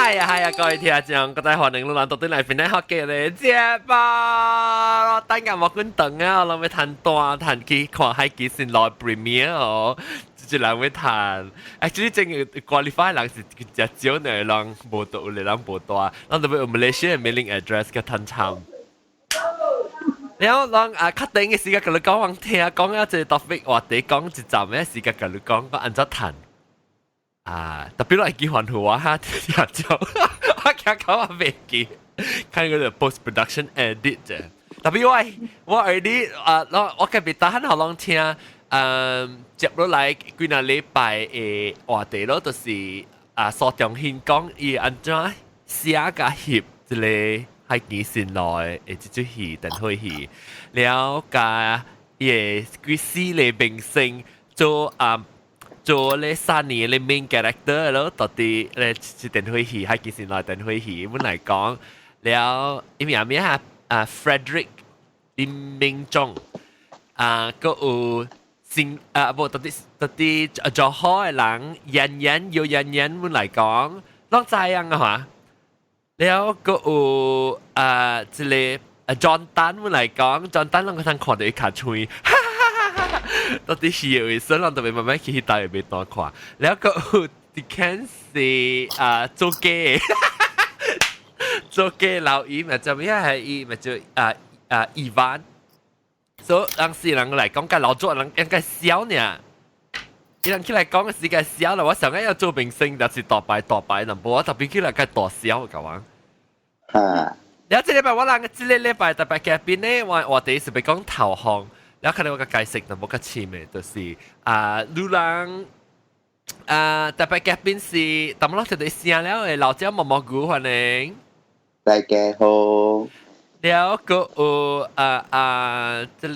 係啊係啊，各位聽眾，各位歡迎你來到對來邊咧學嘅咧，食飽，等下無滾長啊，我諗欲趁單趁去看海基先來 premiere 哦，一人欲趁，actually 真 qualify 人是誠少呢，人無到有人無大，咱特別有 Malaysia mailing address 較趁慘。然後人啊，較長嘅時間共你講，聽講一個 topic 話題講一站嘅時間共你講，講按怎趁。啊，特別我會記歡呼我哈，聽眾，我驚講我袂記，看嗰個 post production edit 啫。特別我 already 啊，我特別得閒予攏聽，接落來幾若禮拜嘅話題咯，就是啊，蘇中興講伊按怎寫佮翕一个海基新路的這齣戲電火戲，了佮伊的幾四个明星做啊，做咧三年的 main character 咯，到底咧是電火戲，海基新路電火戲，本來講了，伊名名啊啊 Frederick 林明忠啊，閣有新啊無到底到底做好的人，演員有演員本來講，攏知影啊嘛，了閣有啊這个啊 John Tan 本來講，John Tan 攏個通看著伊尻喙。到底是有意思，人特別慢慢去彼搭會袂單看。了閣有 Dickens 是啊做假做假老伊咪叫咩係伊咪叫啊啊 Ivan。所以當時人來講，佮老做人應該笑呢。伊人起來講嘅時間笑啦，我想講要做明星，但是大牌大牌，但無我特別起來較大笑，甲我。啊！了這禮拜我人這個禮拜特別嘉賓呢，我話題是欲講投降。了可能我較解釋，但無較深的，就是啊，女人啊，特別嘉賓是，淡薄仔聽著聲了的老蔣毛毛菇歡迎。大家好。了閣有啊啊，這個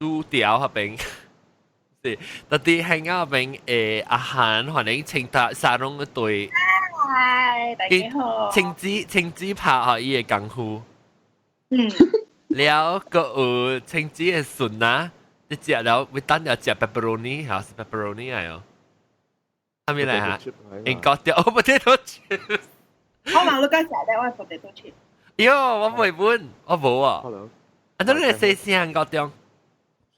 拄條彼邊，是，到底喺嗰邊的阿韓歡迎清達沙龍的隊。嗨，大家好。親自親自拍予伊的功夫。了，閣有親子的孫啊，你食了會等下食 pepperoni，還是 pepperoni 來哦？啥物來哈？英國掉 potato chips。我嘛你敢食咧，我 potato chip。喲，我袂本，我無啊。啊，你來細聲高中。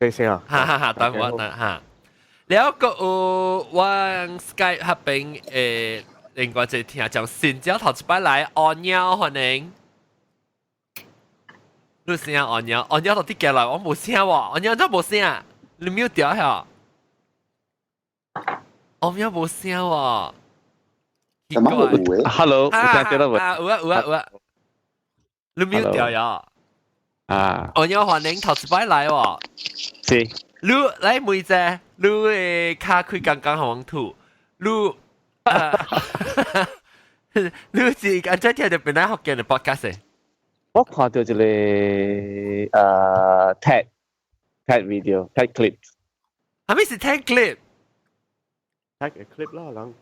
細聲啊！哈哈哈，等我等哈。了，閣有我 Skype 彼邊的另外一個聽眾，新招頭一擺來，阿貓歡迎。你聲阿貓，阿貓到底過來，我無聲喎，阿貓怎無聲？你 mute 掉下？阿貓無聲喎。什麼有誒？Hello，有聽到無？啊，有啊有啊有啊。你 mute 掉呀？啊！阿貓歡迎頭一擺來喎。是。你來問一下，你的跤開剛剛予阮吐，你啊，你是按怎聽著本來福建的 podcast？我看著一个TED video TED clip，啥物是 TED clip？ TED clip 啦，人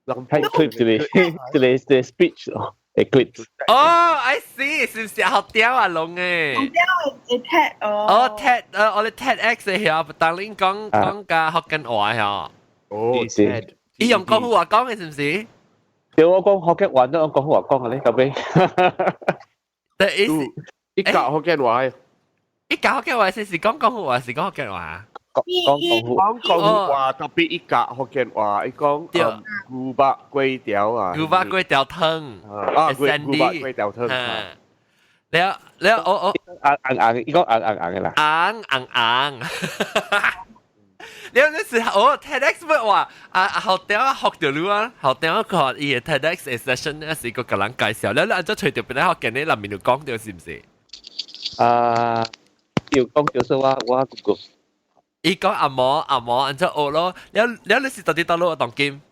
人 TED clip 一个一个 speech 咯，clip。哦，I see，是毋是學屌啊龍誒？學屌的 TED 哦。哦，TED，我哋 TEDx 的遐，當恁講講佮福建話遐。哦，TED。伊用廣府話講的是毋是？對，我講福建話都用廣府話講的咧，後尾。對，意思伊教福建話，伊教福建話是講廣府話，是講福建話？講講廣府講廣府話，特別伊教福建話，伊講牛肉粿條啊，牛肉粿條湯，啊，牛肉粿條湯。了了，我我紅紅，伊講紅紅紅的啦，紅紅紅。了那時候 TEDx 乜話啊？學屌學著你啊，學屌看伊的 TEDx session 那時閣共人介紹，了你按怎揣著本來福建的內面有講著是毋是？啊，有講著說我 Google。伊講紅毛紅毛按怎學咯？了了你是到底佗落當今？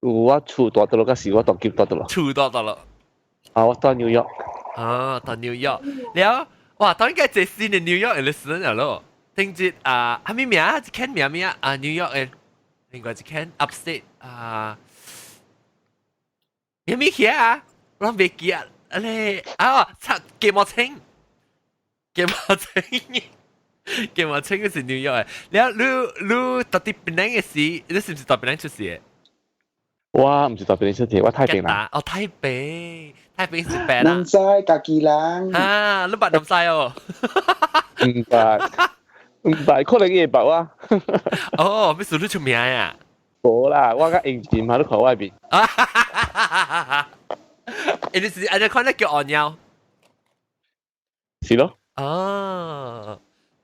有我厝蹛佗落，還是我當今蹛佗落？厝蹛佗落。啊，我蹛紐約。啊，蹛紐約。了，哇，當應該這四年紐約的時陣了。聽節啊，啥物名？一間名名啊，紐約的，另外一間 upstate 啊，有咩起啊？我袂記啊，咧啊，插雞毛青，雞毛青，雞毛青是紐約的。了，你到底檳城的時，你是毋是佇檳城出世的？我毋是大檳城出世，我太平人。哦，太平，太平是白啦。南西家己人。啊，你捌南西哦？毋捌，毋捌，可能伊會捌我。哦，欲輸你出名啊？無啦，我較應前嘛，你看我面。欸，你是按呢看咧叫按貓？是咯。哦，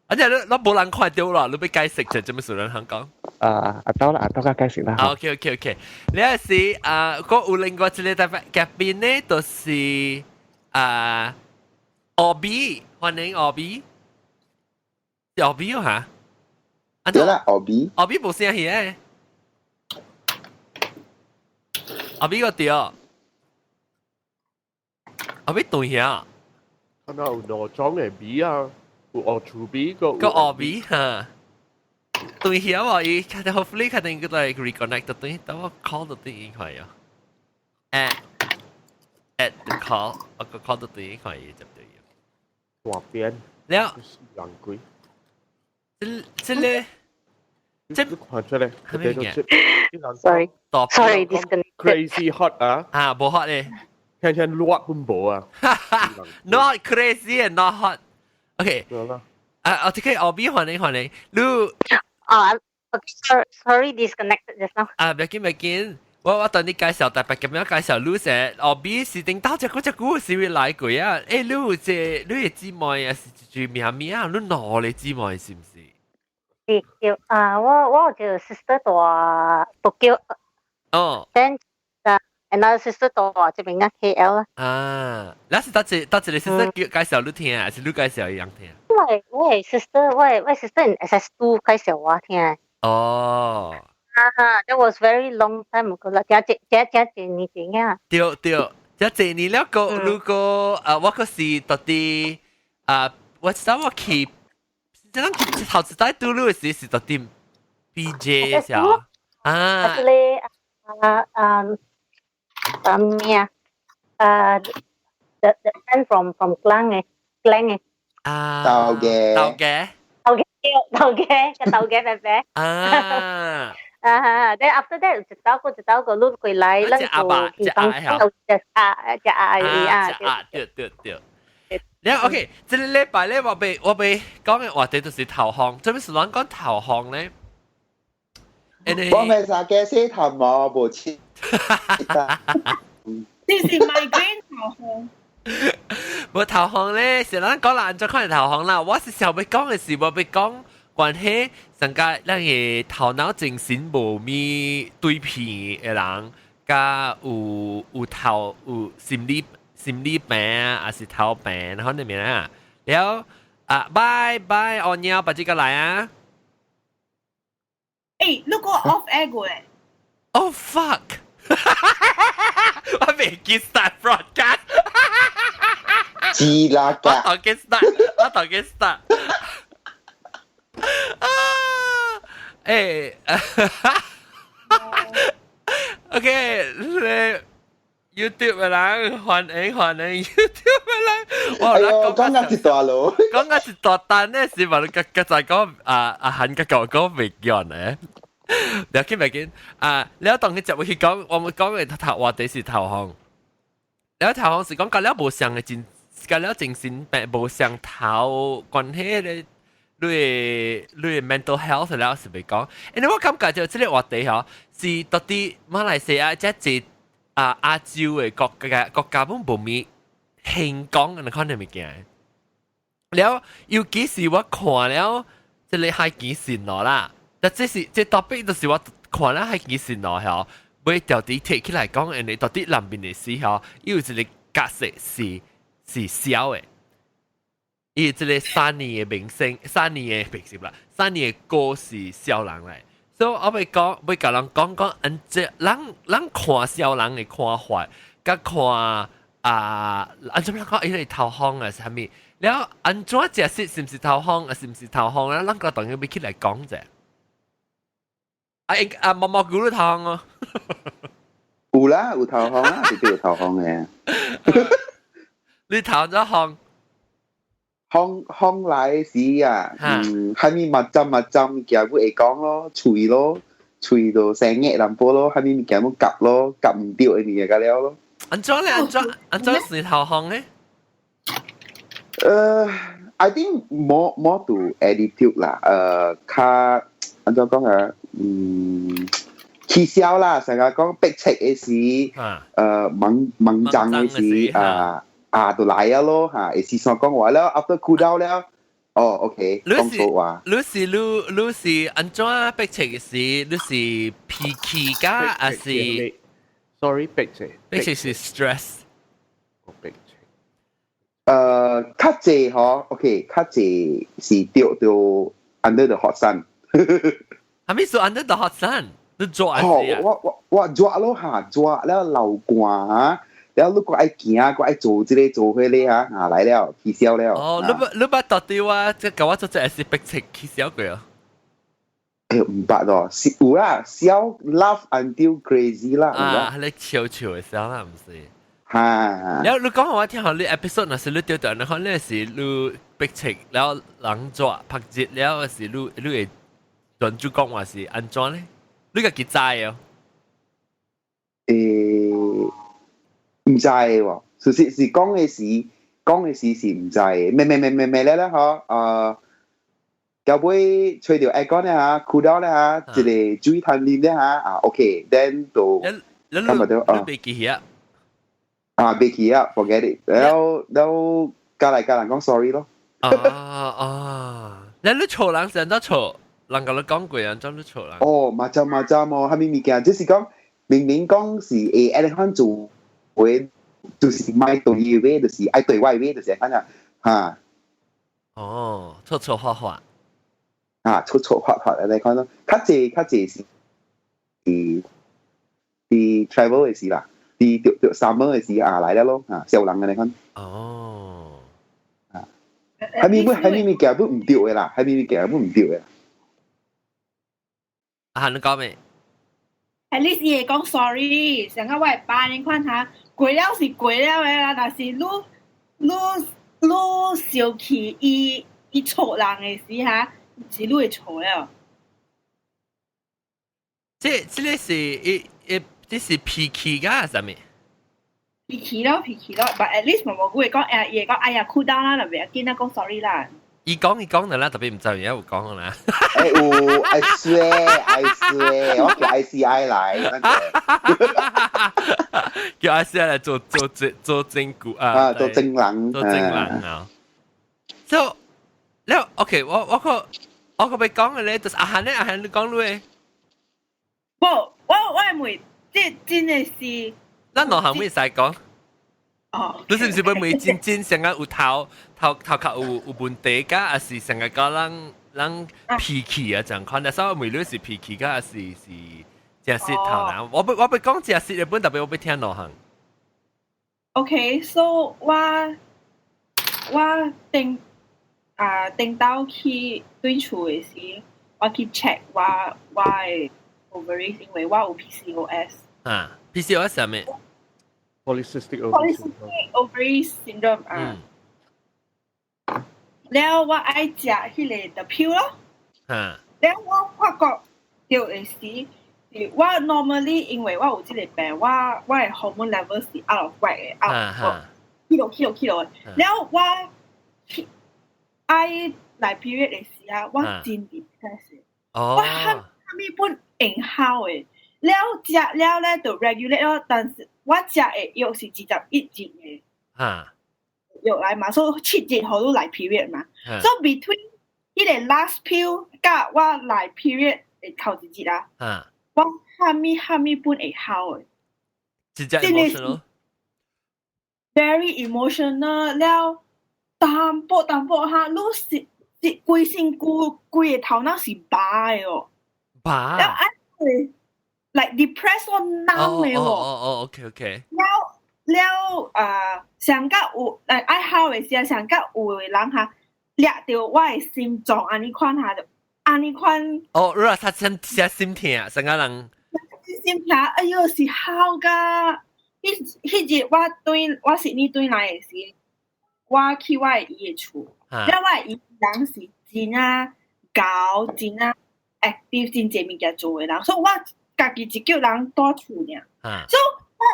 啊，這你你無人看著啦，你欲解釋就做咩事人肯講？啊，阿兜啦，阿兜較解釋啦。 OK，你是啊，個有另外一個特別嘉賓呢，就是啊，奧比，歡迎奧比，是奧比哦嚇？對啦，奧比。奧比無聲戲誒，奧比個對，奧比對遐。看到有兩種的味啊，有烏厝味個個奧比嚇。對遐喎，伊較定 hopefully 較定個來 reconnect 到對，等我 call 到對應看呀。Add the call，我個 call 到對應看伊接對。大邊了，人鬼。這這個，這看出來，係咩嘢？Sorry，sorry disconnect。 Crazy hot 啊！啊，無 hot 咧，聽聽熱本無啊。 Not crazy and not hot。OK。啊，我這個奧比歡迎歡迎，你。啊，okay，sorry sorry disconnected just now。啊，別緊別緊，我等你介紹，特別咁樣介紹你先。奧比是頂到這個這個是會來過啊？欸，你有這你的姊妹啊，是住咩咩啊？你兩個姊妹是毋是？是對啊，我有一個 sister 蹛 Tokyo。哦。 Then another sister 蹛這邊啊 KL 啦。啊，那是佗一佗一個 sister 叫介紹你聽，還是你介紹伊人聽？我 sister 我 sister in SS2 介紹我聽。哦。啊，that was very long time ago 啦，這這這這幾年前啊。對對，這幾年了個，如果啊，我個是到底啊，我知道我去，這咱去頭一擺拄你的時是到底 BJ 是啊？啊。 Actually 啊啊啊咩啊？啊，the friend from Klang 嘅，Klang 嘅。啊。豆嘅。豆嘅。豆嘅，豆嘅，個豆嘅伯伯。啊。啊，then after that 一道個一道個攏過來，咱隻阿爸，隻阿曉。隻阿隻阿姨啊。隻阿，對對對。了 OK，這個禮拜咧，我欲講的話題就是頭風。做咩事咱講頭風咧？我未啥嘅洗頭毛無切。這是 migraine 頭風。無頭風咧，是咱講啦，按怎看頭風啦？我是想欲講的是，我欲講關係上個咱的頭腦精神無咪對片的人，佮有頭有心理病啊，還是頭病，然後那邊啊，了啊，拜拜，阿貓，把這個來啊。欸，你個 off air 過誒？Oh fuck！我未記 start broadcast。知啦，我頭先 start，我頭先 start。啊，欸，OK，你 YouTube 的人歡迎歡迎 YouTube 的人，我講緊一大路，講緊一大單呢，是嘛？你剛剛才講啊啊，韓國講未講呢？不要緊不要緊啊！你要當佢接去講，我們講的頭話題是頭風，了頭風是講佮了無相的精，佮了精神病無相頭關係咧。你的 mental health 了是欲講，因為我感覺就這個話題嗬，是到底馬來西亞這濟啊亞洲的國家本無咪興講，你看的物件。了，尤其是我看了這個海基神羅啦，但這是這 topic 就是我看了海基神羅嗬，欲著佇提起來講，因為到底內面的時候，有一個角色是痟的。伊這個 Sunny 的明星，Sunny 的明星啦，Sunny 的歌是痟人來，所以我欲講，欲共人講講，按這咱咱看痟人的看法，佮看啊，按怎人講伊個頭風啊，啥物？了按怎解釋是毋是頭風啊？是毋是頭風啊？咱個當然欲起來講者。啊，啊，毛毛菇都頭風哦。有啦，有頭風啦，絕對有頭風的。你頭咗風？風風來時啊，嗯，啥物物針物針物件，會講咯，喙咯，喙都生熱淡薄咯，啥物物件攏夾咯，夾毋著的物件甲了咯。按怎咧？按怎按怎是頭風咧？I think more to attitude 啦，較按怎講啊？起痟啦，成日講逼切的時，猛猛漲的時，啊啊，就來啊咯嚇，會時煞講話了，after cool down 了，哦，OK，講錯話。你是按怎逼切的時？你是脾氣㗎，還是？Sorry，逼切。逼切是 stress。逼切。較濟嗬，OK，較濟是著著 under the hot sun。係咪說 under the hot sun？你熱哦，我熱咯嚇，熱了流汗嚇，了你閣愛行，閣愛做這個做彼個嚇，啊來了，起痟了。哦，你捌到底我這共我做這是逼切起痟過啊？哎，毋捌咯，是有啦，痟 laugh until crazy 啦。啊，你笑笑的痟啦，毋是？哈。了你講我聽下你 episode 若是你著著，你可能是你逼切了人熱曝熱了，是你會專注講話是按怎咧？你家己知哦？毋知喎，事實是講的時是毋知的，咩咩咩咩咩咧咧嗬，後尾吹著 aircon 咧嚇，cool down 咧嚇，一個水通啉咧嚇，啊 OK，then 就你你袂記起啊？啊，袂記啊，forget it，了了加來共人講 sorry 咯。啊啊！你吵人是按怎吵？人共你講過按怎你吵人？哦，macam macam 哦，啥物物件，就是講明明講是會按呢款做話，就是莫對伊話，就是愛對我話，就是按呢嚇。哦，錯錯話話。啊，錯錯話話按呢款咯，較濟較濟是佇 travel 的時啦，佇著著 summer 的時啊來了咯，啊，痟人按呢款。哦。啊，啥物啥物物件都毋對的啦，啥物物件都毋對的。啊，你講咩？ At least 伊會講 sorry，上個我會爸你看下，過了是過了的啦，但是你生氣伊錯人的時下，是你會錯了。這個是一一，這是脾氣㗎，啥物？脾氣咯，脾氣咯，but at least 無無會講，伊會講，哎呀，cool down 啦，就袂要緊啦，講 sorry 啦。伊講伊講的啦，特別毋知影有講啦。欸有，I swear，I swear，我叫 ICI 來，叫 ICI 來做證據啊，啊，做證人，做證人啊。So，了 OK，我個欲講的咧，就是阿漢咧，阿漢你講你。無，我會問，這真的是。咱兩項會使講。哦，你是毋是欲問真真成個有頭殼有問題㗎，還是成個講人脾氣啊？這樣款，但是我問你是脾氣㗎，還是真實頭腦？我欲講真實的本，特別我欲聽兩項。 OK，so 我頂啊頂晝去轉厝的時，我去 check 我的 ovaries，因為我有 PCOS。啊，PCOS 係咩？ Polycystic ovary Polycystic ovary syndrome 啊。了我愛食彼個 the pill 咯。了我發覺著的時，我 normally 因為我有這個病，我的 hormone level 是 out of whack 的，out of 起落起落起落。了我愛來 period 的時啊，我真 depressed。我哈物本會好的，了食了咧就 regulate 咯，但是我食的藥是21日的藥來嘛，所以7日予你來 period 嘛。所以 between 彼個 last pill 佮我來 period 的頭一日啊，我哈物哈物本會好的。真正 emotional。 Very emotional 了，淡薄淡薄哈，你是是規身軀規個頭腦是白的哦。白。了按 like depressed 或 numb 的哦。哦，OK。了了啊，上甲有愛好的時啊，上甲有的人哈，掠著我的心臟按呢款哈，就按呢款。哦，如果他真真心疼，成個人。心疼，哎喲，是好㗎。彼日我轉我悉尼轉來的時，我去我的姨的厝，了我的姨人是真啊𠢕，真啊 active 真濟物件做的人，所以我家己一叫人蹛厝爾。所以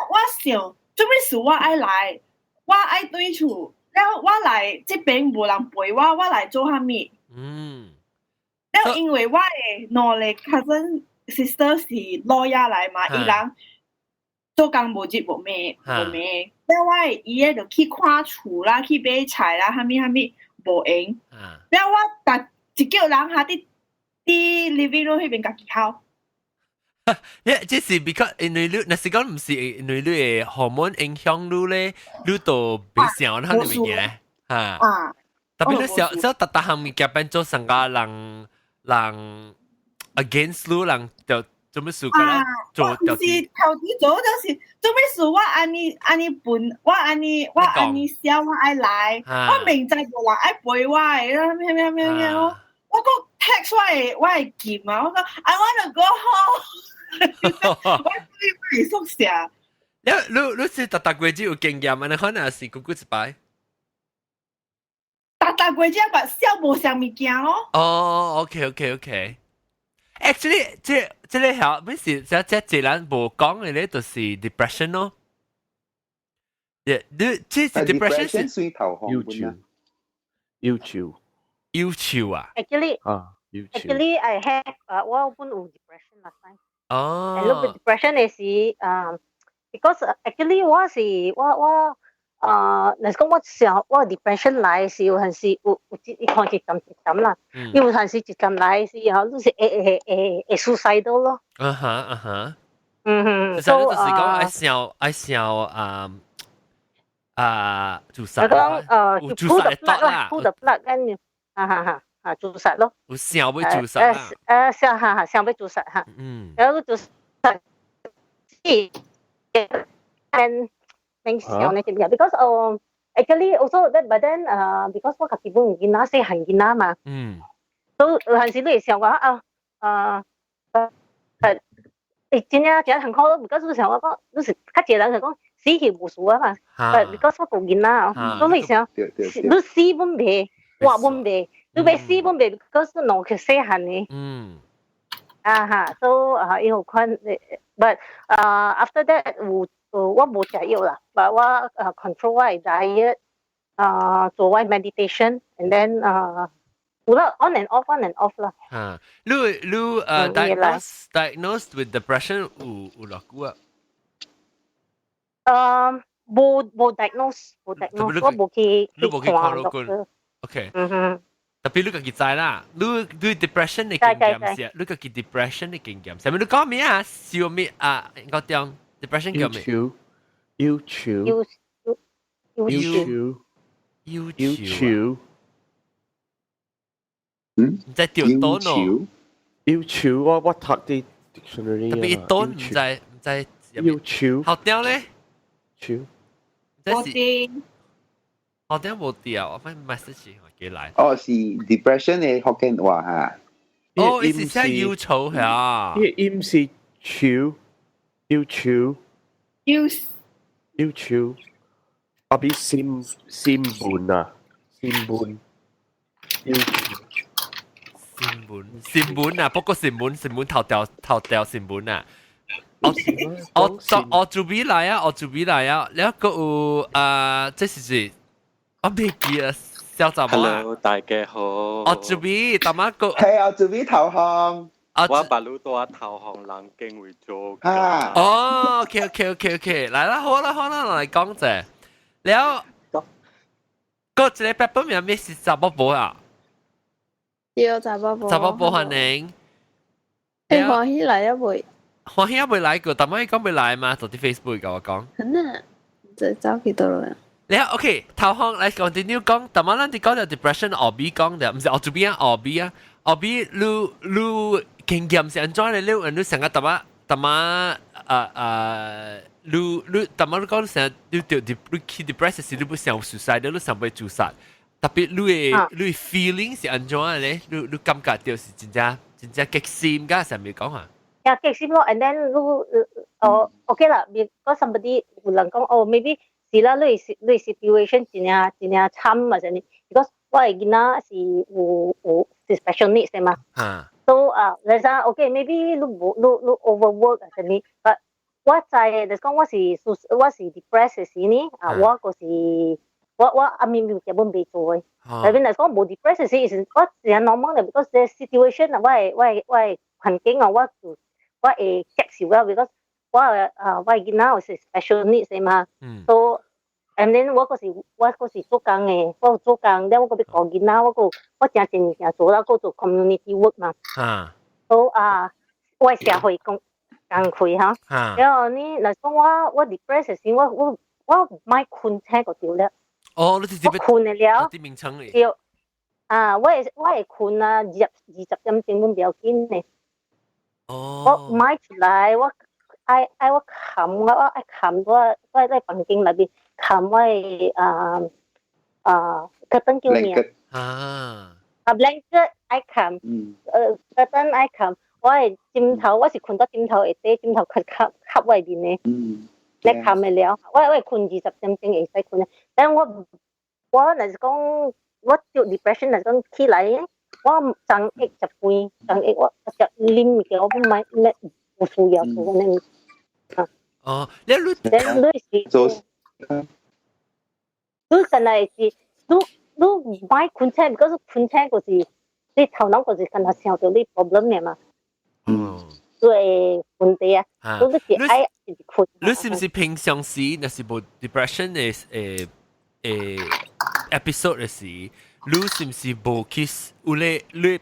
我想，做咩事我愛來，我愛轉厝，了我來這邊無人陪我，我來做啥物？了因為我的兩個 cousin sister 是老爺來嘛，伊人做工無日無暝無暝，了我的伊個就去看厝啦，去買菜啦，啥物啥物無閒。了我逐一叫人哈佇佇 living room 彼邊家己哭。這是 because 因為你若是講毋是因為你的荷爾蒙影響你咧，你都袂想那物件嚇。特別你想想逐逐項物件變做成個人人 against 你人就做咩事㗎啦？做我毋是頭拄做，就是做咩事我按呢按呢笨，我按呢我按呢想我愛來，我明知無人愛陪我的，咩咩咩咩我我閣 text 我的劍啊，我講 I want to go home，我對宿舍。你你你是逐逐月只有經驗，你可能是久久一擺。逐逐月只捌想無啥物件哦。哦，OK。Actually，這這個曉，不是這這這人無講的咧，就是 depression 咯。你這是 depression 是算頭項憂愁，憂愁，憂愁啊！Actually 啊，憂愁。 Actually, I have 我本有 depression last time。哦。 And look depression 的時，because actually 我是我我若是講我想我 depression 來時，有陣時有有一看一陣一陣啦，有陣時一陣來時，然後就是會會會會 suicidal 咯。啊哈啊哈。其實就是講愛想愛想啊啊自殺。講自殺的啦，pull the plug 跟住，啊哈哈啊自殺咯。有想欲自殺啦。想哈哈想欲自殺哈。然後自殺，是，and 想呢啲嘢，because actually also that but then because 我家己本囡仔細漢囡仔嘛，都有陣時你會想講啊啊誒，真正真辛苦咯，because 你想我講，你是較濟人就講死去無事啊嘛，but because 我有囡仔哦，所以你想，你死本袂，活本袂，你欲死本袂，because 兩個細漢的，啊哈，so 啊伊有款，but 啊 after that 有。我無食藥啦，but 我control 我的 diet，啊做我 meditation，and then 啊有啦 on and off on and off 啦。啊，你你diagnosed with depression 有有偌久啊？無無 diagnose 無 diagnose，我無去你無去看 doctor。OK。嗯哼。特別你家己知啦，你你 depression 的經驗是，你家己 depression 的經驗，啥物你講咩啊？笑咩啊？我講。depression 叫咩？憂愁，憂憂愁，憂憂愁。嗯？唔知掉多喏。憂愁，我我讀啲 dictionary 特別多唔知唔知。憂愁。學掉咧？愁。無啲。學掉無掉，我發 message 我寄來。哦，是 depression 的福建話哈。哦，伊是寫憂愁嚇。伊音是愁。憂愁，憂憂愁，啊比心心悶啊，心悶，憂愁，心悶，心悶啊！不過心悶，心悶頭掉頭掉心悶啊！我我我做俾來啊，我做俾來啊！你一個有啊，這是是，我未記啊，小雜某。 Hello，大家好。我做俾大媽個，係我做俾投降。我白魯多投降人敬為做。啊！哦，OK，來啦，好啦好啦，來講者。了，個一個版本名咩是雜寶寶啊？對，雜寶寶。雜寶寶歡迎。你歡喜來啊未？歡喜啊未來過，但係講未來嘛，就佇 Facebook 共我講。真啊，就走去倒啦。你 OK，頭項來 continue 講，但係咱佇講著 depression 後邊講的，毋是後邊啊，後邊啊，後邊你你經驗是按怎咧？你你成個淡仔淡仔啊啊，你你淡仔你講成你著你去 depress 時，你欲想 suicide，你想欲自殺，特別你的你的 feeling 是按怎咧？你你感覺著是真正真正激心㗎，啥物講啊？呀，激心咯，and then 你哦，OK 啦，because somebody 有人講哦，maybe 是啦，你你 situation 真正真正慘啊，啥物？because 我的囡仔是有有是 special needs 的嘛。So 啊，你講 OK，maybe 你無你你 overwork 啊，啥物，but 我知就是講我是 depressed 時呢，啊，我就是我阿面物件本袂做嘅。特別嚟講無 depressed 時是我是 normal 嘅，because the situation 啊，我的環境啊，我會接受啊，because 我啊我囡仔是 special needs 的嘛，so and then 我嗰時做工嘅，我做工，了我閣欲顧囡仔，我閣我誠濟物件做啦，閣做 community work 嘛。So 啊，我社會工工課哈。然後呢，若講我 depressed 時，我莫睏醒就對了。哦，你直接我睏了。啲名稱嚟。對。啊，我會睏啊，20點鐘阮不要緊的。我莫出來，我愛我冚我愛冚我喺房間內面冚我的啊 curtain 叫咩？啊。啊 blanket 愛冚，curtain 愛冚，我的枕頭我是睏到枕頭下底，枕頭較冚冚我面的。你冚會了，我會睏20點鐘會使睏的，但我我若是講我著 depression 若是講起來，我昨下食飯，昨下我食啉物件，我不買，無需要做那個。哦，你你你是，你敢若是你莫睏醒，because 睏醒就是你頭腦就是敢若想著你 problem 的嘛。對問題啊，你是愛一直睏。你是毋是平常時，若是無 depression 的誒 episode 的時，你是毋是無去有咧你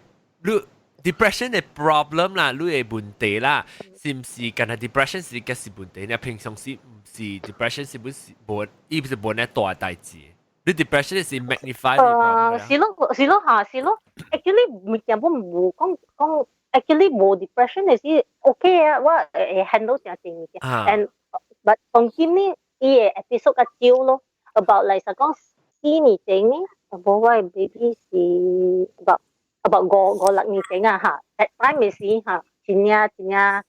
depression 的 problem 啦，你的問題啦，是毋是敢若 depression 是個是問題？你平常時毋是 depression 是不是無，伊毋是無呢大代誌？你 depression 是 magnify 是咯，是咯嚇，是咯。Actually 物件本無講講，actually 無 depression 的是 OK 啊，我會 handle 誠濟物件。And but 當今呢，伊的 episode 較少咯，about 嚟實講4年前呢，無我的 baby 是 about 5、6年前啊嚇，that time 的時嚇，真正真正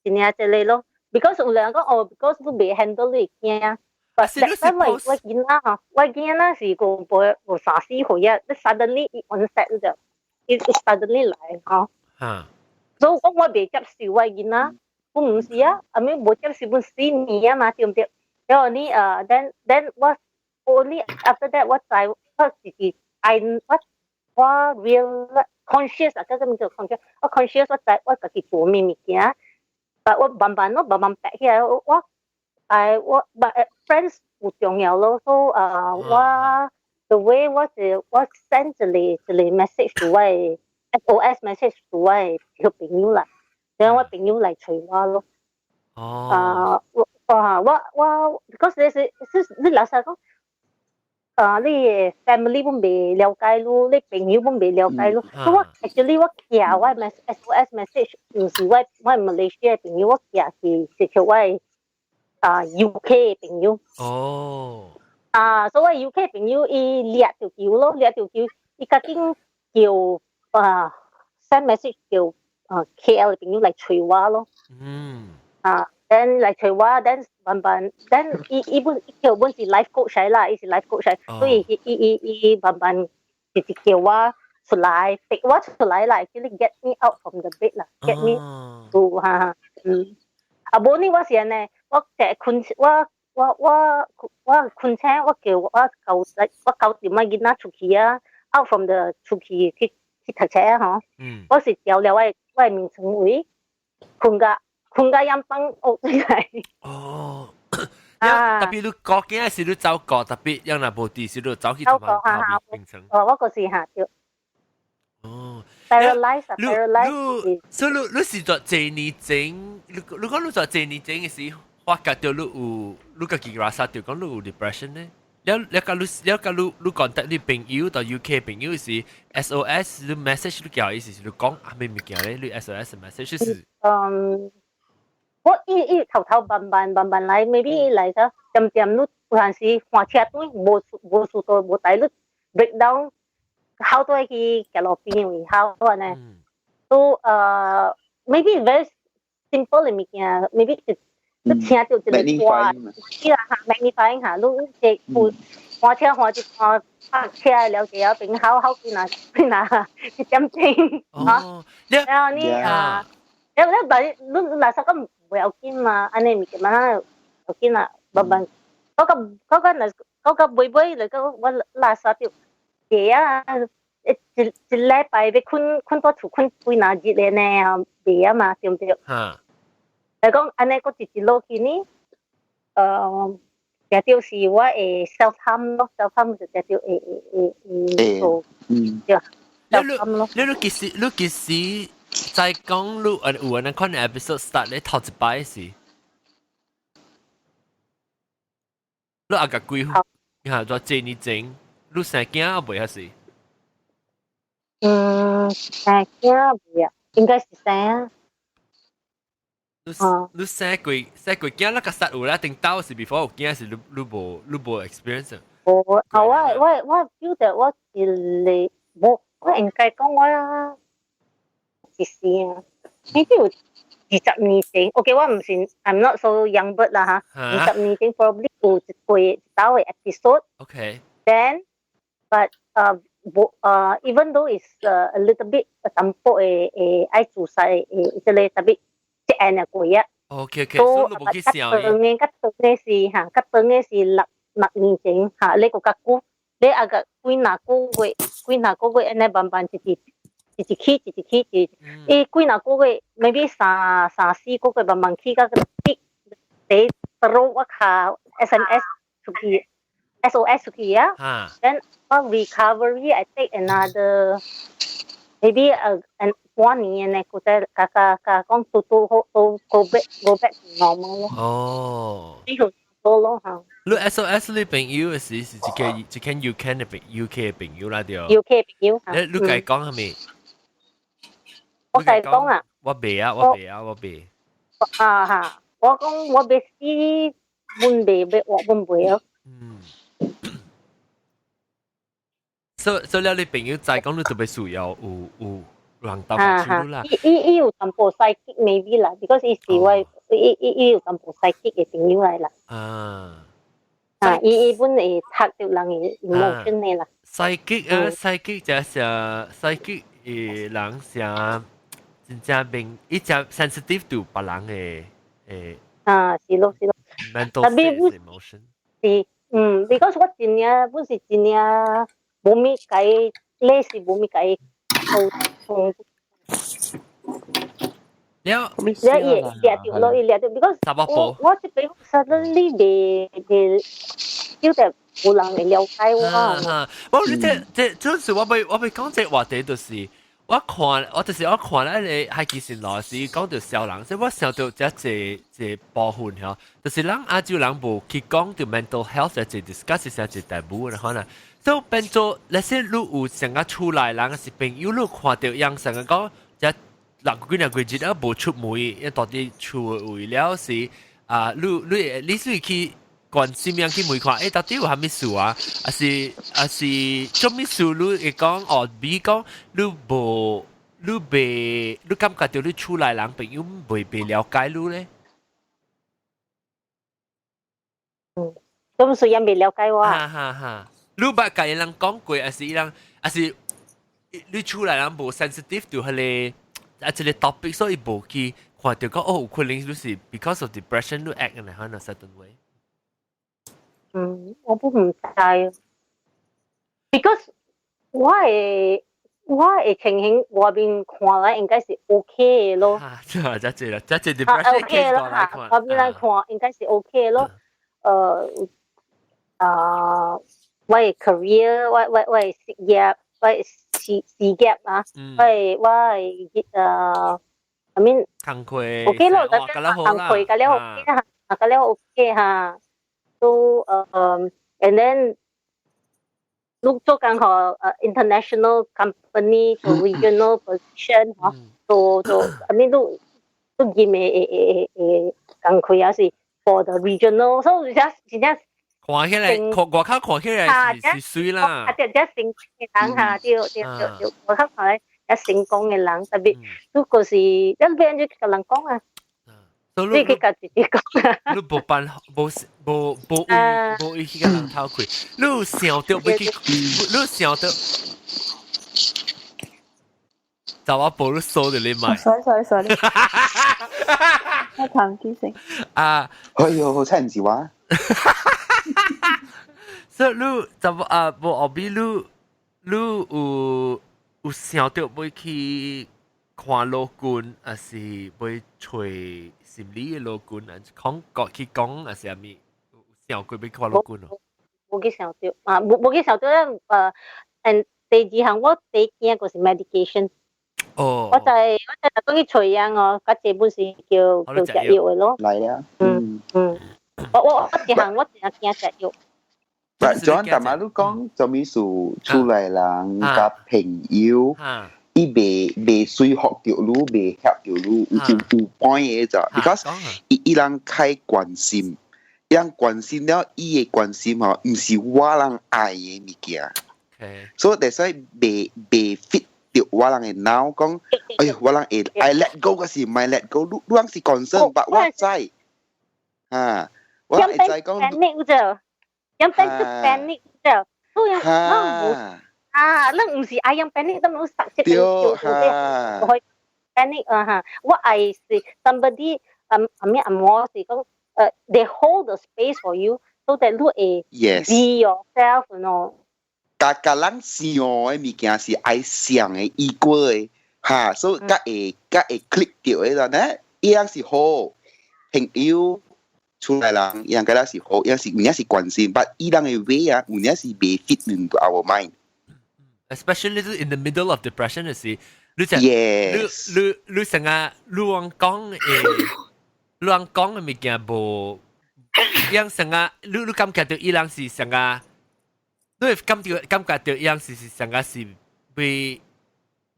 真正這個咯。because 有人講哦，because 你袂 handle 你會驚。But that time 我囡仔吼，我囡仔是個無無三四歲啊，你 suddenly 伊 onset 就，伊 suddenly 來吼。所以講我袂接受我囡仔，我毋是啊，阿咪無接受本4年啊嘛，對毋對？然後你then 我 only after that 我知我自己 I 我 real conscious 啊，嗰個叫 conscious，我 conscious 我知我家己做咩物件，但我慢慢咯，慢慢白起來，我。我 but friends 有重要咯，所以啊，我 the way 我是我 send 一個 message to 我 SOS message to 我的朋友啦，然後我朋友來揣我咯。啊，我啊我 because 你是你老實講，啊，你的 family 本袂了解你，你朋友本袂了解你，所以我 actually 我寄我 SOS message 毋是我 Malaysia 的朋友，我寄是叫我啊 UK 的朋友。啊，所以 UK 朋友伊掠著球咯，掠著球，伊趕緊叫啊 send message 叫啊 KL 的朋友來揣我咯。啊，then 來揣我，then 慢慢，then 伊伊本伊叫本是 life coach 來啦，伊是 life coach 來，所以伊伊伊伊慢慢直直叫我出來，逼我出來啦，actually get me out from the bed 啦，get me to 哈，啊，無呢，我是按呢，我成日睏，我睏醒，我叫我九點仔囡仔出去啊，out from the 出去去讀冊啊，吼。我是調了我的眠床位，睏甲飲崩屋出來。哦。啊！特別你過境時你走過，特別讓若無佇時你走去走過哈哈。眠床。哦，我嗰時哈對。哦。 Paralyze paralyze。所以你是做這年前，你講你做這年前嘅時，發覺到你有你家己拉薩就講你有 depression 呢？了了甲你了甲你你 contact 你朋友到 UK 朋友是 SOS 你 message 你叫伊是你講啥物物件咧？你 SOS message 是？我伊伊頭頭慢慢慢慢來，maybe 來咗，漸漸你有陣時換車轉無無事做無帶你 break down，好多去行路邊位好安呢。都maybe very simple 的物件，maybe 就你聽著一個歌，是啦哈，magnifying 哈，你這有換車換一換泊車了解啊，變好好幾若幾若一點鐘嚇。然後你啊，了了但你垃圾咁唔要緊嘛，按呢物件嘛要緊啦，慢慢嗰個若嗰個尾尾嚟個我垃圾就夜啊，一一禮拜欲睏睏倒厝睏幾若日咧呢，袂啊嘛，對毋對？來講按呢，閣一直落去呢，定著是我會 self harm 咯，self harm 就定著會會會會做，對，self harm 咯。你幾時在講你有按呢款 episode start 咧頭一擺時，你阿個幾歲？你看做這年前，你生囝啊未還是？嗯，生囝未啊？應該是生啊。你生幾囝？那個實有啦，頂到是 before 有囝是你無 experience。無啊！我記得我一個無，我應該講我一時啊，呢啲有20年前，OK，我毋是，I'm not so young bird 啦嚇。20年前 probably 有一個一道的 episode。 Then, but 無even though it's a little bit 淡薄的的愛自殺的這個 tapi 一下就過啊。 OK，所以你無去想。較長的較長的是嚇，較長的是6年前嚇，你閣較久，你啊個幾若個月，幾若個月按呢慢慢一直一直起，一直起，一直，伊幾若個月，maybe 三四個月慢慢起到個第第terus 我卡 SMS 出去，SOS 出去啊。Then 我 recovery I take another maybe an 半年呢，佢再加加加講都都好都 go back to normal 咯。呢個多咯嚇。你 SOS 你朋友是一間 UK 的朋友啦對。 UK 朋友。你共伊講係咪？我共伊講啊。我袂啊，我袂啊，我袂。啊哈！我講我欲死，阮袂欲活，阮袂哦。所以了，你朋友在講你特別需要有人搭手啦。伊有淡薄 psychic maybe 啦，because 伊是我伊有淡薄 psychic 的朋友來啦。啊！伊本會讀著人的 emotion 的啦。 psychic 啊，psychic 就是 psychic 的人是真正明，伊真 sensitive to 別人的誒。啊，是咯是咯。 mental state emotion。是，嗯，because 我真正本是真正無物解，你是無物解溝通。了，了伊掠著咯，伊掠著，because 我我這邊 suddenly 袂袂，覺得無人會了解我。我你這就是我欲講這話題，就是我看我就是我看咧，你係其實老師講著小人，所以我想著這這部分吼，就是咱亞洲人無去講著 mental health 這 discuss 是一 taboo 的可能，所以變做那些你有成個厝內人是朋友，你看著樣成個講這六幾年幾日啊無出門，一到底厝為了是啊，你是去關心樣去問看，欸，到底有啥物事啊？還是做物事？你會講哦，比如講你無你袂，你感覺著你厝內人朋友袂被了解你咧？嗯，咁雖然未了解我。哈哈哈！你捌共伊人講過，還是伊人，還是你厝內人無 sensitive 就彼個啊，這個 topic，所以無去看著講哦，有可能就是 because of depression 你 act in a certain way。嗯，我都毋知，because 我的情形外面看來應該是 OK 的咯。啊，這這這啦，這這 depression OK 咯嚇，外面來看應該是 OK 咯。我的 career，我的事業，我的事業啊，我的I mean 工課 OK 咯，工課甲了 OK 哈，甲了 OK 哈。都and then 你做工予international company 做 regional position 嗬，做 I mean 都都兼的的的工課也是 for the regional，所以真真正看起來看外口看起來是是媠啦。啊，這這成功的人哈，對對對對，外口看來這成功的人，特別如果是一邊就共人講啊，你去共自己講。你無辦無無無為無為去共人偷開，你有想著欲去，你想著。就我報你鎖住你咪。 Sorry sorry sorry，我談記性。啊！哎呦，好彩毋是我。所以你就啊，無後邊你你有有想著欲去看老君，抑是欲揣心理的老君，啊？講講去講，抑是啥物？有想過欲看老君哦？無去想著啊，無無去想著咧。and 第二項我第驚就是 medication。哦。我就講去揣人哦，較濟本是叫叫食藥的咯。來啦。嗯，我我一項我真驚食藥。 But John，但嘛你講做咩事厝內人佮朋友，伊袂袂說服著你，袂協著你，有有 point 的咋？Because 伊伊人較關心，伊人關心了，伊的關心吼，毋是我人愛的物件。所以that's why 袂袂 fit 著我人的腦，講，哎喲，我人會愛 let go 抑是毋愛 let go，你你人是 concern，but 我知，哈，我會知講。 panic 就，咁變做 panic 就，都有，咱無啊，咱毋是愛用 panic，咱攏實質叫做這，會 panic 啊哈，我愛是 somebody 啊咩啊我是講，they hold the space for you，so that 你會 be yourself，you know。共共人想的物件是愛想的、意過的，哈，所以較會較會 click 著的啦。呢，伊人是好朋友厝內人，伊人覺得是好，伊人是有影是關心，but 伊人的 way 啊，有影是袂 fit into our mind。 Especially in the middle of depression 的時，你就 你你你成日你往講誒，你往講的物件無，樣成日你你感覺著伊人是成日。你會感覺感覺著伊人是是成個是被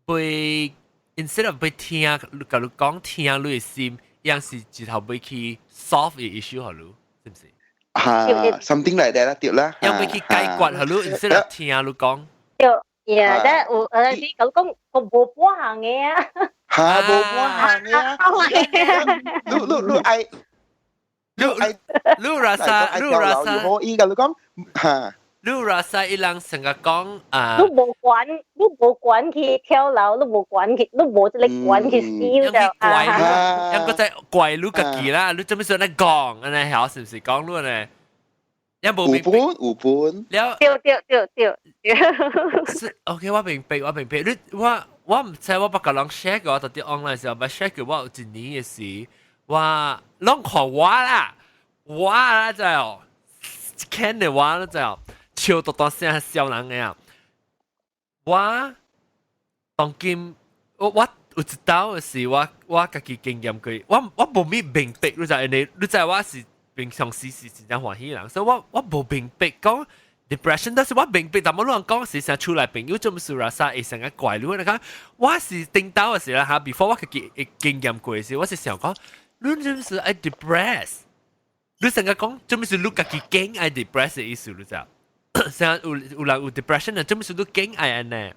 被 instead of 欲聽，共你講聽你的心，伊人是直頭欲去 solve 的 issue 予你，是毋是？哈，something like that 啦，對啦。用欲去解決予你，instead of 聽你講。對，yeah，但有有陣時講講個無半項的啊。哈，無半項的啊。你你你愛，你愛，你 rasa，你 rasa，可以共你講，哈。你 rasa 伊人成日講啊，你無管，你無管去跳樓，你無管去，你無這個管去死就啊。一個在怪你家己啦，你做咩想來講？按呢曉是毋是講你呢？一無有本有本。了，對對對對。是 OK，我明白，我明白。你我我毋知我捌共人 share 過，到底 online 時候捌 share 過，我有一年的時，我攏看我啦，我啦就哦，看的我啦就。笑到大聲笑人的啊！我當今我我有一道是我我家己經驗過，我我無咪明白，你知你你知我是平常時是真正歡喜人，所以我我無明白講 depression，但是我明白，但我攏講是啥厝內朋友做麼事啦，啥會成個怪你，你講我是頂到的時啦哈，before 我家己會經驗過的時，我是想講，你做麼事愛 depress，你成個講做麼事你家己驚愛 depress 的意思，你知？成有有人有 depression 啊，做麼事你驚愛按呢？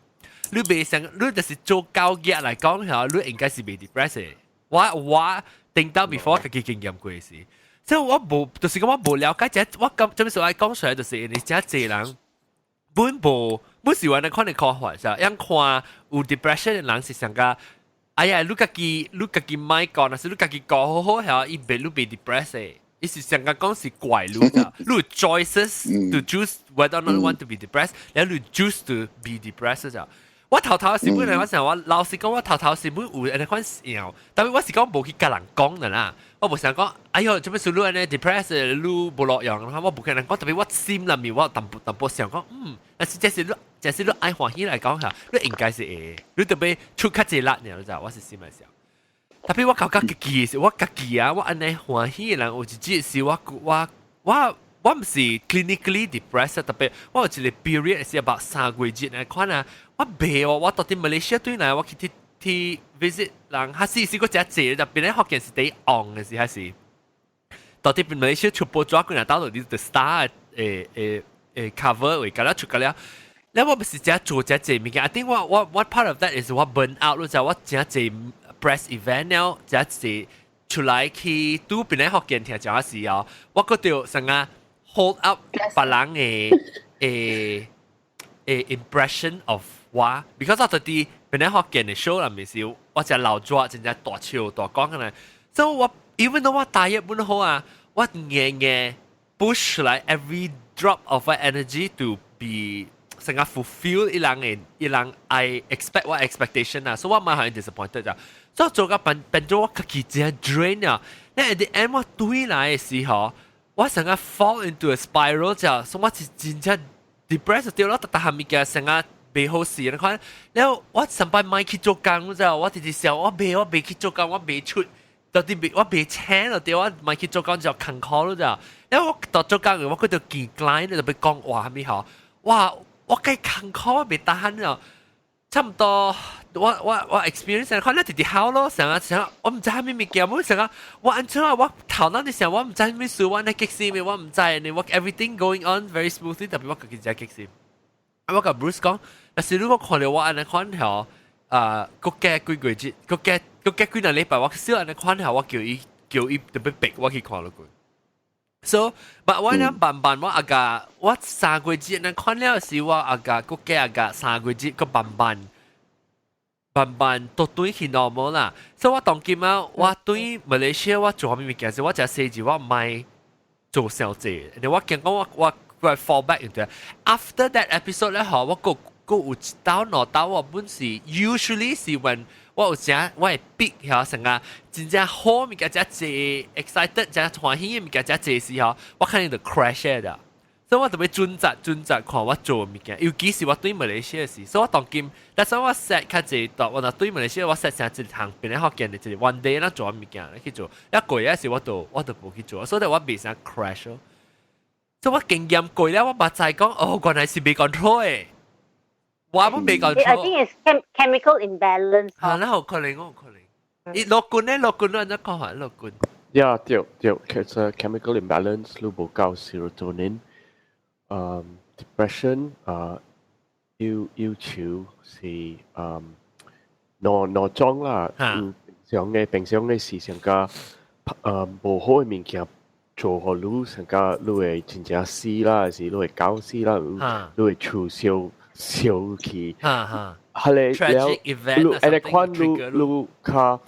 你袂成，你就是做教業來講嚇，你應該是袂 depressed 的。我我頂到 before 我家己經驗過的時，所以我無就是講我無了解，這我咁做麼事愛講出來，就是因為這濟人本無本是按呢款的看法，是樣看有 depression 的人是上個，哎呀，你家己你家己莫講，若是你家己過好好嚇，伊袂你袂 depressed 的。伊是上個講是怪你咋，你有 choices to choose whether or not you want to be depressed，然後你 choose to be depressed 咋。我頭頭是本來我想我老實講，我頭頭是本有按呢款想，但是我是講無去共人講的啦。我無想講，哎喲，做咩事你按呢 depressed，你無路用，我無共人講，特別我心裏面我淡薄淡薄想講，嗯，但是這是你，這是你愛歡喜來講嚇，你應該是會，你特別出較濟力爾，你知？我是心內想。特別我感覺家己是我家己啊，我按呢歡喜的人有一日是我我我我毋是 clinically depressed，特別我有一個 period 是 about 3個月來看啊，我袂哦，我到佇馬來西亞對來，我去去去 visit 人，還是是個誠濟，特別咧福建是第一紅的時，還是到佇馬來西亞出報紙幾若到底 The Star 誒誒誒 cover 位，甲了出個了。咧我毋是誠做誠濟物件，I think 我我我 part of that is 我 burn out 咯，就我誠濟 press event 了，誠濟出來去拄邊咧福建聽講時哦，我覺得成個 hold up 別人嘅誒誒 impression of 我，because 我佇邊咧福建嘅 show 內面是，我只老抓真正大笑大講嘅咧，所以我 even though 我大約本好啊，我硬硬 push 來 every drop of energy to be 成個 fulfill 伊人嘅伊人 I expect 我 expectation 啊，所以我蠻係 disappointed 咋，所以做個變變咗我家己真 drain 啊，那 at the end 我對來嘅時候，我成個 fall into a spiral 就，所以我是真正 depressed 掉咯，特特下物件成個袂好勢，你看，了後我上擺莫去做工，你知我直直想我袂去做工，我袂出。到底袂我袂請了，對我莫去做工就艱苦咯，咋？了後我到做工，我覺得見 client 就欲講話啥物吼，哇！我計艱苦，我袂當了，差毋多我 experience 看咱直直好咯，想啊想，我毋知啥物物件，我想啊，我按怎啊，我頭腦佇想，我毋知啥物事，我咧激死咩，我毋知呢，我 everything going on very smoothly，特別我家己真激死。我共 Bruce 講，若是如果看著我按呢款吼，啊，閣過幾個月，閣過幾兩禮拜，我小按呢款吼，我叫伊特別逼我去看落去。So，但我呢慢慢我阿個我3個月呢看了時，我阿個閣過阿個三個月，閣慢慢慢慢都轉去 normal 啦。所以我當今啊，我對馬來西亞我做啥物物件時，我食細字我莫做傷濟，你我驚講我 fall back into after that episode 咧，嗬，我閣閣有一道兩道我本是 usually 是 when 我有時我會逼嚇成個真正好物件，真濟 excited，真歡喜嘅物件，真濟時候，我肯定就 crash 的。所以我特別準則準則看我做物件，尤其是我對馬來西亞時，所以我當今，但是我 set 較濟多，我若對馬來西亞我 set 成一項變咧福建的，一個 one day 咱做物件去做，一過一時我都無去做，所以我袂啥 crash 咯。所以我經驗過了，我捌知講，哦，原來是袂 control 的，我本袂 control。 I think it's chemical imbalance。嚇，那有可能，有可能。伊樂觀咧，樂觀，你按怎講法？樂觀。 Yeah，對對，其實 chemical imbalance 你無夠 serotonin。Depression 啊，憂愁是兩種啦，有平常嘅是上加無好嘅物件做予你上加你會真正死啦，還是你會搞死啦，你會厝燒燒去，彼个了，你按呢款你你較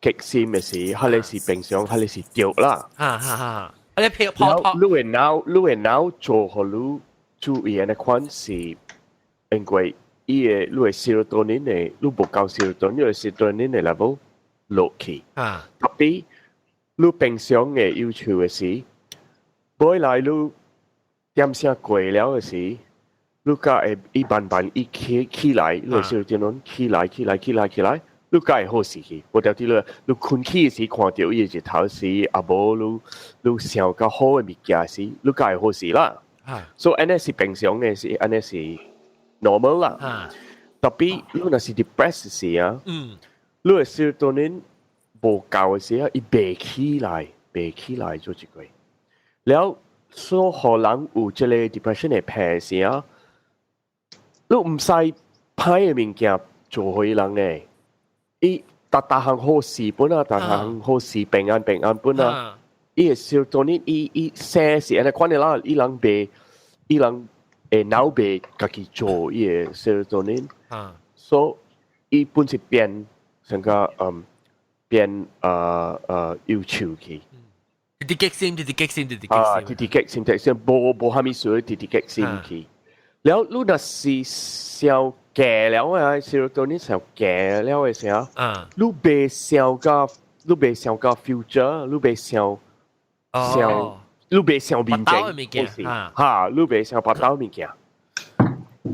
激心嘅時，彼个是平常，彼个是對啦。哈哈哈！你撇跑跑，你的腦做予你注意按呢款是因為伊的你的 serotonin 的，你無夠 serotonin，你的 serotonin 的 level 落去。特別你平常的憂愁的時，尾來你點聲過了的時，你才會伊慢慢伊起起來，你的 serotonin 起來起來起來起來，你才會好勢去。無條啲你你睏起時看著伊的日頭時，啊無你你想較好的物件時，你才會好勢啦。所以按呢是平常的是按呢是 normal 啦。特別你若是 depressed 時啊，你的 serotonin 無夠的時啊，伊袂起來，袂起來做一個。了，所予人有這個 depression 的病時啊，你毋使歹的物件做予人咧，伊逐逐項好事本啊，逐項好事平安平安本啊，伊的 serotonin 伊伊生是按呢款的啦，伊人袂，伊人會腦袂家己做伊的 serotonin，所以伊本是變成個變憂愁去。直直激心，直直激心，直直激啊，直直激心，直心，無蝦米事，直直激心去。了，你若是傷低了啊，serotonin 傷低了的時候，你袂想到，你袂想到 future，你袂想想，你袂想面前，哈，你袂想腹肚物件。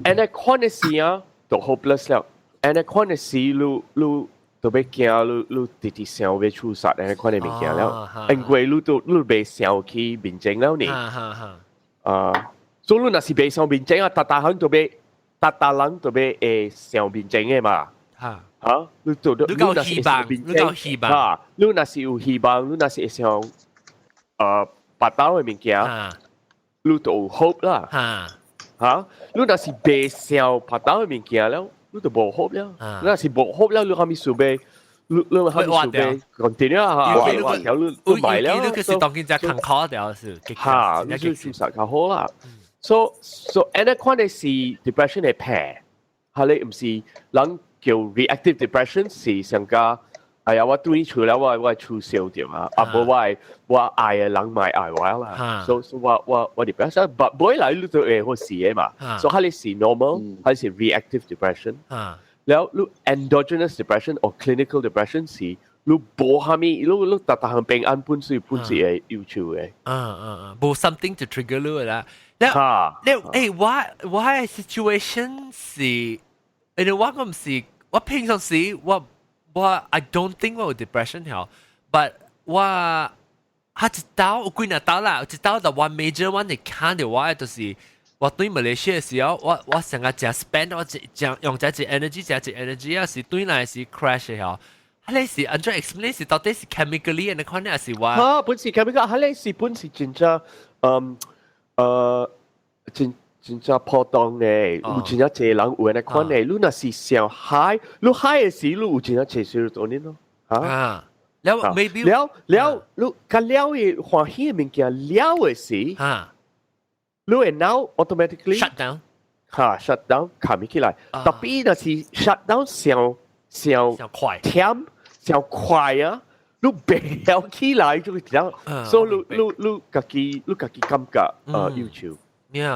按呢款的時啊，就 hopeless 了。按呢款的時，你你特別驚，你你直直想欲自殺按呢款的物件了，因為你都你袂想去面前了呢。啊，所以你若是袂想面前啊，逐逐項都欲，逐逐人都欲會想面前的嘛。哈，你做你有希望，你有希望。哈，你若是有希望，你若是會想，腹肚的物件，你就有 hope 啦。哈，你若是袂想腹肚的物件了，你就無 hope 了。你若是無 hope 了，你啥物事欲，你你係咪準備 continue 啊？嚇，條路都買了。你佢是當見只扛考掉是。嚇，你就選擇較好啦。So 按呢款的是 depression 的病，哈你毋是人叫 reactive depression 是上加，哎呀，我對厝了，我厝燒掉啊，啊無我愛的人莫愛我啦，所以我 depression，but 尾來你都會好死的嘛，所以彼是 normal，彼是 reactive depression。了你 endogenous depression or clinical depression 是你無蝦米，你逐逐項平安本身會憂愁的。嗯嗯嗯，無 something to trigger 你啦。了了，我的 situation 是，因為我毋是，我平常時我 I don't think 我有 depression 嗬，but 我他一道有幾若道啦，有一道就 one major one 會看到我的就是我對馬來西亞時候，我成日誠 spend 我誠用這一 energy 這一 energy 啊，是對來是 crash 的嗬。彼是按怎 explain 是到底是 chemically 按呢款還是我？哈，本是 chemical，彼是本是真正真正普通的，有真正濟人有按呢款的。你若是想 high，你 high 的時，你有真正濟 serotonin 咯。啊，了 maybe 了了，你佮了的歡喜的物件了的時，你會腦 automatically shut down，哈 shut down 冚起來。特別若是 shut down 上上上快，忝上快啊！你袂曉起來就會這樣，所以你家己感覺憂愁。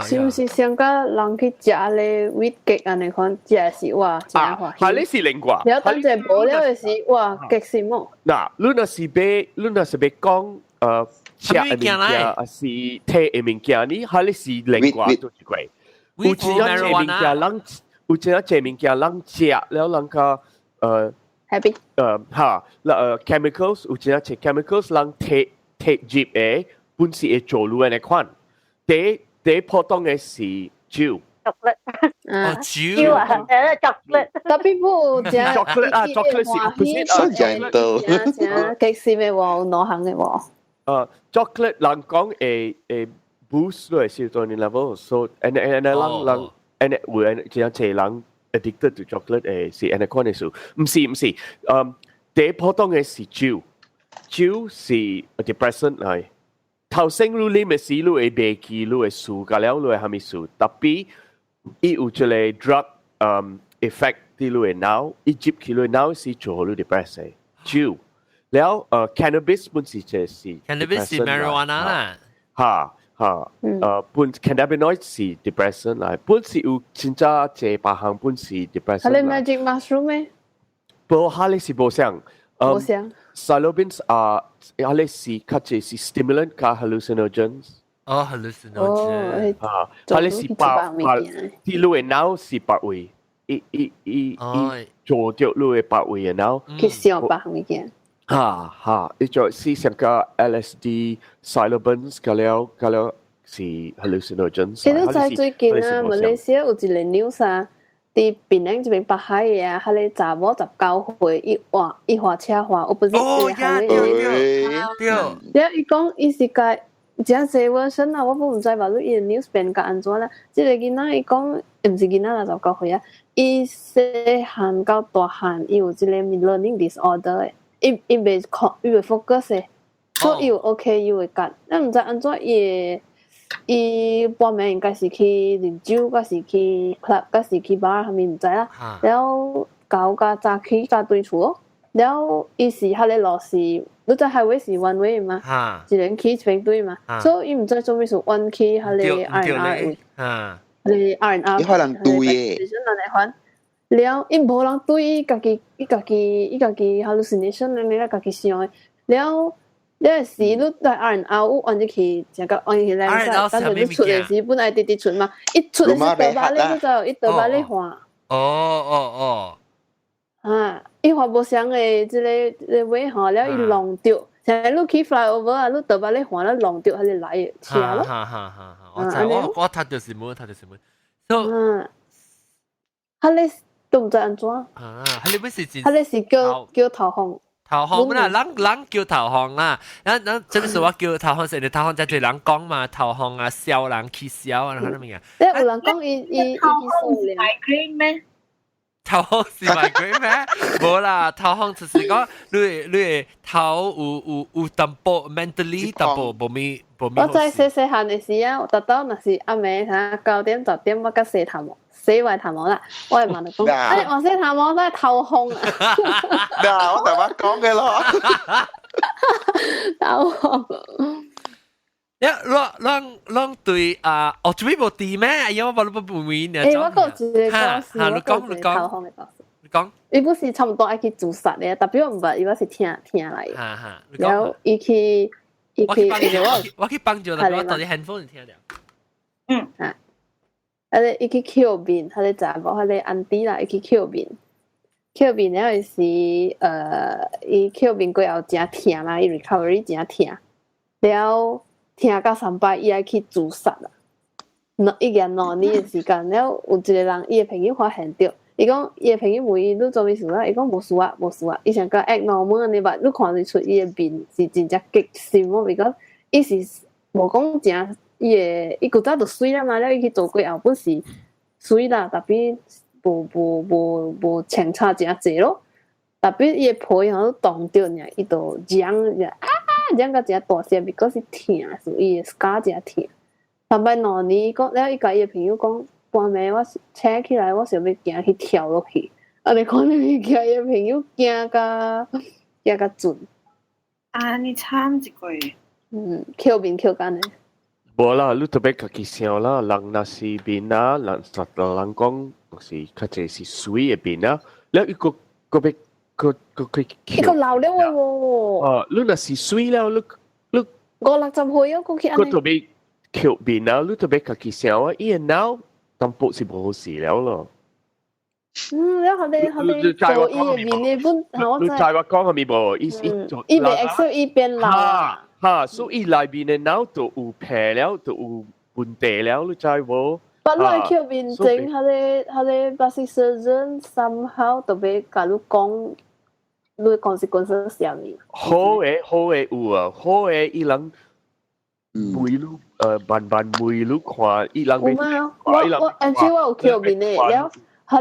是毋是上個人去食咧 weed cake 按呢款食是哇誠歡喜。係你是另外。了等陣無了的時，哇激心哦。嗱，你若是欲講食的物件，還是提的物件，你彼是另外做一個。有真濟物件人，有真濟物件人食了人較happy。哈，chemicals 有真濟 chemicals 人提提入的，本是會做你按呢款。第普通的是酒。 chocolate。哦，酒。酒啊，chocolate。特別不食 chocolate 啊，chocolate 是 opposite 啊，gentle。誠激心的喎，有兩項的喎。chocolate 人講會 boost 你的 serotonin level，so and 人人 and 有真濟人 addicted to chocolate 是按呢款的事，毋是毋是，第普通的是酒，酒是 depressant 來。頭先你啉的時，你會袂記，你會輸，甲了你會蝦米事？特別伊有一個 drug effect 佇你的腦，伊入去你的腦是做予你 depressed 的酒。了cannabis 本是這是 cannabis 是 marijuana 啦。哈哈，本 cannabinoid 是 depressant 來，本是有真正濟別項本是 depressant。彼 magic mushroom 咩？無，彼是無相。無相。 Psilocybin 啊，彼是較濟是 stimulant 加 hallucinogens。哦，hallucinogen。啊，彼是別別，佇你的腦是別位，伊伊伊伊做著你的別位的腦。去想別項物件。哈哈，伊就是上個 LSD、psilocybin 加了加了是 hallucinogens。其實在最近啊，馬來西亞有一個 news 啊，佇檳城這邊北海的啊，彼个查某19歲，伊換車換，我不是哦呀，對對對。了伊講伊是共誠濟 version 啊，我本毋知吧，你伊的 news 變甲按怎啦？這個囡仔伊講，毋是囡仔啦，十九歲啊，伊細漢到大漢，伊有這個 learning disorder 的，伊袂控，伊袂 focus 的，所以伊有 OKU 的甲，咱毋知按怎伊伊半暝應該是去啉酒，抑是去 club，抑是去 bar，啥物毋知啦。了搞甲早起甲轉厝咯。了伊是彼个路是，你知 highway 是 one way 嘛？一人去一邊對嘛？所以伊毋知做咩事彎去彼个 R&R 位。彼个 R&R。伊可能對的。款。了伊無人對伊家己，伊家己，伊家己 hallucination 按呢啦，家己想的。了。了時你在 R&R 有按入去，誠個按入去來使，等陣你出的時本來直直出嘛，一出的時倒巴咧，你就伊倒巴咧換。哦哦哦。啊，伊換無相的這个這个位吼，了伊弄著，像你去 flyover 啊，你倒巴咧換了弄著，彼個來的車咯。哈哈哈！我知我讀著新聞，讀著新聞。嗯，彼个都毋知按怎。啊，彼個本是彼個是叫頭風。頭風啦，人人叫頭風啦，咱咱這個是我叫頭風，是你頭風才濟人講嘛，頭風啊，痟人起痟啊，那物件。有人講伊頭風是 migraine 咩？頭風是 migraine 咩？無啦，頭風就是講你頭有淡薄 mentally 淡薄無咪無咪。我在細細漢的時啊，特到若是暗暝嚇9點10點，我佮洗頭毛，洗完頭毛啦，我會問你講，哎，我洗頭毛在頭風啊。嗱，我頭先講嘅咯。頭風。一攏攏對啊！哦，做咩無佇咩？哎呀，我無你不會呢。欸，我講一個故事，我講你講頭風的故事。你講。伊不是差不多愛去自殺的，但係我毋捌，伊我是聽聽來。哈哈。然後伊去伊去，我去幫助啦，我到底 handphone 聽著。嗯。啊。啊！伊去抾面，彼個查某，彼個 auntie 啦，伊去抾面，抾面了是伊抾面過後誠疼啦，伊 recovery 誠疼，了。疼到三擺，伊愛去自殺啦。兩一年2年的時間，了有一個人，伊的朋友發現著，伊講伊的朋友問伊你做啥物事啊？伊講無事啊，無事啊。伊想講 act normal 按呢吧，你看得出伊的面是真正激心哦，because 伊是無講誠，伊的伊古早就媠啦嘛，了伊去做過後本是媠啦，tapi 無穿插誠濟咯。tapi 伊的皮吼凍著爾，伊就嚷啊！嚷甲誠大聲，because 是疼，是伊的 scar 誠疼。三擺2年講了，伊共伊的朋友講，半暝我醒起來，我想欲行去跳落去。啊！你看你物件，伊的朋友驚甲盡。啊！你慘一個。嗯，抾面抾按呢。無啦，你特別家己想啦，人若是面啊，人人講是較濟是媠的面啊，了伊閣閣欲閣閣去伊閣老了的喎。哦，你若是媠了，你你五六十歲啊，閣去按呢。閣特別抾面啊，你特別家己想啊，伊的腦淡薄是無好勢了咯。嗯，了後你後你做伊的面的本，我你知我講啥物無？伊伊做伊袂 accept 伊變老啊。哈，所以伊內面的腦就有病了，就有問題了，你知無？不過抾面前，彼個 plastic surgeon somehow 特別共你講，你 consequences 是啥物？好的好的有啊，好的伊人每你慢慢每你看，伊人有嗎？我我 actually 我有抾面的了。彼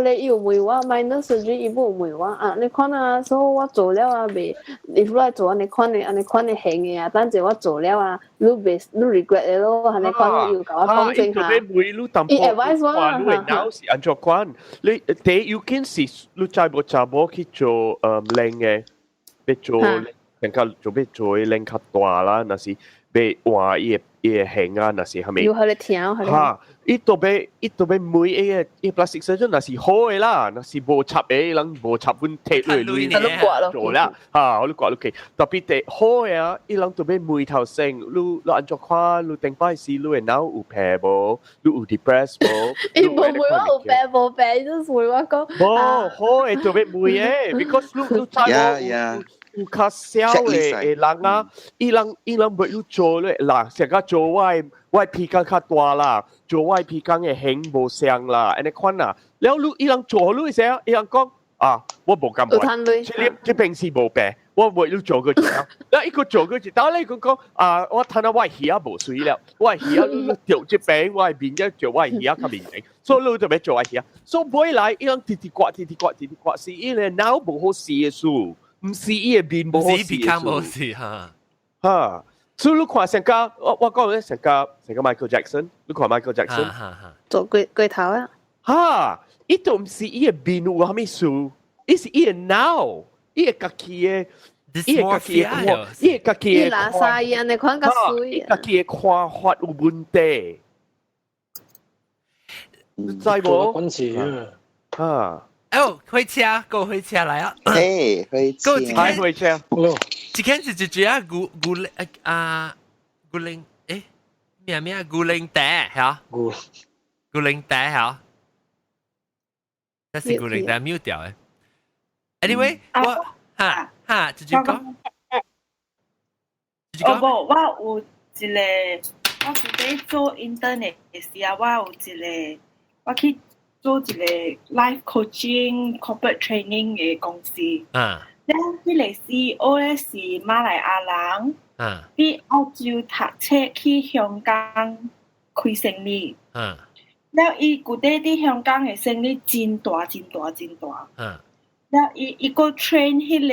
個伊有問我 minor surgery，伊無問我啊，你看啊，所以我做了啊，袂，你來做按呢款的按呢款的型的啊，等陣我做了啊，你袂你 regret 的咯，按呢款伊有共我講清下。伊 advise 我啊，你的腦是按怎款？你第要緊是你知無查某去做靚的，欲做人家做欲做的靚較大啦，若是欲換伊的伊的型啊，若是啥物？有彼個疼，哈！伊特別每一個伊 plastic surgeon 若是好的啦，若是無插的，人無插阮摕落來做啦，哈，我你掛落去。特別第好的啊，伊人特別問頭先，你按怎看？你頂擺時你的腦有病無？你有 depress 無？伊無問我有病無病，就是問我講。無好的特別問的，because 你知無？有較痟的的人啊，伊人袂你做咧，嗱，成個做我的鼻孔較大啦，做我的鼻孔的形無相啦，按呢款啊，了你伊人做你時，伊人講啊，我無感覺，這這邊是無病，我袂你做過一道，了伊閣做過一道，咧伊閣講啊，我睇下我的耳仔無媠了，我的耳仔你著這邊，我的面仔做我的耳仔較明顯，所以你就欲做我的耳仔，所以尾來伊人直直刮，直直刮，直直刮，是伊個腦無好勢的事。毋是伊的面無好勢，無事哈。哈，所以你看成個，我講咧成個成個 Michael Jackson，你看 Michael Jackson，做過過頭啊。哈，伊都毋是伊的面有啥物事，伊是伊的腦，伊的家己的，伊的家己的看，伊的家己的，伊垃圾伊按呢款較媠，伊家己的看法有問題。知無？關事啊。哈。哦，火車，過火車來啊！嘿，火車，開火車。這間是一隻啊，牛牛啊，牛奶，誒，咩咩牛奶茶，嚇？牛牛奶茶嚇？這是牛奶茶 mute 掉的。Anyway，我哈哈，繼續講。哦無，我有一個，我是佇做 intern 的時啊，我有一個，我去做一個 life coaching corporate training 的公司。了，彼個 CEO 咧是馬來亞人。佇澳洲讀冊去香港開生意。了伊舊底佇香港的生意真大真大真大。了伊閣 train 彼個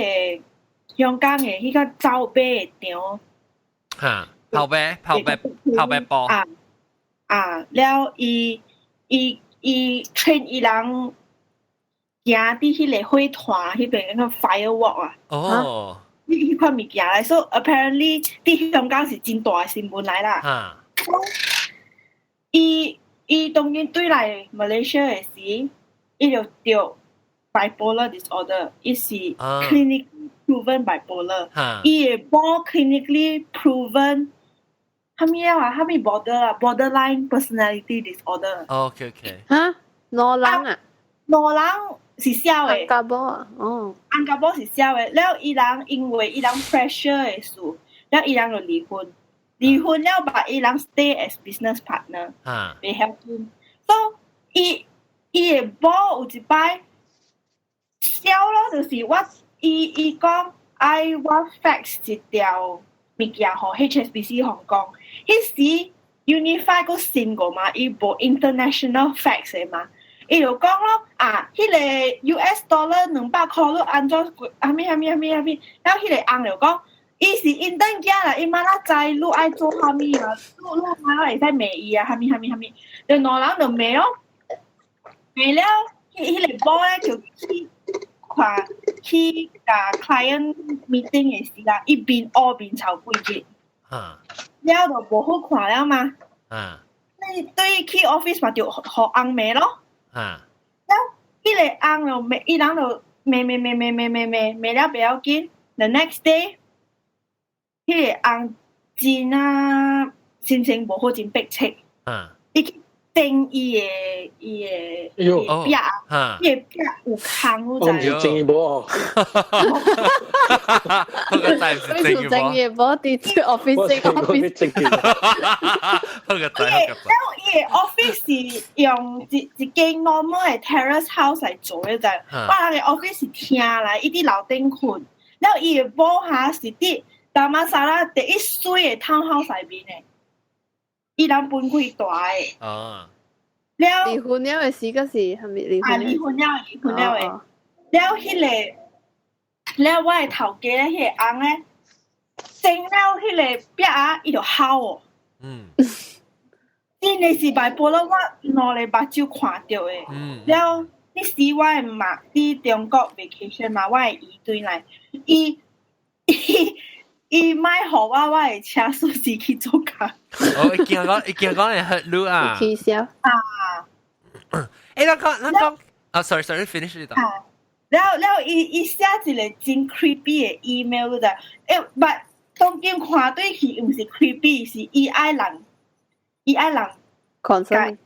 香港的彼個走馬的場。嚇，跑馬跑馬跑馬波。啊啊！了伊 train 伊人行佇彼個火團彼邊那個 firework 啊。哦。彼款物件來，所以 apparently 佇香港是真大的新聞來啦。伊當然對來 Malaysia 的時，伊就著 bipolar disorder，伊是 clinically proven bipolar。伊會無 clinically proven，啥物啊？啥物 border 啊？borderline personality disorder。 OK。嚇，兩人啊？兩人是痟的。翁佮某啊，哦。翁佮某是痟的，了伊人因為伊人 pressure 的事，了伊人就離婚。離婚了，but 伊人 stay as business partner，袂曉緊。所以伊的某有一擺痟咯，就是我伊講愛我 fax 一條物件予 HSBC 香港，彼時 Unifi 閣新過嘛，伊無 international fax 的嘛。伊就講咯，啊，彼個 US dollar 200箍，你按怎啥物啥物啥物啥物，了彼個翁就講，伊是𪜶轉囝啦，伊嘛哪知你愛做啥物啊？你嘛會使罵伊啊？啥物啥物啥物，就兩人就罵咯，罵了，彼個某咧就去看去共 client meeting 的時啦，伊面烏面臭幾日，了就無好看了嘛。你對去 office 嘛就予翁罵咯。了，彼個翁就罵，伊人就罵罵罵罵罵罵罵罵了袂要緊。The next day，彼個翁真啊心情無好，真迫切。伊去整伊的壁，伊的壁有空，你我毋是整伊某哦。嗰個真係整整伊某，佇 office 整 office。嗰個真。伊的 office 是用一間 normal 的 terrace house 來做的，就我人的 office 是廳來，伊佇樓頂睏，了伊的某哈是佇達瑪薩拉第一媠的 townhouse 內面的，伊人分開蹛的。了離婚了的時個是係咪離婚？啊，離婚了，離婚了的。了彼個，了我的頭家咧，彼個翁咧，整了彼個壁仔，伊就哭哦。真的是 bipolar，我兩个目睭看著的。了，彼時我的媽佇中國 vacation 嘛，我的姨轉來，伊莫予我的車鎖匙去做工。哦，伊驚講，伊驚講會嚇你啊！起痟。啊！欸，咱講，咱講，啊，sorry sorry，finish 呢度。了了，伊寫一個真 creepy 的 email 就，欸，but 當今看對去，毋是 creepy，是伊愛人，伊愛人。共共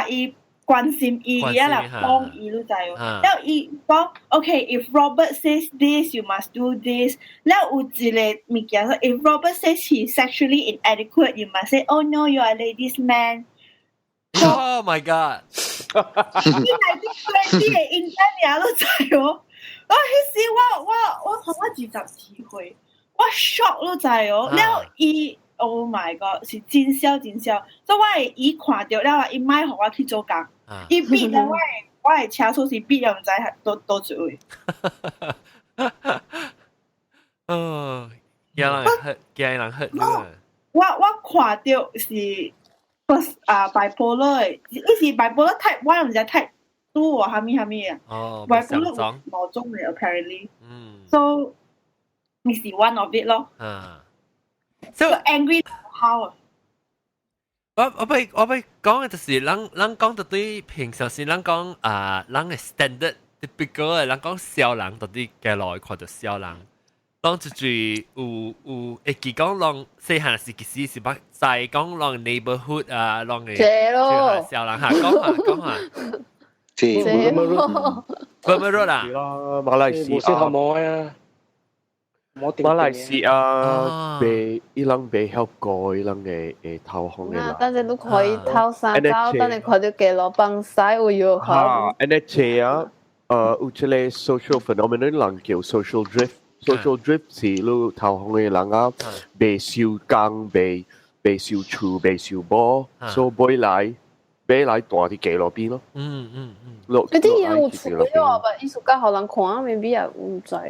伊關心伊，伊愛來幫伊，你知無？了伊講，OK，if Robert says this, you must do this。了有一個物件說，if Robert says he's sexually inadequate, you must say, oh no, you are a ladies man。 Oh my god！伊係啲 twenty 的 intern 你知無？我彼時我同我24歲，我 shock 你知無？了伊。Oh my god！是真痟真痟，所以我的姨看著了，伊莫予我去做工。伊逼了我的車鎖匙，逼了毋知佗佗一位。哦，驚人嚇，驚人嚇你。我看著是 first 啊 bipolar 的，伊是 bipolar type one，毋知 type two 或啥物啥物啊。哦，bipolar 有兩種的 apparently。So 伊是 one of it 咯。So angry how？我欲講的就是咱講到對平常時咱講啊，咱的 standard typical 的，咱講痟人到底街路看著痟人，當就是有會記講攏細漢時其實是捌知講攏 neighborhood 啊，攏的咯，痟人哈，講下講下，這咯，不不啦，馬來西亞啊。馬來西亞被伊人被曉過，伊人的頭風的啦。等陣你可以頭衫走，等陣看著街路放屎有藥哈，按呢這啊，有這個 social phenomenon 人叫 social drift。social drift 是你頭風的人啊，袂收工，袂收厝，袂收某，所以尾來買來蹛佇街路邊咯。落嗰啲嘢有厝嘅哦，但藝術家予人看，maybe 也唔知啊。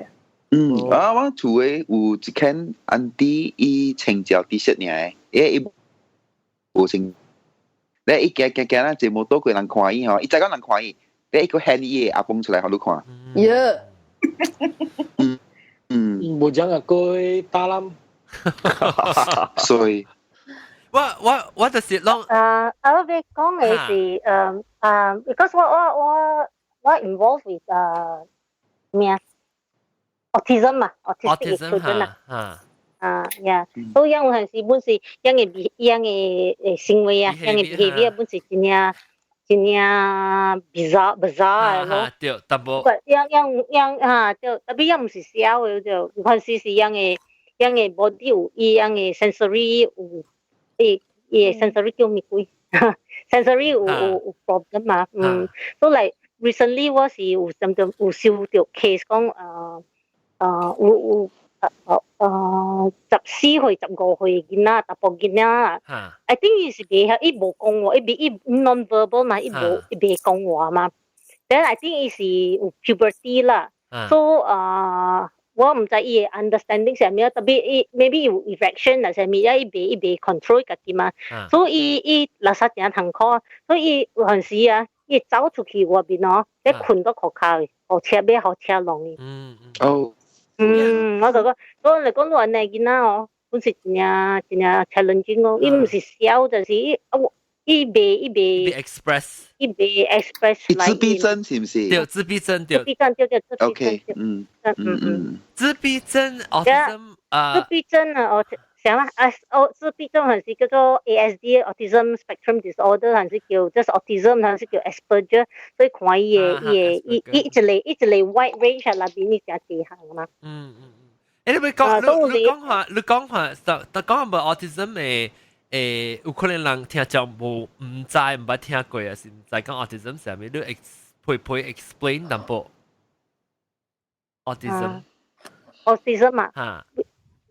嗯，啊，我厝的有一間 auntie 伊穿條 T-shirt 爾，伊無穿。咧伊行行行啦，坐摩托過人看伊吼，伊知講人看伊，咧伊閣顯伊的阿公出來予你看。耶！無講啊，過打攬。所以，我就是攏啊，我欲講的是because 我 involved with 咩啊？autism 嘛，autistic children 啊。啊呀，所以有陣時本是樣的樣的行為啊，樣的 behavior 本是真正真正 bizarre bizarre 咯。對，淡薄。樣樣樣啊，對，特別樣毋是痟的，就有陣時是樣的樣的 body 有伊樣的 sensory 有，伊的 sensory 叫咩鬼？sensory 有 problem 嘛，所以 like recently 我是有甚至有收到 case 講有14歲、15歲囡仔，查埔囡仔。I think 伊是袂曉，伊無講話，伊袂伊 non-verbal 嘛，伊無伊袂講話嘛。Then I think 伊是有 puberty 啦，so 我毋知伊的 understanding 啥物，特別伊 maybe 有 erection 啊啥物，啊伊袂 control 家己嘛。所以伊伊垃圾誠痛苦，所以伊有陣時啊，伊走出去外面哦，咧睏到塗跤的，予車尾予車弄伊。哦。嗯，我就講，所以嚟講，你按呢囡仔哦，本是真正真正 challenging 哦，伊毋是痟，就是伊我伊袂 express，伊袂 express。自閉症是毋是？對，自閉症對。自閉症對對，自閉症。 OK，自閉症 autism 啊。自閉症啊，哦，啥啊？啊，哦，自閉症還是叫做 ASD autism spectrum disorder，還是叫 just autism，還是叫 Asperger，所以看伊的伊的伊伊一個 wide range 內邊你誠濟項嘛。嗯嗯嗯。你講你講話，就講無 autism 的有可能人聽講無毋知毋捌聽過啊，是毋知講 autism 啥物？你 ex 陪陪 explain 淡薄 autism。 autism 啊。嚇。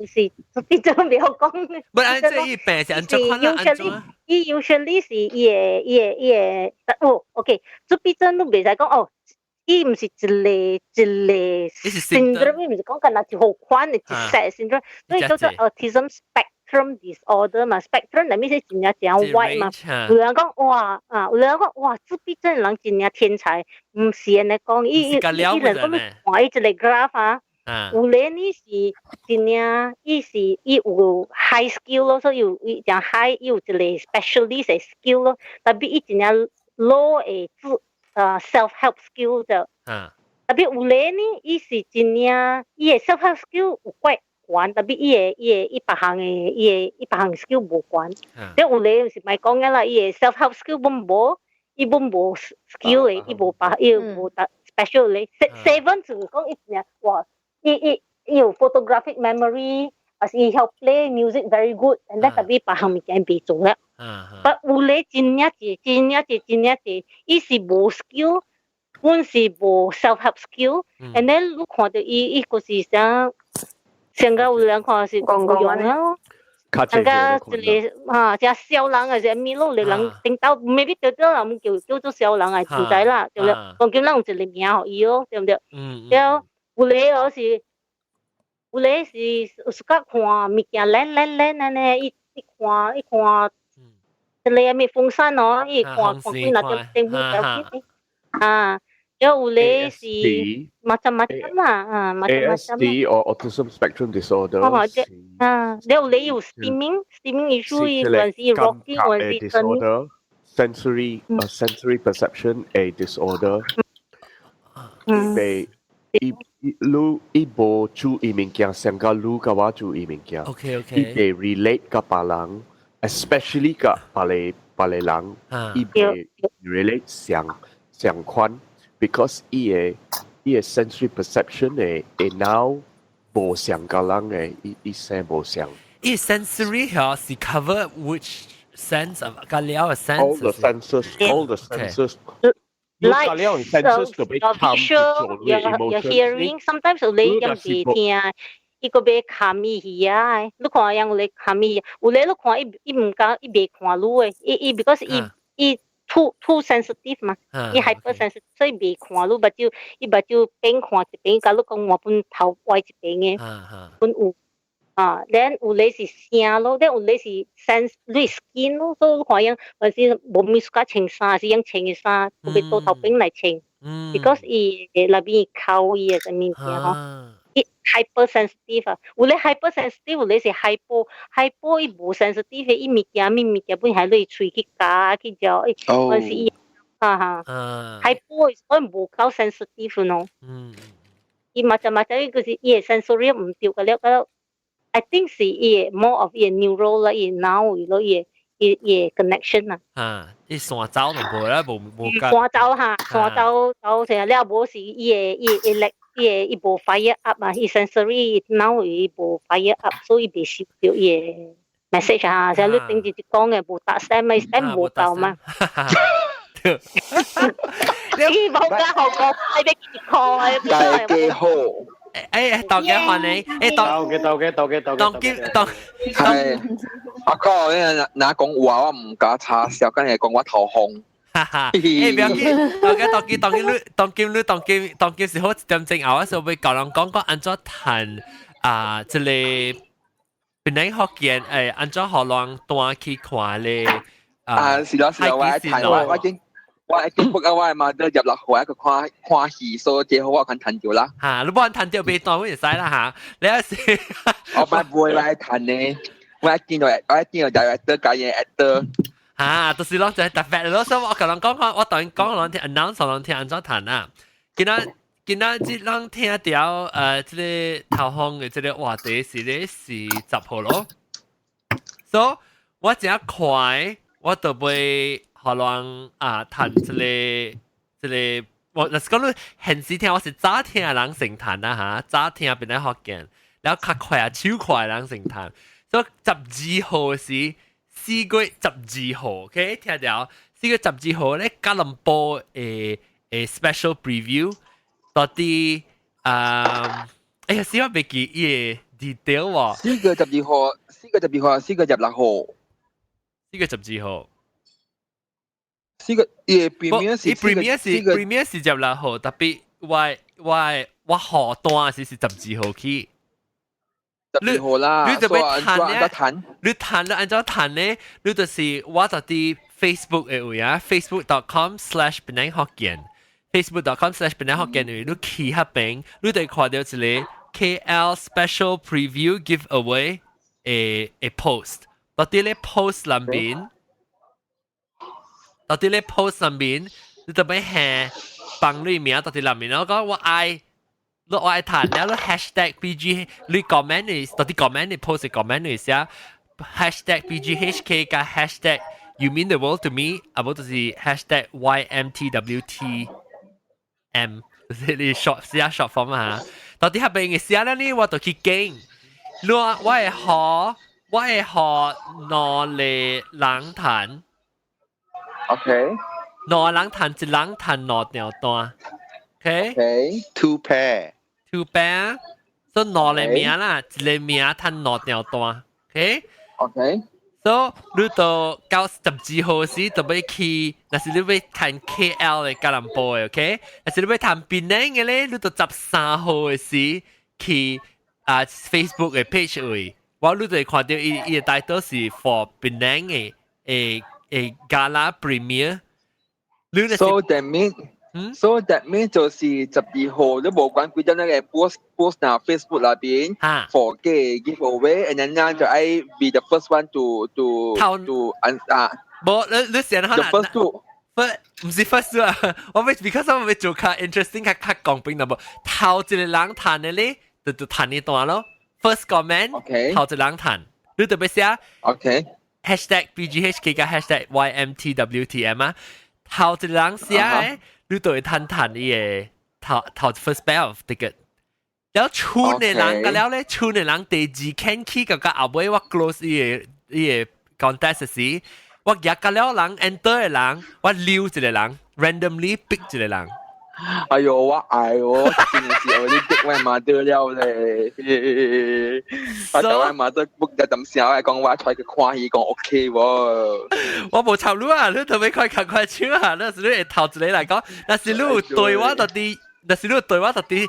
是自閉症袂曉講。不，按這伊病是按怎款啊？按怎？伊 usually 是伊的哦，OK，自閉症你袂使講哦，伊毋是一個一個 syndrome，伊毋是講干焦一號款的一 set syndrome，所以叫做 autism spectrum disorder 嘛，spectrum 內面是真正誠 wide 嘛。有人講哇啊，有人講哇，自閉症人真正天才，毋是按呢講，伊伊伊人講你看伊一個 graph 啊。有咧，你是真正，伊是伊有 high skill 咯，所以有伊誠 high，伊有一個 specialist 的 skill 咯，特別伊真正 low 的self help skill 就，特別有咧呢，伊是真正伊的 self help skill 有怪懸，特別伊的伊別項的伊的伊別項 skill 無懸，即有咧是莫講嘅啦，伊的 self help skill 本無，伊本無 skill 的，伊無別伊無特 special 咧，seven 就是講伊真正哇。伊有 photographic memory，還是伊曉 play music very good，and then 特別別項物件袂做啦。但有咧真正濟，真正濟，真正濟，伊是無 skill，本是無 self help skill，and then 你看著伊，伊就是啥，上個有人看是無用啊。人家一個哈，只痟人還是物咯，人頂到 maybe 對對人叫做痟人啊，唔知啦，對不對？當今咱有一個名予伊咯，對不對？了。有咧哦是，有咧是有時間看物件靚靚靚按呢，伊看，一個物風扇哦，伊看看幾若點點點點啊，了有咧是 macam-macam 啦，啊，macam-macam。 ASD or autism spectrum disorder。哦，這啊，了有咧有 stimming issue，伊有陣時 rocking，有陣時 disorder sensory perception a disorder。被伊你伊無注意物件，上甲你佮我注意物件。 伊會 relate 佮別人，especially 佮別個別個人，伊會 relate 上上款，because 伊的 sensory perception 的腦無像佮人的，伊生無像。伊 sensory 嗬是 cover which sense of 個了 sense？ All the senses, all the senses. Like your visual, your hearing, sometimes 有咧ยัง袂聽，伊閣欲看伊耳仔，你看樣有咧看伊，有咧你看伊伊毋敢，伊袂看你的，伊伊 because 伊伊 too sensitive 嘛，伊 hyper sensitive，所以袂看你目睭，伊目睭邊看一邊，佮你講我本頭歪一邊嘅，本有啊，then 有咧是聲咯，then 有咧是 sense 你 skin 咯，所以你看樣有時無咪 suka 穿衫，是用穿嘅衫，特別倒頭邊來穿，because 伊內邊扣伊嘅物件吼。伊 hyper sensitive 啊，有咧 hyper sensitive，有咧是 hypo，hypo 伊無 sensitive，伊物件物物件本係你喙去咬去嚼，有時伊哈哈，hypo 所以無夠 sensitive 咯。伊嘛就嘛就伊就是伊嘅 sensory 毋對個了個，I think 是伊嘅 more of 伊嘅 neural 啦，伊腦位咯，伊伊伊 connection 啊。啊，伊線走就無啦，無無線走哈，線走走成了無是伊嘅伊嘅力。伊個伊無 fire up 啊，伊 sensory 腦伊無 fire up，所以袂收到伊個 message 啊。像你頂住講嘅無打聲咪聲無夠嘛。你無加好講，你欲一箍。大家好。誒，大家歡迎，誒，當嘅當嘅當嘅當當今當係阿哥，你若講話我毋敢插，小緊係講我頭紅。哈哈，誒，不要緊，大家當今當今你當今你當今當今是好一點鐘後，我是欲教人講講按怎趁啊，這個檳城福建誒，按怎予人帶去看咧？啊，是咯是咯，我愛趁我我已經我已經 book 啊，我的媽都入落去一個看看戲，所以這好我肯趁著啦。嚇，你無趁著袂單會使啦嚇，你係是我唔會來趁呢，我一見到我一見到就係得加嘢得。嚇，就是咯，就係特別咯，所以我共人講講，我當然講人聽 announce 人聽按怎趁啊。今仔今仔日人聽著這个頭風的這个話題是咧是10號咯，所以我真快，我就欲予人啊趁這个這个，我若是講你現時聽，我是早聽的人先趁啊嚇，早聽檳城福建，了較快啊，手快的人先趁，所以12號是4月12號，OK，聽著，4月12號咧，吉隆坡的的 special preview，到底啊，哎呀，死我袂記伊个 detail 喎。4月12號，四月十二號，4月16號。4月12號。四個伊 premiere 是伊 premiere 是 premiere 是十六號，tapi 我我我賀單是是十二號起。十二號啦，你就欲趁咧，你趁你按怎趁咧？你就是我就佇 Facebook 的位啊，Facebook.com/檳城福建，Facebook.com/檳城福建位，你去彼邊，你就會看到一个 KL special preview giveaway 的的 post，到佇咧 post 內面，到佇咧 post 上面，你就欲下放你名到佇內面，我講我愛。你我愛趁，了你 hashtag BG，你 comment 你到佇 comment 你 post comment 你寫 #BGHK 加 hashtag you mean the world to me，啊無就是 #YMTWTM，就是你 short 寫 short form 啊。到底彼邊的寫了呢，我就去揀。你我會予我會予兩个人趁。 OK。兩个人趁，一人趁兩張單。OK。 OK。Two pair。 Two pair，所以兩个名啦，一个名趁兩張單。OK。 OK。所以你到到12號時就欲去，若是你欲趁 KL 的吉隆坡的，OK？若是你欲趁檳城的咧，你就13號的時去啊 Facebook 的 page 位，我你就會看到伊伊的 title 是 for 檳城的的的 gala premiere。 So that mean So that mean 就是12號，你無管幾點那個 post post 那 Facebook 那邊，for 嘅 giveaway，and then 呢就愛 be the first one to to 啊，無你你先 the first two。 first 毋是 first 啊，我欲 because 我欲做較 interesting 較較公平淡薄，頭一个人趁的咧，就就趁呢單咯。First comment，頭一個人趁，你特別寫 #BGHK 加 #YMTWTM 啊，頭一個人寫的，你就會趁趁伊个頭頭 first pair of ticket。了剩的人個了咧，剩的人第二間去個個後尾我 close 伊个伊个 contest 時，我夾個了人 enter 的人，我溜一個人，randomly pick 一個人，哎呦，我愛我真係是我啲激我媽得了咧。我就我媽得 book 一陣時，我講我出去看戲，講 OK 喎。我無插你啊，你特別快較快手啊！那是你會頭一個來講，若是你有對我到底，若是你有對我到底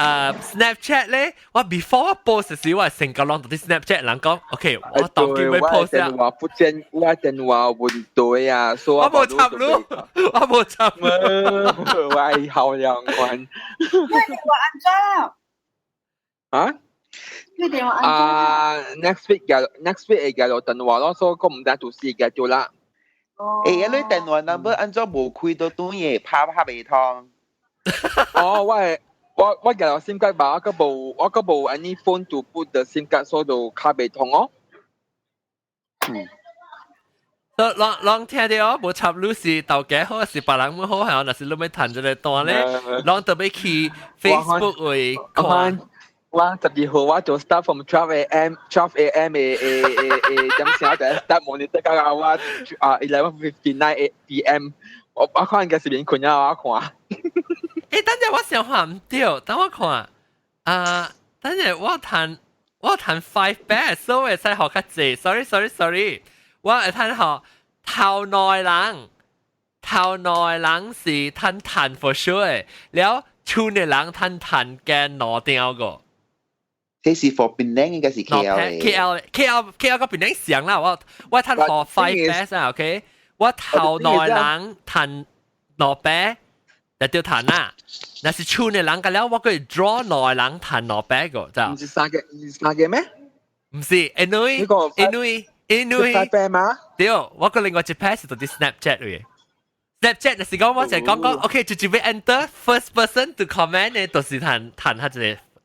，Snapchat 咧，我 before 我 post 時，我係成個攏到啲 Snapchat 人講，OK，我當機會 post 啊。電話不見，我電話問對啊，所我無插你，我無插你，我係好兩關。你電話按怎啦？啊？你電話按怎？啊，next week 嘅 next week 會嘅落電話咯，所以講唔知就是嘅做啦。誒，你電話 number 按怎無開到轉嘅，拍拍袂通？哦，我係。我入 SIM 卡吧，我個無 any phone to put the SIM 卡，所以就卡袂通哦。嗯。所攏攏聽著，無插你是頭家好，是別人好，係若是你欲趁這個單咧，攏特別去 Facebook 位看。我12號我做 start from 12 a.m. 12 a.m. 誒點先我就 start monitor 到我啊 11:59 p.m. 我看嘅視頻困啊，我看。誒，等陣我想話毋對，等我看。啊，等陣我趁 five 百，所以會使學較濟。Sorry sorry sorry，我會趁學頭內人，頭內人是趁趁 for sure 了厝的人趁趁嘅兩張個。這是 for 檳城應該是 KL 嘅。 KL KL KL 個檳城上啦，我趁學 five 百啊，OK，我頭內人趁200。就對趁啦，若是厝的人個了，我可以 draw 兩人趁200個，就毋是三個，毋是三個咩？毋是，因為三嗎？對，我個另外一 pair 是到啲 Snapchat 嘅。Snapchat 就是講我就係講講，OK，直接要 enter first person to comment 呢，就是趁趁下一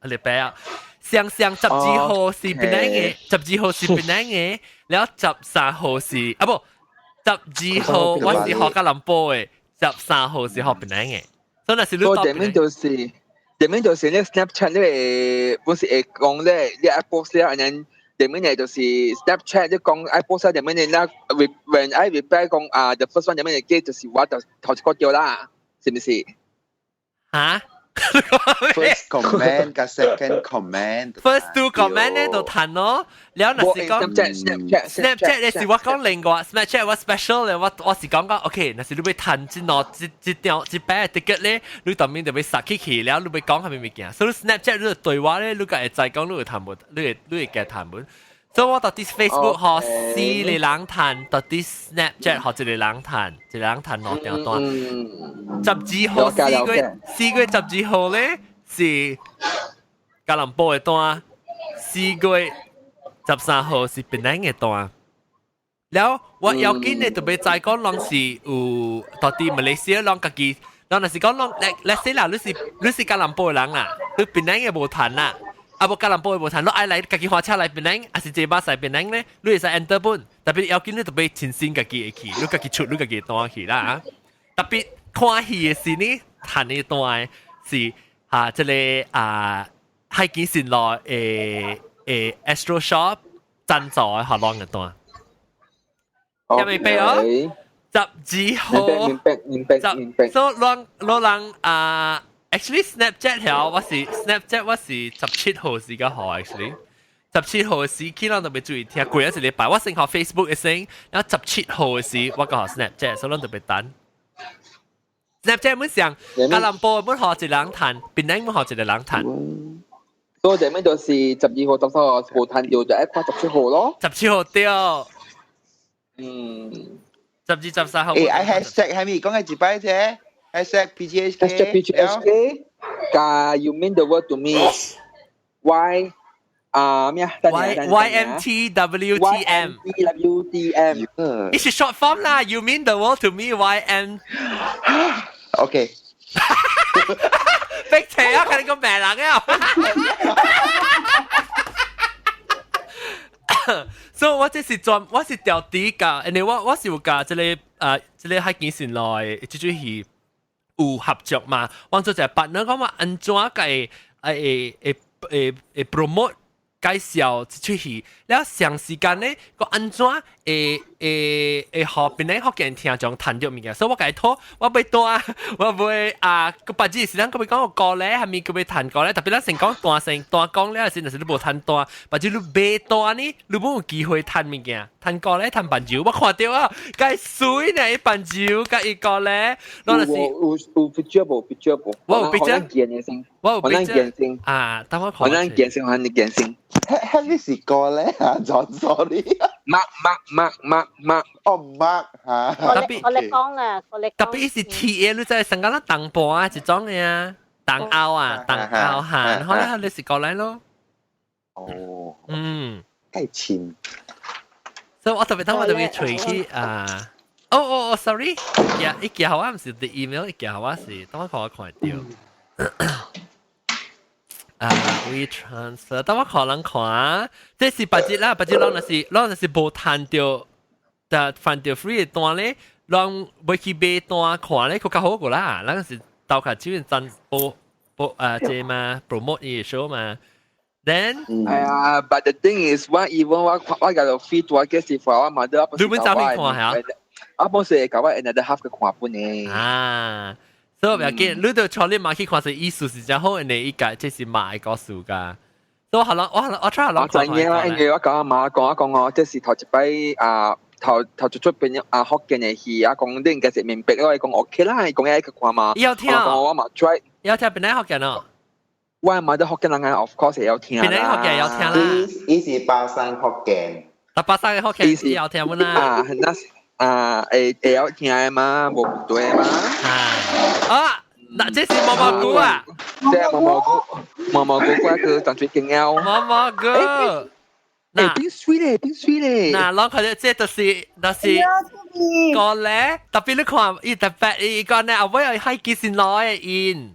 個禮拜啊。上上12號是檳城嘅，12號是檳城嘅，了13號是啊不，12號我是學吉隆坡嘅，13號是學檳城嘅。所以若是你所以前面就是，前面就是你 Snapchat 你會本是會講咧，你 post 了，然後前面咧就是 Snapchat 你講愛 post 前面你那 when I reply 講啊，the first one 前面嘅就是我就頭一個掉啦，是唔是？嚇？ First comment 加 second comment。 First two comment 咧就趁咯，了若是講 Snapchat Snapchat 咧是我講另外 Snapchat 我 special 咧，我是講講 OK，若是你欲趁這兩這這張這擺 ticket 咧，你當面就欲殺起去，了你欲講啥物物件，所以 Snapchat 你對話咧，你個會知講你會趁無，你會加趁無。所以我到底 Facebook 予四個人趁，到底 Snapchat 予一個人趁，一個人趁兩張單。12號4月4月12號咧是吉隆坡的單，4月13號是檳城的單。了我要緊的特別知講，攏是有到底馬來西亞攏家己，攏若是講攏，let's say 啦，你是吉隆坡的人啦，你檳城的無趁啦。啊無吉隆坡的無趁，你愛來家己花車來檳城，還是坐巴士檳城咧？你會使 enter 本，特別要緊你特別親身家己會去，你家己出你家己單去啦。特別看戲的時呢，趁的單是啊，這個啊海景線路的 Astro Shop 贊助的活動的單。聽明白哦？12號，明白明白明白。所以攏攏人啊。Actually Snapchat 條我是 Snapchat 我是十七號時間號 actually 十七號時起咱特別注意聽，過一禮拜我先學 Facebook 的先，然後十七號的時我個學 Snapchat，所以咱特別等。Snapchat 本上，吉隆坡本予一人趁，檳城本予一個人趁。所以這邊就是12號、13號無趁著，就愛看十七號咯。十七號對。12、13號。誒，愛 hashtag 係咪講係一擺啫？Hashtag PGHK。 Hashtag PGHK。加 You mean the world to me。Y 啊咩啊？Y Y M T W T M。 W T M。 It's a short form 啦。You mean the world to me. Y M。 OK。逼邪啊！佢哋個名人啊！所以我這是專，我是調底㗎，因為我是有共這個啊，這個海景線內這出戲有合作嘛，我做一個 partner 講話按怎個會會會會 promote。介紹這齣戲，了長時間咧個按怎會會會予檳城福建聽眾趁著物件，所以我共伊討，我買單，我買啊個別日時咱閣欲講個歌咧，係咪閣欲趁歌咧？特別咱先講單先單講了時，若是你無趁單，或者你買單呢，你無有機會趁物件，趁歌咧，趁伴奏，我看著啊，該媠呢，伊伴奏佮伊歌咧，攏就是有有 picture 無 picture 無？我有 picture，我有 picture 啊，等我看。我咱見先，我咱見先。迄你是歌咧嚇，John sorry。 Mark Mark Mark Mark Mark。哦 Mark 嚇。特別我嚟講啦，我嚟特別伊是 T A，你知成個咱東部啊，一種嘅啊，東歐啊，東歐嚇，可能你是過來咯。哦。太親。所以我特別等我特別隨去啊。哦哦哦，sorry，伊寄我毋是 the email，伊寄我是，等我看我看著。啊，we transfer，等我可能看，這是別日啦，別日攏若是無趁著，但翻著 free 的單咧，攏欲去買單看咧，閣較好過啦。咱是鬥較少賺報報啊，這嘛 promote 伊個 show 嘛。Then 係啊，but the thing is，我 even 我共個 free 單，嘅是 for 我 mother，你本走去看下？我本是共我 another half 嘅看本呢。啊。所以不要緊，你就帶你媽去看是意思是真好，因為伊個這是媽的故事噶。所以我可能我可能我出嚟我知影啦，因為我講阿媽講一講哦，這是頭一擺啊，頭頭一出邊啊福建的戲啊，講你應該是明白咯，伊講 OK 啦，伊講愛去看嘛。要聽，我嘛 try。要聽檳城福建哦。我媽都福建人啊，of course 會曉聽啦。檳城福建會曉聽啦。伊是巴生福建。啊，巴生的福建會曉聽無啦？啊，那是啊，會會曉聽的嘛，無對嘛。啊啊，那這是毛毛菇啊！這毛毛菇，毛毛菇嗰個長最勁啊！毛毛菇。嗱，變媠咧，變媠咧。嗱，攏看著這就是個咧，特別你看，伊特別伊講咧，後尾有海幾先來的因。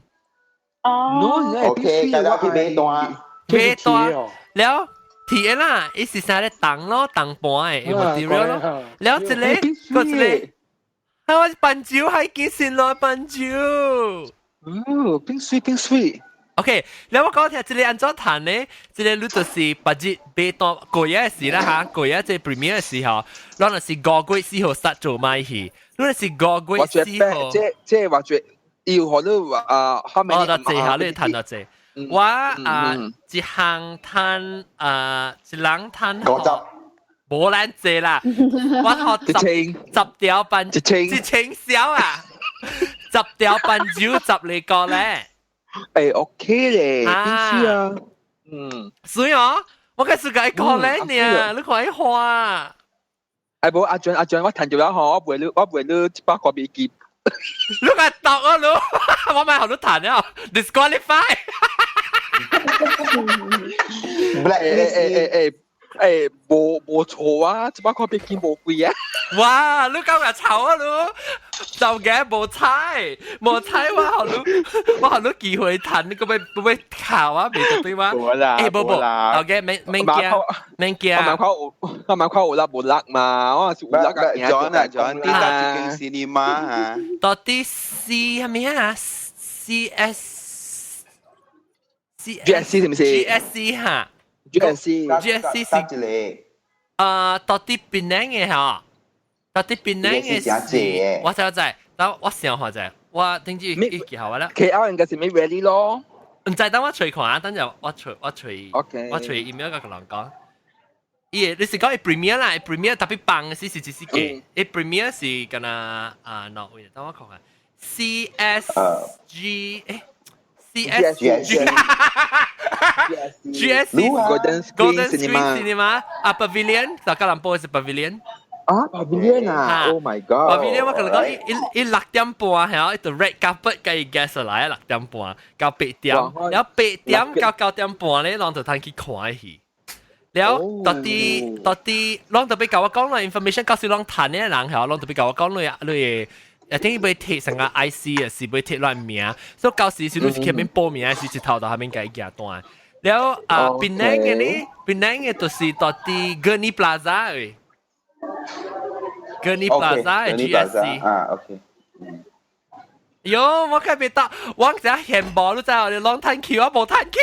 哦。 OK，大家去買單。買單了，鐵啦，伊是啥咧？銅咯，銅盤的 material 咯。了，一個，閣一個，啊，我是伴奏海幾先來伴奏。哦，變媠變媠。 OK，了我講聽，這個按怎趁呢？這個你就是別日買單過夜的時啦嚇，過夜這 premiere 的時候，咱若是5月4號殺做買戲，你若是5月4號，這這話覺要學你啊，後面哦，就這下你趁到這，我啊一項趁啊一人趁 50，無咱這啦，我予十十條伴一千一千小啊，十條伴奏十二個咧。誒 OK 咧，變媠啊，嗯，所以哦，我開始共伊講咧呢，你看伊花。哎無阿俊阿俊，我趁著了吼，我賣你100塊美金。你個毒啊你，我咪予你趁了，disqualify。誒誒誒誒，無無錯啊，100塊美金無貴啊。哇！你感覺臭啊你，就嘅無彩，無彩我予你，我予你機會趁，你閣欲欲靠啊，袂對嗎？無啦，欸無無，OK，免免驚，免驚。我蠻看有，我蠻看有力無力嘛，我是有力個 John 啊 John，你佗一間 cinema 哈？到底 C 係咩啊？C S C G S C 是毋是？G S C 哈？G S C G S C 是啊，到底檳城的哈？到底檳城的是，我知知，等我想下者，我頂住伊記好我啦。 K L 應該是未 ready 咯。毋知等我揣看啊，等陣我揣我揣，我揣 email 共人講。伊你是講伊 premiere 啦，伊 premiere 特別放是是是個，伊 premiere 是敢若啊，no，等我看看，C S G 誒，C S G G S C Golden Golden Screen Cinema 啊，Pavilion 就吉隆坡是 Pavilion。啊，Pavilion 啊！Oh my god！ Pavilion 我共你講，伊伊6點半係伊就 red carpet 共伊 guest 來6點半到8點，然後8點到9點半咧，攏就通去看戲。了到底到底，攏特別共我講啦，information 到時攏趁的人係，攏特別共我講你你，一定欲提成個 IC 啊，是欲提亂名，所以到時是你是前面報名，是一頭到下面共伊寄單。了啊，檳城的呢，檳城的就是到底 Gurney Plaza 誒。Gurney Plaza 嘅 GSC 啊，OK。喲，我開別得，我只羨慕你知我哋攏趁去，我無趁去。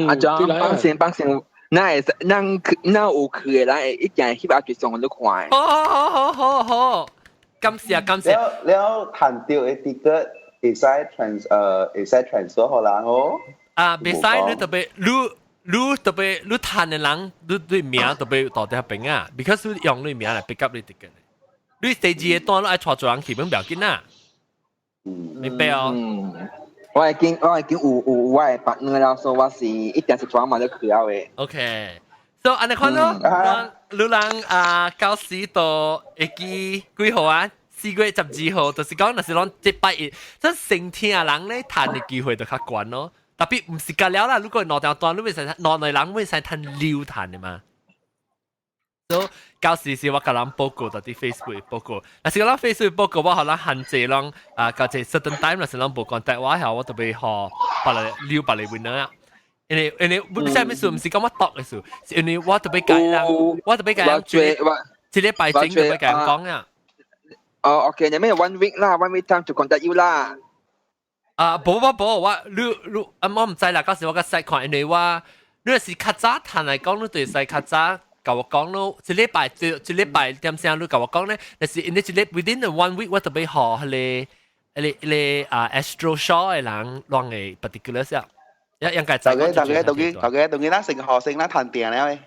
阿張放心放心，那會咱那有去的人會一定翕阿最上你看。好好好好好好，感謝感謝。了了，趁著的 ticket 會使 trans 會使 transfer 予人哦。啊，袂使，你特別你特別你趁的人，你對名特別到底邊啊？because 你用你名來 pick up 你 ticket。你第二個單你愛帶做人去，本不要緊啊。明白哦。嗯，我已經有我的 partner 了，所以我是一定是轉嘛就去了的。 OK。So 按呢款咯，你人啊，到時到會記幾號啊？4月12號，就是講，若是講這拜一，這成聽人咧趁的機會就較懸咯。特別毋是甲了啦，如果兩條單，你會使兩個人會使趁溜趁的嘛。所以到時是我共人報告，到佇 Facebook 報告。若是講 Facebook 報告，我予人限制攏啊，到這 certain time 若是攏無 contact 我，後我特別予別個溜別個 winner 啊。因為你啥物事毋是講我度的事，是因為我特別共人，我特別共人一禮拜前特別共人講啊。哦，OK，你咩 one week 啦，one week time to contact you 啦。啊，無無無，我你你啊，我毋知啦，到時我較細看，因為我你若是較早趁來講，你就會使較早。共我講咯，一禮拜一禮拜點聲你共我講咧，但是因為一禮 within the one week 我特別予彼個彼個彼個啊 Astro Shaw 的人攏會 particular 些，一應該大家大家當佢大家當佢啦，成學生啦，談定了誒。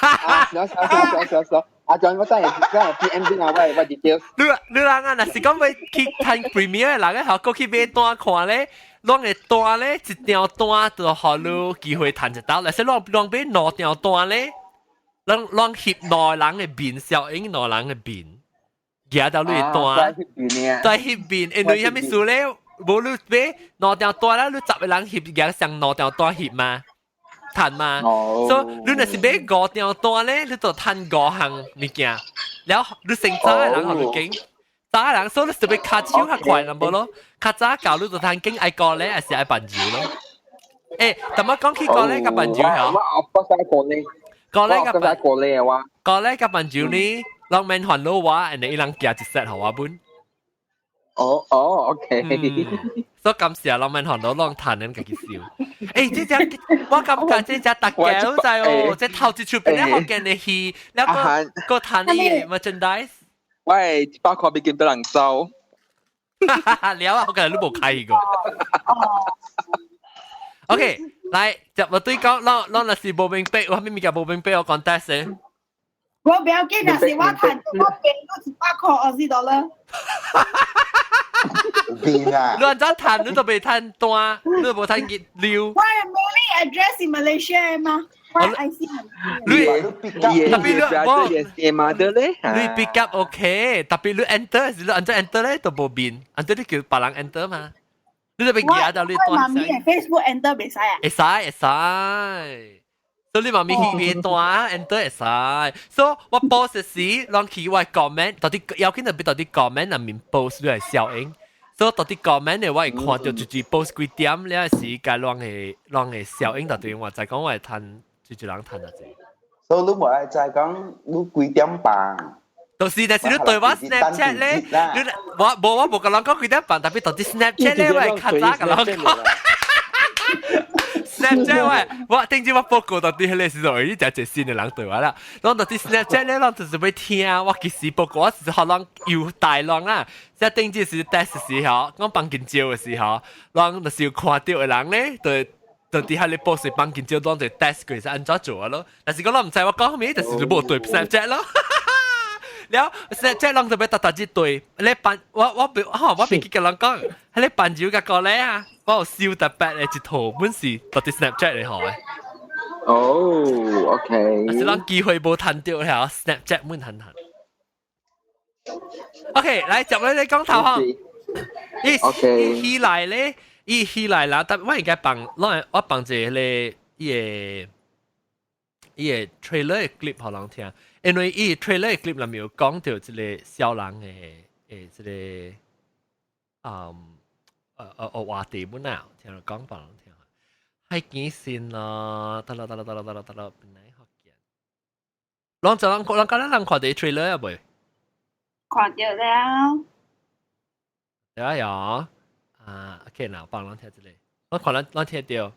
啊，是是是是是，阿 John 我等下等下 PM 先啊，我 details。你你人啊，若是講欲去趁 premiere 的人咧，予過去買單看咧，攏會單咧，一張單就予你機會趁一道，若是攏攏買兩張單咧。攏攏翕兩人的面，小影兩人的面，舉到你的單，對翕面，因為啥物事咧？無你買兩張單啦，你10個人翕，舉上兩張單翕嘛，趁嘛。所以你若是買五張單咧，你就趁五項物件，了你先早的人予你揀，早的人，所以你特別跤手較快啦，無咯？較早到你就趁揀愛過咧，還是愛伴遊咯？欸，但我講起過咧，佮伴遊嚇。我我愛過咧。過咧佮伴過咧話，過咧佮伴遊呢，攏免煩惱我，and 伊人寄一 set 予我本。哦哦，OK。所以感謝攏免煩惱，攏趁𪜶家己燒。欸，這隻我感覺這隻大家都知哦，這頭一出邊咧福建的戲，了閣閣趁伊的 merchandise。喂，100塊美金俾人收。了啊，我感覺你無開過。OK，來，接落對講，咱咱若是無明白，有啥物物件無明白，我講解釋。我不要緊，若是我趁，我變都100塊二十 dollar。變啊！你按怎趁，你都袂趁單，你都無趁熱溜。我的 mailing address 是 Malaysia 嗎？我 IC 你特別你我媽的咧，你 pick up OK，特別你 enter 是你按怎 enter 咧都無變，按怎你叫別人 enter 嘛？你都欲舉到你單。我媽咪 Facebook enter 袂使啊？會使會使。所以你媽咪去買單 enter 會使。所以我 post 時，攏去我 comment，到底要緊就別到底 comment 入面 post 你係效應。所以到底 comment 的我會看到就是 post 幾點，了時間攏會效應到底我再講我會趁，就是人趁啊濟。所以你無愛再講你幾點放？就是但是你對我 Snapchat 咧，你我無我無共人講幾點放，特別到底 Snapchat 咧，我會較早共人講。Snapchat 我我頂次我報告到底彼個時陣，伊就一新的人對我啦。攏到底 Snapchat 咧，攏就是欲聽我其實報告，我是予人有大人啊。即頂次是 test 時候，講放緊照的時候，攏就是有看到的人咧，就就佇彼個 post 放緊照，攏就 test 過是按怎做咯。但是講攏毋知我講啥物，就是就無對 Snapchat 咯。了，Snapchat 攏就欲逐逐日對，你辦我我袂吼，我袂記共人講，彼個伴遊佮歌咧啊，我有收特別的一套，本是到佇 Snapchat 來予的。哦，OK。是咱機會無趁著了，Snapchat 滿趁趁。OK，來接落來講頭項。伊伊起來咧，伊起來啦，但我應該放，我我放一個伊個伊個 trailer 的 clip 予人聽。因為伊 trailer clip 內面有講到這個小人的這個話題本啊，聽人講放人聽。海景線啦，得啦得啦得啦得啦得啦，本來福建。攏就人人敢若人看著 trailer 啊未？看著了。對啊，有啊，OK 嗱，幫人聽這個，我看咱咱聽著。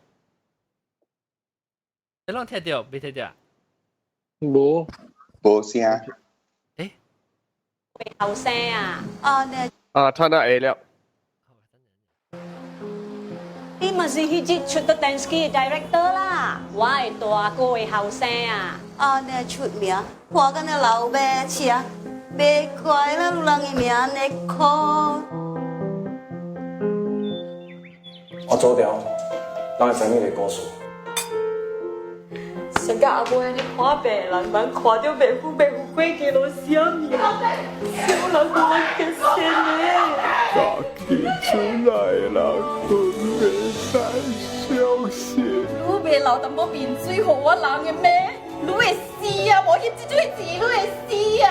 你攏聽到未聽到？無。無聲。誒？後生啊！啊，你啊，聽到會了。你嘛是彼隻出得電視的 director 啦，我的大哥的後生啊！啊，你出名，看敢若老馬車，袂怪啦，有人的名咧苦。我做掉，咱會知影個故事。上甲阿妹你看病人，人看到袂赴袂赴過去攏啥物？小人我結線的。家己出來人，阮袂使相信。你袂流淡薄面水予我人的咩？你會死啊！無翕這水錢，你會死啊！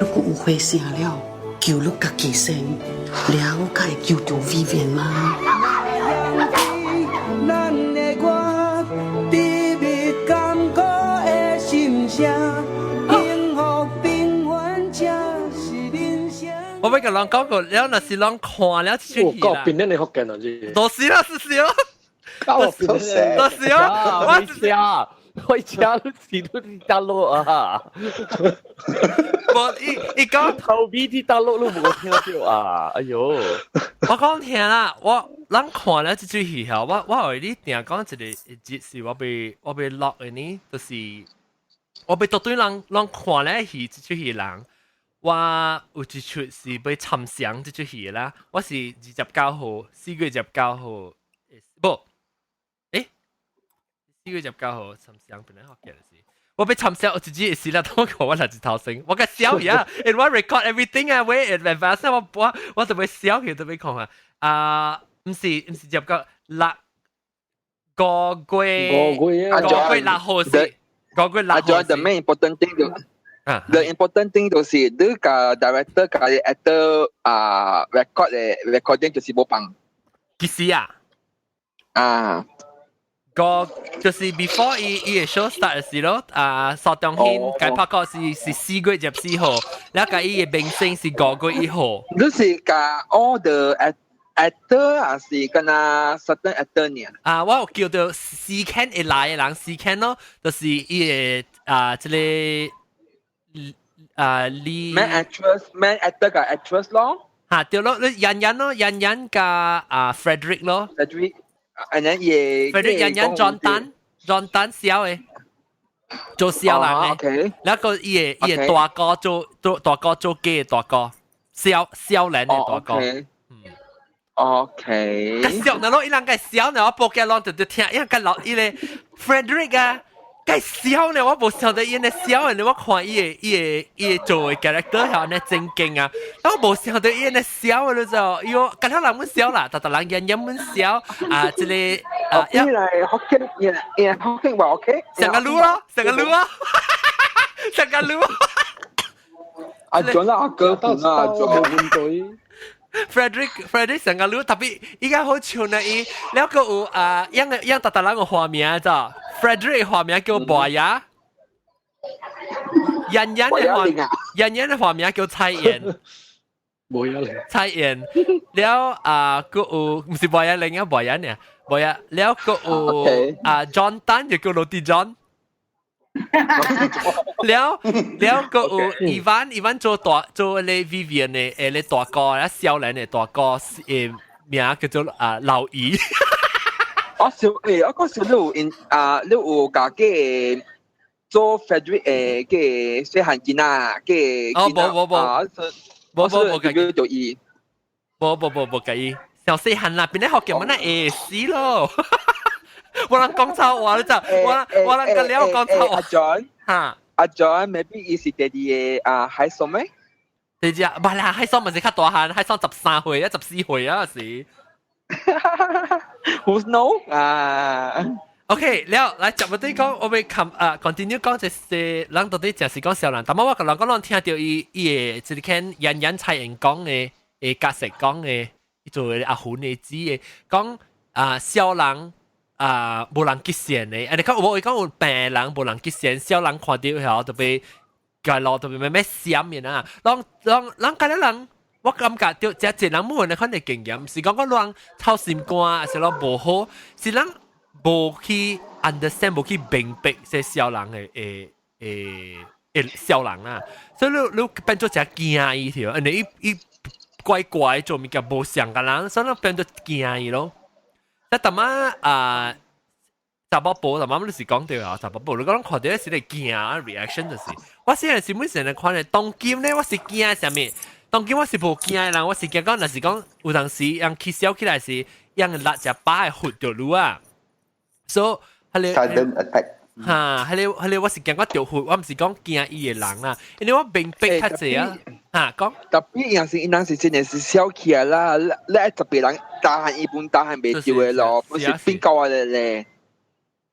如果有發生了，求你家己先，了才會求著 Vivian 嗎？咱的我，甜蜜甘苦的心聲，幸福平凡才是人生。我欲共人講過，了若是人看了這出戲啦。邊恁的福建啊？這都是啦，是是哦。都是都是哦。我車，我車都是都佇大陸啊。無伊伊講頭尾佇大陸都無聽到啊！哎喲，我講聽啦，我咱看了這出戲後，我為你定講一個一節是我欲落的呢，就是我欲對人人看了戲這出戲人，我有一出是欲參詳這出戲啦，我是29號，4月29號，無，欸，4月29號參詳本來學嘅是。我欲參詳，我自己是啦，當我我來一頭先，我個笑呀，and 我 record everything 啊，喂，advance 我特別笑佢特別講啊，啊，毋是入個六個月，5月6號是5月6號。阿 the main important thing 就，the important thing 就是你共 director 共 actor 啊 record 的 recording 就是無放。幾時啊？啊。個就是 before 伊伊個 show start 時咯，啊，蘇中軒該拍過是4月24號，แล้ว個伊個明星是5月1號。你是共 all the actor 還是敢若 certain actor 呢？啊，我有叫做時間會來的人，時間咯，就是伊個啊，這個啊，李 main actress、main actor 共 actress 咯。嚇，對咯，你欣欣咯，欣欣佮啊 Frederick 咯。 Frederick。and then 也 Frederick 欣欣 John Tan，John Tan 痟的，做痟人的，然後伊個伊個大哥做做大哥做假大哥，痟少年的大哥。 OK。較痟呢咯，伊人較痟呢，我報警攏就就聽，伊人較老伊個 Frederick 啊，較痟呢，我無想到伊呢痟的，我看伊個伊個伊個做的 character 係按呢正經啊，我無想到伊呢痟的，你知道？喲，敢若人阮痟啦，逐逐人演演阮痟啊，這個啊，伊來福建，伊伊福建話 OK，成個滷咯，成個滷咯，成個滷。阿 John 啦，阿哥啊，冇問題。 Frederick 成個滷 tapi 依家好笑呢，伊了個有啊，樣個樣逐逐人個花名咋？Frederick 花名叫博雅，欣欣的花欣欣的花名叫蔡妍，博雅玲，蔡妍了啊，個有毋是博雅玲啊，博雅呢？博雅了個有啊，John Tan 就叫 Roti John。了了個有 Ivan Ivan 做大做咧 Vivian 的誒咧大哥，啊少年的大哥誒名叫做啊老姨。我小誒，我講小你有 in 啊，你有家己做 Frederick 誒個細漢囡仔個。哦，無無無，無無無叫做伊。無無無無計伊，小細漢啦，邊咧學叫乜那會死咯。我人講臭話你就，我我人個了講臭話。阿 John，哈，阿 John，maybe 伊是第二個啊海松咩？第二隻，唔係啦，海松咪是較大漢，海松13歲啊，14歲啊是。 Who know 啊？OK，了來接落對講，我欲看啊，continue 講就是人到底就是講痟人，但我個人講，攏聽到伊伊個就是聽楊楊蔡英講的，誒角色講的，做阿胡的子的，講啊痟人。啊，無人結線的，啊，你講有伊講有病人無人結線，痟人看到後特別街路特別咩咩閃面啊，攏攏攏敢若人，我感覺到這濟人冇人款的經驗，是講講人操心肝，還是攏無好，是人無無去 understand，無去明白這痟人的誒誒誒痟人啦，所以你變做真驚伊條，因為伊伊怪怪做物件無像個人，所以你變做驚伊咯。但淡仔啊，查某婆，淡仔你是講對啊，查某婆你講看到是咧驚 reaction 就是，我現在是每成日看咧，當今咧我是驚啥物？當今我是無驚的人，我是驚講，若是講有當時人起笑起來是，人辣隻把會罰著你啊，所以彼個 sudden attack 哈，彼個我是驚我著罰，我毋是講驚伊的人啦，因為我明白較濟啊，哈講。特別人是伊人是真係是笑起來啦，你特別人打漢伊本打漢袂著的咯，不是變高的咧。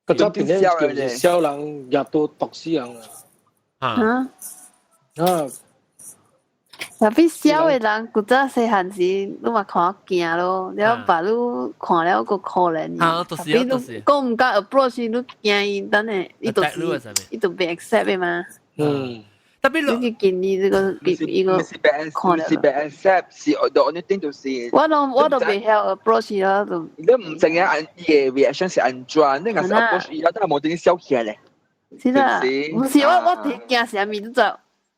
個早邊咧就是痟人也都毒死人啊！啊啊！特別痟的人，古早細漢時，你嘛看驚咯，了把你看了閣可憐。啊，就是啊，就是。閣毋敢 approach 你驚伊，等下伊就是伊就袂 accept 的嘛。嗯。特別你去建議這個一個看了。是被 accept，是 the only thing 就是。我都袂曉 approach 咯，就。你唔知影按伊的 reaction 是按怎，你若是 approach 伊，但係無等笑起來咧。是啦，毋是我我佇驚啥物，你知？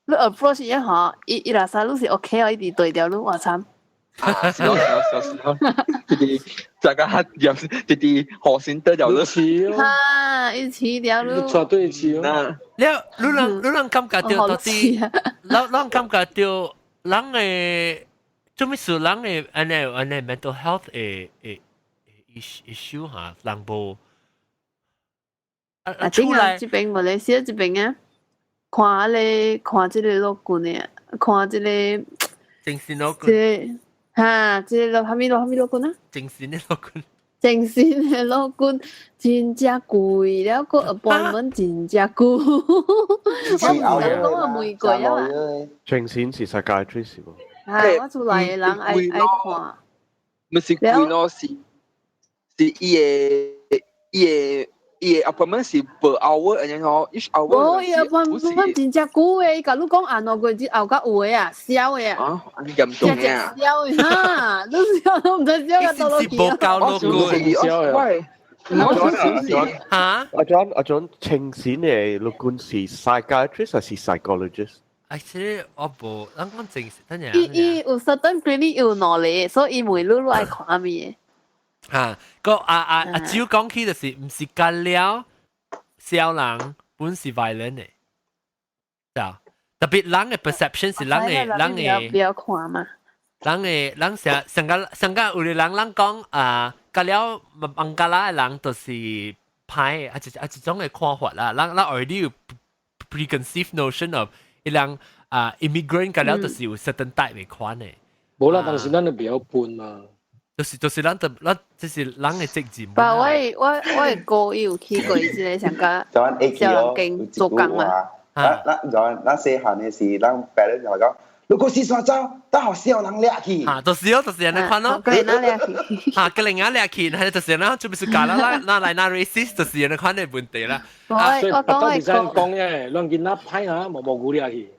你 approach 伊吼，伊伊若啥你是 OK 哦，伊直對掉你偌慘。啊，是咯是咯是咯，直直大家入直直何先得掉咗。哈，伊黐掉你。絕對黐咯。了，你人感覺到到底，人感覺到人的做咩事？人的按呢按呢 mental health 的的 issue 哈，人無。啊，出來這邊馬來西亞這邊啊，看咧看這個老君的，看這個精神老君，這個哈，這個老啥物老啥物老君啊？精神的老君，精神的老君真正貴了，閣 appointment 真正久。我毋知講啊問過啊。精神是 psychiatrist 無？啊，我厝內的人愛愛看。毋是貴咯，是是伊的伊的。伊的 appointment 是 per hour，然後 each hour。無，伊 appointment 真正久的，伊共你講按兩個月後才有的啊，痟的啊。啊，嚴重啊！痟的哈，你痟都毋知痟到倒落去。無夠老君。喂，我是嚇？阿 John 阿 John，精神的老君是 psychiatrist 還是 psychologist？ Actually 我無，咱講精神，等陣。伊伊有 certain clinic 有兩個，所以伊問你你愛看物的。嚇，個阿阿阿只要講起就是毋是干了，痟人本是 violent 的，就特別人的 perception 是人的人的。不要看嘛。人的人成成個成個有的人人講啊，干了孟加拉的人就是歹，啊一啊一種的看法啦。人人 already 有 preconceived notion of 伊人啊 immigrant 干了就是有 certain type 的款的。無啦，當時咱都袂曉分嘛。就是咱的咱這是人的責任。不，我的哥伊有去過這個上加痟人間做工嘛。咱咱咱咱細漢的時，咱 parents 就講，如果是山走，等予痟人掠去。嚇，就是哦，就是按呢款咯。個人掠去。嚇，個人掠去，係就是那，就不是講啦，那來那 racist 就是按呢款的問題啦。我我講我講嘅，亂囡仔歹啊，無無顧掠去。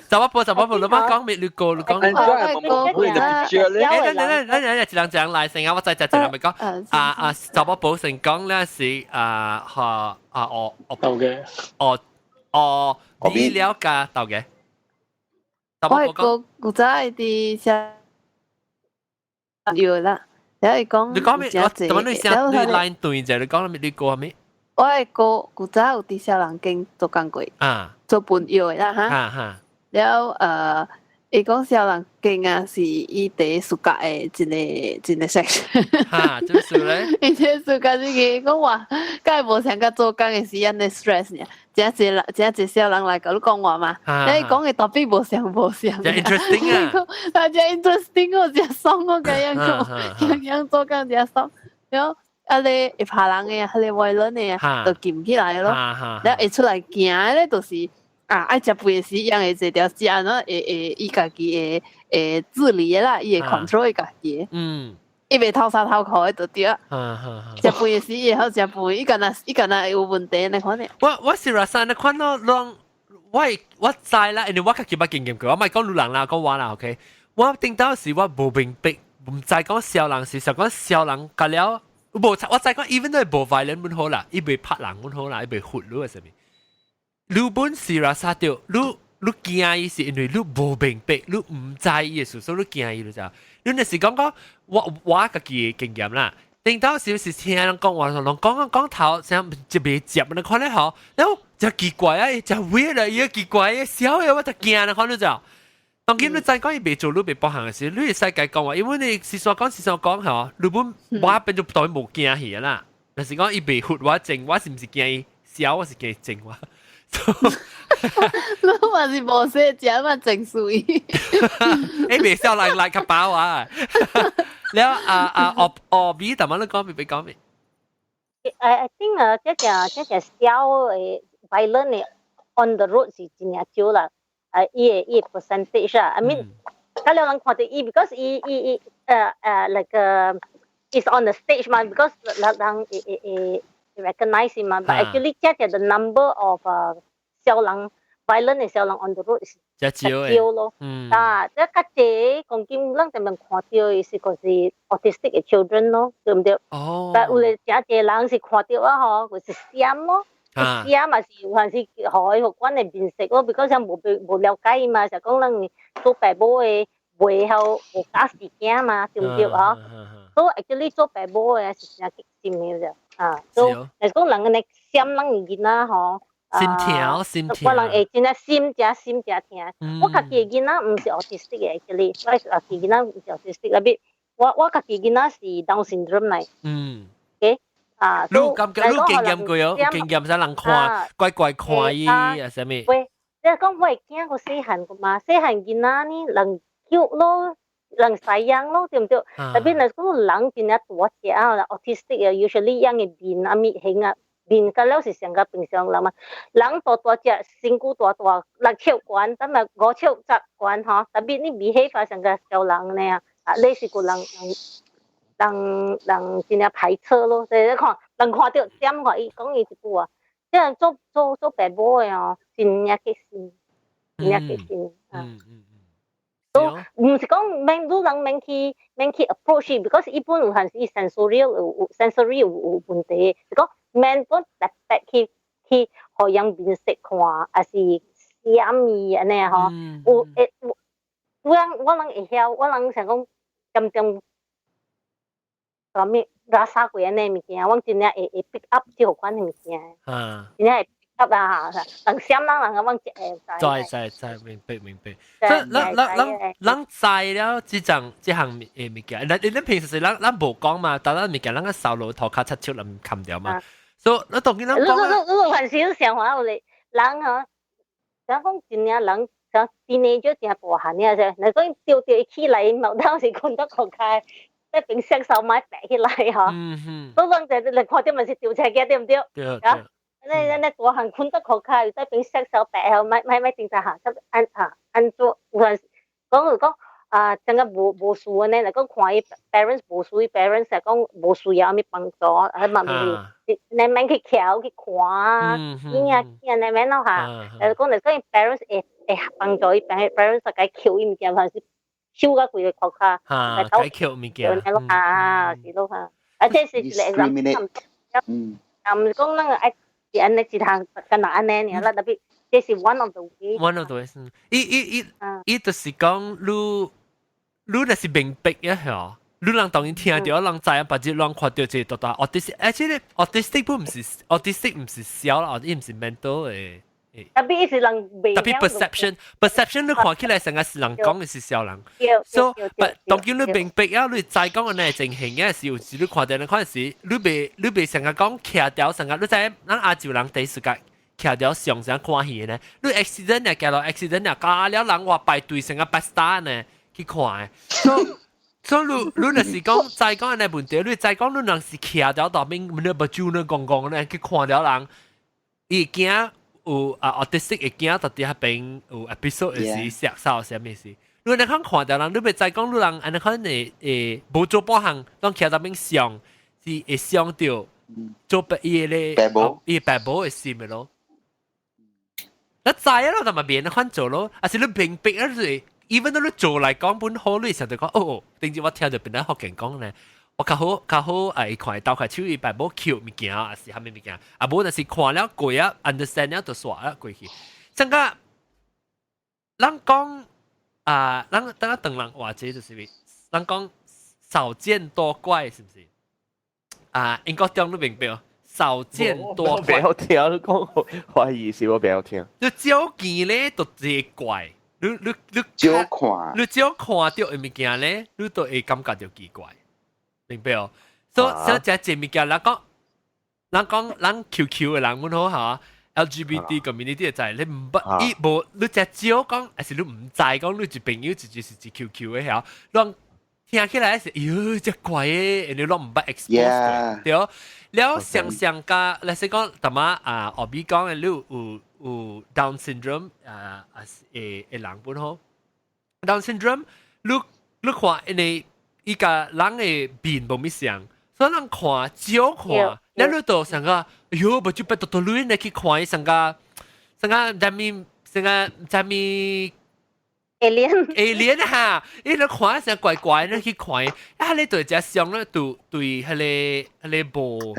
查某婆，查某婆，你捌講咩？你講，你講。我我誒，等等等等，一人一人來先啊！我再再一人咪講。啊啊，查某婆先講咧是啊，嚇啊，我我豆嘅，哦哦，你了解豆嘅。我個古早佇啥有啦，然後伊講，你講咩？我怎麼你聲你 line 斷者？你講咩？你講咩？我的哥古早有佇痟人間做工過，啊，做搬藥的啦哈。哈哈。了伊講痟人間啊，是伊佇暑假的一個一個 section。哈，做事咧？伊這暑假這個講話，敢會無像佮做工的時按呢 stress 爾，真濟人真濟痟人來共你講話嘛，你講的 topic 無相無相。真 interesting 啊！啊，真 interesting 哦，真爽哦，咁樣講，樣樣做工真爽。了，啊咧會拍人的啊，彼個 violent 的啊，就禁起來咯。了會出來行的咧，就是啊，愛食飯時，人會坐條食，按怎會會伊家己會會自理的啦，伊會 control 伊家己的。伊袂偷衫偷褲的就對啊。食飯時伊會曉食飯，伊敢若伊敢若有問題按呢款的。我是話按呢款咯，攏我我知啦，因為我家己捌經驗過，我莫講女人啦，講我啦，OK。我頂到時我無明白，毋知講痟人是想講痟人甲了，無我知講 even 都係無 violent 本好啦，伊袂拍人本好啦，伊袂罰你啊啥物。你本是拉啥著，你驚伊是因為你無明白，你毋知伊的事，所以你驚伊就知。你若是講講我家己的經驗啦。頂到時是聽人講話，人講講講頭，像就袂接，你看咧吼，然後就奇怪啊，就 weird 啦，伊個奇怪，伊痟的我就驚啦，看你就。當今你知講伊袂做，你袂幫行嘅時，你會使共講話，因為你是說講是說講吼，你本我變做當無驚去啦。若是講伊袂罰我靜，我是毋是驚伊痟，我是驚伊靜我。你嘛是無說食嘛靜水。欸，袂痟來來較飽啊！了啊啊，哦哦，B，淡仔你講未？別講未？ I think 啊，這個痟的 violent 的 on the road 是真正少啦。啊，伊個 percentage 啊，I mean，較了人看著伊，because 伊like is on the stage 嘛，because 人會 recognize 嘛，but actually 這個 the number of 痟人 violent 的痟人 on the road 是少咯。啊，這較濟講緊咱這邊看著的是個是 autistic 的 children 咯，對毋對？哦。但有咧誠濟人是看著啊吼，就是閃咯。閃嘛是有陣時予伊互管的面色咯，because 啥無無了解嘛，就講咱做爸母的袂曉無教時間嘛，對毋對嗬？所以 actually 做爸母的是真激心的啫，啊，所以若是講人按呢閃咱囡仔吼。心疼心疼。我人會真正心誠心誠疼。我家己的囡仔毋是 autistic 的，actually，我家己囡仔毋是 autistic，特別我家己囡仔是 Down syndrome 來。OK，啊，你有感覺你有經驗過哦？有經驗啥人看怪怪看伊啊？啥物？喂，你講我的囝閣細漢個嘛，細漢囡仔呢，人叫咯，人西樣咯，對毋對？特別若講人真正大隻啊，autistic 啊，usually 樣的面啊物形啊。面甲了是上較平常人嘛，人大大隻，身軀大大，6尺懸，等下5尺10懸吼，特別你 behave 上較痟人呢啊，你是個人人人真正排斥咯，所以你看人看著點看伊講伊一句話，這樣做爸母的哦，真正激心，真正激心啊。都毋是講免女人免去 approach，because 伊本有陣時 sensory 有 sensory 有問題，是講免本特別去予人面色看，還是閃伊按呢吼，有會有我人會曉，我人想講點點啥物垃圾過按呢物件，我真正會 pick up 這款的物件，真正會 pick up 啊嚇，人閃人人我會知。知知知，明白明白。所以咱咱咱咱知了這種這項誒物件，咱平時是咱咱無講嘛，但咱物件咱個掃落塗跤擦手人冚掉嘛。所以咱當然咱講。你你還是想法有咧，人吼，想講真正人像 teenager 真大漢爾啫，若講丟丟起來，某當時睏得塗跤。在邊雙手買白起來吼，都攏就你看著嘛是丟車嘅對毋對？對。啊，你大漢睏得塗跤，在邊雙手白吼，買買買定在下，按啊按做有陣講就講啊，真個無無事呢，若講看伊 parents 無需 parents 係講無需要啥物幫助，啊嘛毋是，你免去橋去看啊，囝啊囝你免咯嚇，講就講伊 parents 會會幫助伊，parents 就該抾伊物件，還是收甲規個塗跤，嚇，該抾物件，啊，是咯嚇，啊這是一個 example，啊，毋是講咱個愛是按呢一項，干焦按呢爾啦，特別這是 one of the way。 One of the ways，伊就是講你若是明白一下，你人當然聽著，人知影，別日人看著這個大大 autistic，而且咧 autistic 不毋是 autistic 毋是痟啦，伊毋是 mental 的。特別是人特別 perception，perception 你看起來成個是人講的是痟人，所以當叫你明白啊，你知講的那情形嘅時，有時你看著人看時，你袂成個講徛掉成個，你知咱亞洲人第一時間徛掉上上看戲呢，你 accident 啊，行落 accident 啊，加了人話排隊成個白 star 呢去看的，所以你若是講知講的問題，你知講你人是徛掉大邊，你目睭呢摃摃呢去看著人，伊驚。有啊，autistic 會驚到佇彼邊有 episode 是嚇哨啥物事。你若看看著人，你袂知講你人按呢款會會無做半項，攏徛佇邊想，是會想著做白伊咧，伊爸母的心的咯。你知啊咯，但嘛免款做咯，啊是你明白啊，就是 even 你做來講本好，你成日講哦，頂住我聽到邊個福建講咧，我較好較好誒，看鬥開手伊擺無抾物件，還是蝦米物件，啊無就是看了過啊，understand 了就煞了過去。像個人講啊，咱等下等人話這就是人講少見多怪，是毋是？啊，英國中你明白？少見多怪。我袂曉聽，你講懷疑是我袂曉聽。你少見咧，就這怪。你你你少看，你少看到的物件咧，你都會感覺到奇怪，明白哦？所以所以這這物件，人講，人講，人 QQ 的人阮好嚇，LGBT community 就係你毋捌，伊無你只少講，還是你毋知講，你一朋友就是一 QQ 的嚇，攏聽起來是，喲，這怪的，你攏毋捌 expose 過，對。了想想加，例如講，淡仔啊，後邊講的你有 Down syndrome 啊啊的人本好，Down syndrome，你看，因為伊共人的面無物像，所以人看少看，了你就想個，哎喲，無就別多多亂的去看伊，想個想個啥物，想個啥物。 alien alien 哈，伊咧看成怪怪，你去看，啊，你對隻相咧，對對，彼個無，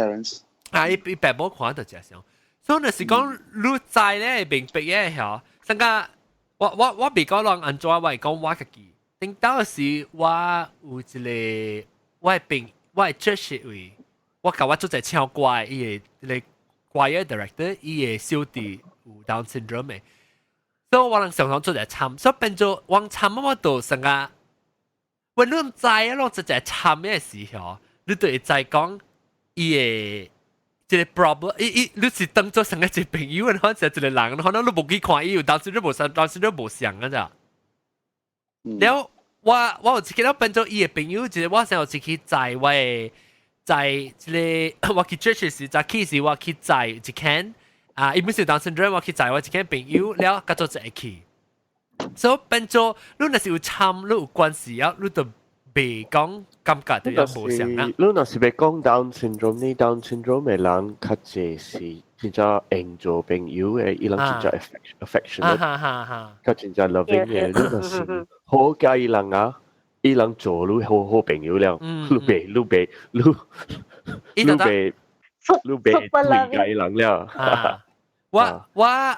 啊，伊伊爸母看就隻相，所以就是講，你知咧明白嘅嚇，像個我袂講人按怎，我會講我家己。頂當時我有一個我的朋我的 church 位，我共我做者唱歌，伊的彼個 choir director，伊的小弟有 Down syndrome 的。所以我人常常做者參，所以變做往參我就成個，when 你毋知啊，攏直接參的時候，你就會知講伊的這個 problem，伊伊你是當做成個一個朋友，或者一個人，可能你無去看伊有當時你無想，當時你無想啊咋。了我有一個變做伊的朋友，就是我先有一去載我的載這個我去 church 時，早起時我去載一間。啊，伊本是 Down syndrome，我去載我一間朋友了，佮做一個去。所以變做你若是有參，你有關係啊，你就袂講感覺就有無相啊。你若是欲講 Down syndrome 呢？Down syndrome 的人較濟是真正會做朋友的，伊人真正 affectionate，較真正 loving 的。你若是好佮伊人啊，伊人做你好好朋友了，你袂你袂你袂對佮伊人了。我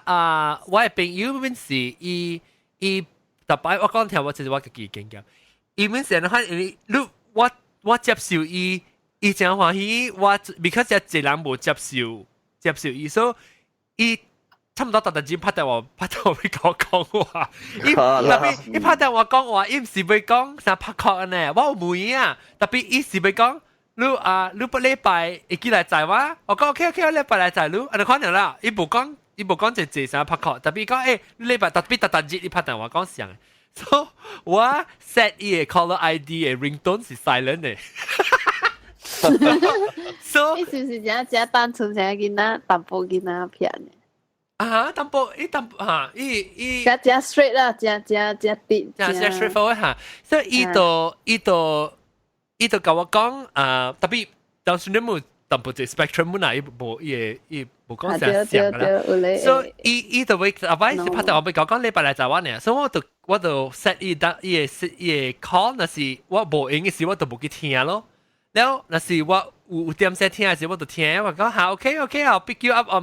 啊，我的朋友本是伊伊逐擺我講聽，我就是我家己經驗。伊本是看，因為你我接受伊，伊誠歡喜。我 because 這個人無接受伊，所以伊差毋多逐逐日拍電話欲共我講話。伊特別伊拍電話講話，伊毋是欲講啥拍確呢？我有問伊啊，特別伊是欲講。你啊，你欲禮拜會記來載我？我講 OK OK，我禮拜來載你。啊，你可能啦，伊無講，伊無講這這啥拍確，特別講欸，你禮拜特別逐逐日伊拍電話講啥？所以我 set 伊的 caller ID 的 ringtone 是 silent 的。所以你是毋是誠誠單純，成個囡仔淡薄囡仔騙的？啊，淡薄伊淡薄哈，伊伊誠誠 straight 啦，誠誠誠直，誠誠 straightforward 哈。所以伊就伊就伊就共我講啊，特別當時你冇淡薄這 spectrum 本來伊無伊伊無講啥像啦，所以伊伊就會後擺是拍電話欲共我講禮拜來載我呢，所以我就 set 伊當伊的伊的 call，若是我無閒的時，我就無去聽咯。了，若是我有點聲聽的時，我就聽。我講好 OK OK，我 pick you up on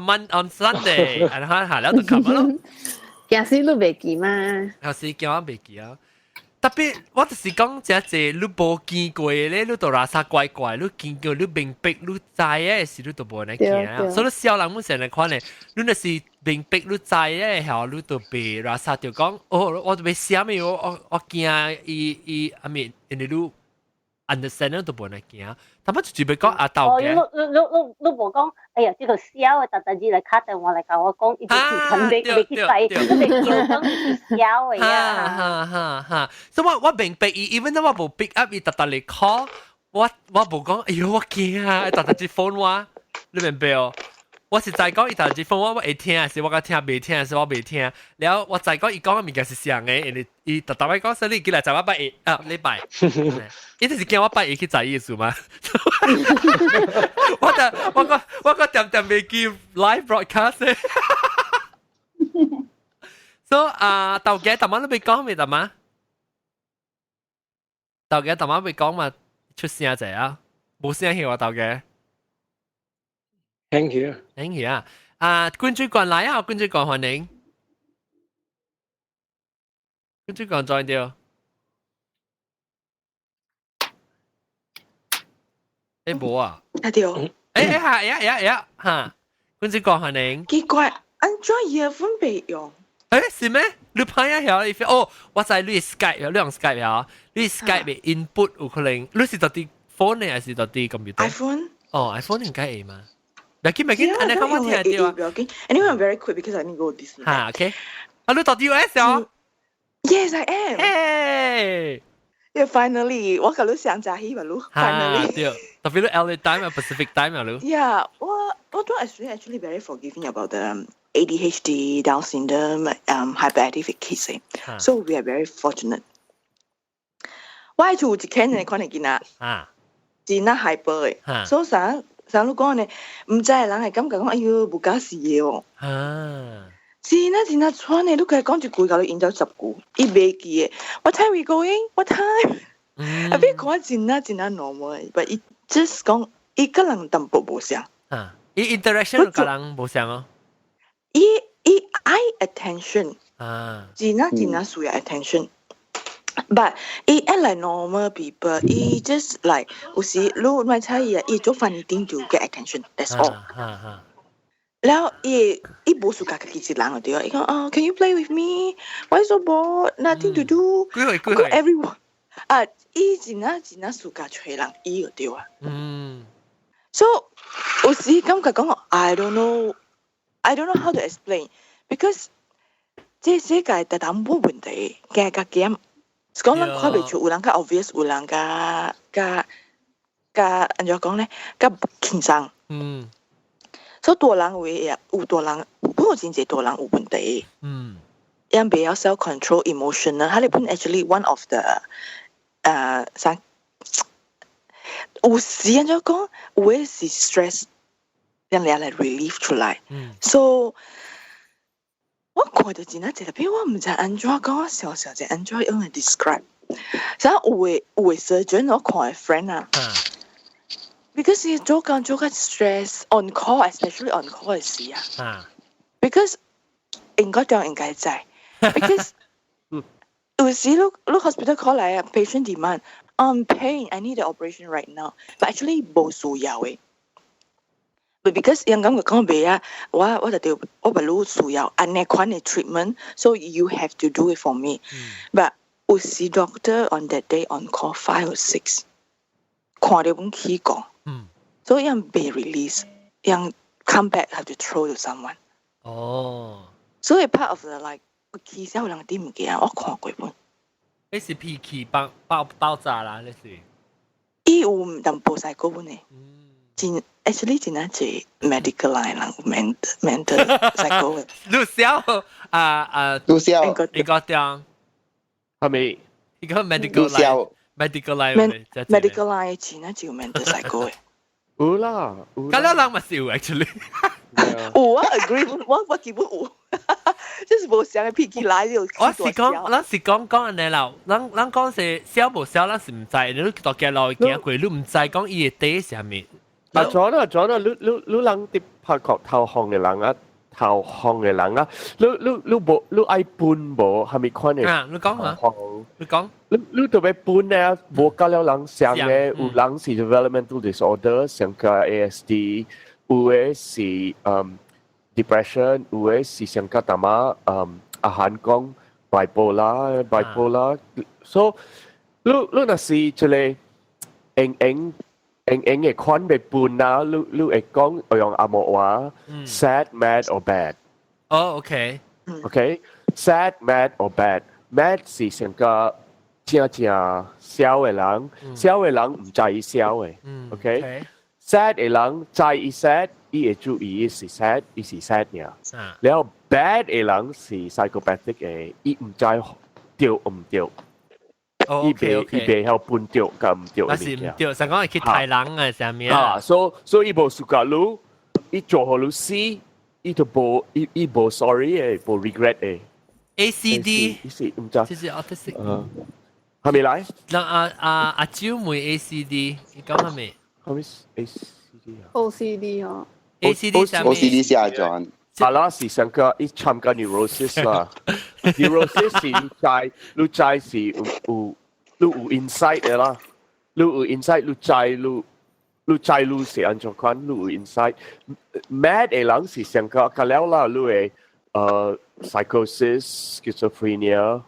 Sunday，然後下了就冚咯。驚死你袂記嘛？有時驚我袂記啊。特別我就是講這濟，你無見過咧，你就垃圾怪怪，你見過你明白，你知的時，你就無按呢驚。所以痟人阮成日看咧，你若是明白你知的後，你就袂垃圾就講，哦，我就欲啥物，我驚伊伊阿咪，因為你 understand 都無按呢驚。他們就準備講阿豆嘅。哦，你你你你無講，哎呀，這個痟的，逐逐日來敲電話來共我講，伊就是肯定袂去知，你袂叫講伊是痟的啊。哈哈哈！所以我明白伊，even 我無 pick up 伊逐逐來 call，我無講，哎喲我驚啊！逐逐日 phone 我，你明白哦？我是知講伊逐日 phone 我，我會聽，是我較聽袂聽，是我袂聽。了我知講伊講的物件是啥的，因為伊逐逐擺講說你過來載我拜一啊禮拜，伊就是驚我拜一去載伊的事嘛。我就我個恬恬袂記 live broadcast。所以啊，豆家，大媽你欲講未？大媽？頭家頭媽會講嘛，出聲者啊，冇聲氣我頭家。聽起啊，聽起啊！啊，關主管來啊，關主管歡迎。關主管在掉。誒無啊？啊對。誒誒嚇呀呀呀嚇！關主管歡迎。奇怪，按怎 earphone 袂用？誒是咩？你拍一下，你哦，我知你 Skype，你用 Skype 啊？你 Skype 嘅 input 有可能，你是到底 phone 呢，還是到底 computer？ iPhone。哦，iPhone 應該會嘛？別緊別緊，按呢講我聽到啊。不要緊。Anyway, I'm very quick because I need to go this. 嚇，OK。啊，你到底 US 哦？Yes, I am. Hey. Yeah, finally，我佮你上早起吧，你 finally。對，特別你 LA time 啊，Pacific time 啊，你。 Yeah，我都 actually very forgiving about the ADHD, Down syndrome, hyperactive kids. So we are very fortunate. 我厝有一間的款的囡仔，真啊 hyper 的，所以啥啥你講呢？毋知的人會感覺講，哎喲，無假事的哦。真啊真啊喘的，你共伊講一句，共你應咗10句，伊袂記的。What time we going? What time？啊，比看真啊真啊 normal，but 伊 just 講伊佮人淡薄無相。啊，伊 interaction 佮人無相哦。伊愛 attention，真啊真啊需要 attention。But 伊 act like normal people，伊 just like 有時你莫睬伊啊，伊做 funny thing to get attention，that's all。然後伊伊無輸家己一人就對啊，伊講啊，Can you play with me? Why so bored? Nothing to do. 幾歲幾歲？Everyone 啊，伊真啊真啊輸家揣人，伊就對啊。So 有時感覺講，I don't know, I don't know how to explain because 這世界特淡冇問題，加加減。講咱看袂出，有人較 obvious，有人較較較按怎講咧，較輕鬆。所以大人有的有大人，本有真濟大人有問題。𪜶袂曉 self control emotion 呢，佢哋本 actually one of the 啥，有時按怎講，有的是 stress，讓你來 relief 出來。So 我看到真啊濟，特別我毋知按怎講，我小小者按怎用來 describe。啥有的 surgeon 我看的 friend 啊。Because 伊做工做較 stress on call，especially on call 的時啊。Because 應該當應該知，because 有時你 hospital call 來啊，patient demand，I'm pain, I need the operation right now，but actually 無需要的。But because 𪜶感覺講袂啊，我就對我不如需要按呢款的 treatment，so you have to do it for me。But 有時 doctor on that day on call 5 or 6，看到阮起講。所以𪜶袂 release，𪜶 come back have to throw to someone。所以 part of the like 起痟人啲物件，我看過本。你是脾氣爆爆爆炸啦，你是？伊有淡薄細個本的，真 actually 真係濟 medical line 人mental psycho 的。你笑啊啊！你笑，你個點？係咪？一個 medical line，medical line medical line 真係就 mental psycho 的。有啦，咁了人嘛是有 actually。有啊，agree，我基本有，就是無相的脾氣來就。我是講，咱是講講按呢啦，咱講是痟無痟，咱是毋知，你大家路行過，你毋知講伊的底是啥物。啊，咗啦咗啦，你人佇拍國投降的人啊，投降的人啊，你無你愛分無蝦米款的？啊，你講啊，你講，你特別分咧，無佮了人相的，有人是 developmental disorder，像個 ASD，有的是depression，有的是像個淡仔阿韓講 bipolar，bipolar，so 你若是這個用用用用的款欲分啊，你會講用紅毛話，sad、mad or bad。哦，OK。 OK，sad、mad or bad，mad 是成個正正痟的人，痟的人毋知伊痟的。OK，sad 的人知伊 sad，伊會注意伊是 sad，伊是 sad 爾。然後 bad 的人是 psychopathic 的，伊毋知對毋對。伊袂伊袂曉分對佮毋對。那是毋對，上講會去刣人啊，啥物啊？所以伊無 suka 你，伊做予你死，伊就無伊伊無 sorry 的，無 regret 的。 A C D，伊是毋知。這是 autistic。係咪來？人阿阿阿蕉問 ACD，你講係咪？係咪 ACD 啊？OCD 哦。 ACD 係咩？OCD 是阿 John。阿拉是上個伊參加 neurosis 啦，neurosis 是你知你知是有有你有 insight 的啦，你有 insight 你知你你知你是按怎款，你有 insight。mad 的人是上個個了啦，你會psychosis、schizophrenia、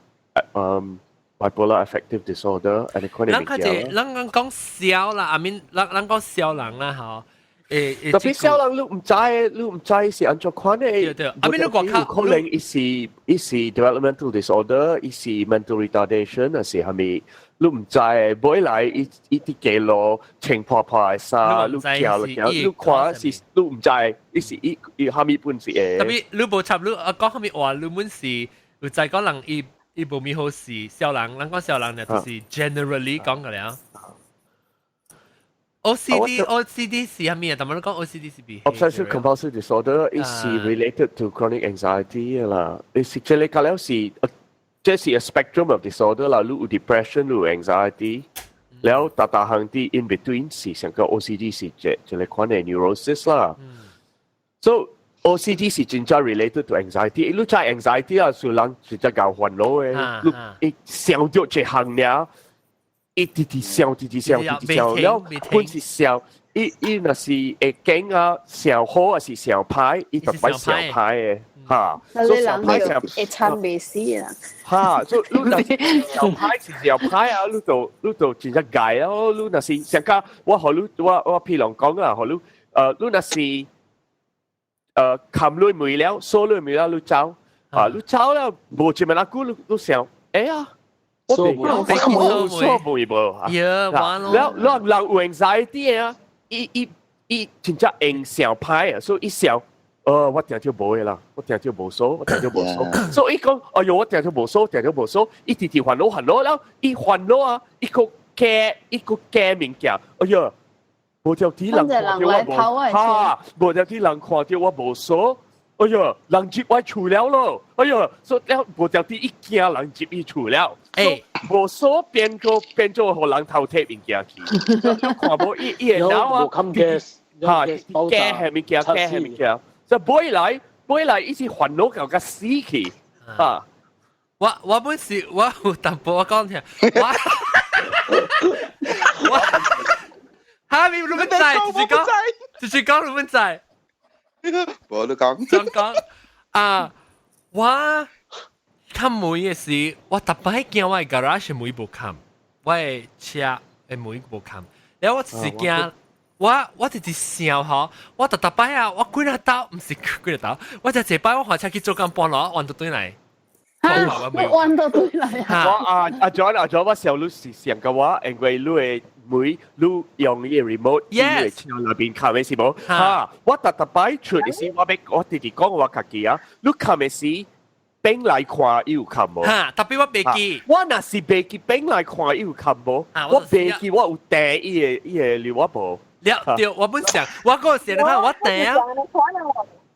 bipolar affective disorder，按呢款的咱較濟，咱講講痟啦，I mean，咱咱講痟人啦，吼。誒，特別痟人，你毋知，你毋知是按怎款的。對對，I mean 你外口可能伊是伊是 developmental disorder，伊是 mental retardation，還是啥物？你毋知，尾來伊伊佇街路穿破破的衫，你行行，你看是你毋知，伊是伊伊啥物本事的。特別你無插你啊講啥物話，你本是有知講人伊伊無咪好事，痟人，咱講痟人就就是 generally 講嘅了。OCD OCD 是啥物啊？但係你講 OCD 是比 Obsessive compulsive disorder 是 related to chronic anxiety 啦。是這個了是，這是 a spectrum of disorder 啦。你有 depression，你有 anxiety，了逐逐項啲 in between 是成個 OCD 是這這個款的 neurosis 啦。So OCD 是真正 related to anxiety。你知 anxiety 啊，是人直接𠢕煩惱的，你一想著這項爾。一直直想，直直想，直直想，了本是想，伊伊若是會驚啊，想好還是想歹，伊就擺想歹的，哈。所以人會慘袂死啦。哈，所以你若是想歹是想歹啊，你就你就真正𠢕啊，你若是上較我予你我我譬如講啊，予你你若是冚你門了，鎖你門了，你走啊，你走了無一暝仔久，你你想，哎呀〜我冇鎖門無，了了人有 anxiety 啊，伊伊伊真正用想歹啊，所以伊想，我定著無的啦，我定著無鎖，我定著無鎖，所以伊講，哎喲，我定著無鎖，定著無鎖，伊直直煩惱煩惱了，伊煩惱啊，伊閣加伊閣加物件，哎喲，無條天人看著我無，哈，無條天人看著我無鎖。哎喲，人入我厝了咯！哎喲，所以了無條天伊驚人入伊厝了，欸，無鎖變做變做予人偷提物件去，你看無伊伊會腦啊，哈，加係物件，加係物件，所以尾來尾來伊是煩惱到甲死去，哈！我我本是我有淡薄我講聽，我我哈咪你們知，就是講就是講你們知。無你講，想講啊，我冚門的時，我逐擺驚我的 garage 門無冚，我的車的門無冚，了我就是驚，我我直直想吼，我逐逐擺啊，我幾若兜，毋是幾若兜，我就一擺我開車去做工半路，彎到轉來。彎到轉來啊！我啊阿 John 阿 John，我想你是想個我，因為你的門你用伊 remote，你的車內邊冚的是無？哈！我逐逐擺出的時，我欲我直直講我家己啊，你冚的時，反來看伊有冚無？哈！特別我袂記，我若是袂記反來看伊有冚無？我袂記我有訂伊的伊的留我無？了對，我本想，我嗰時你看我訂啊。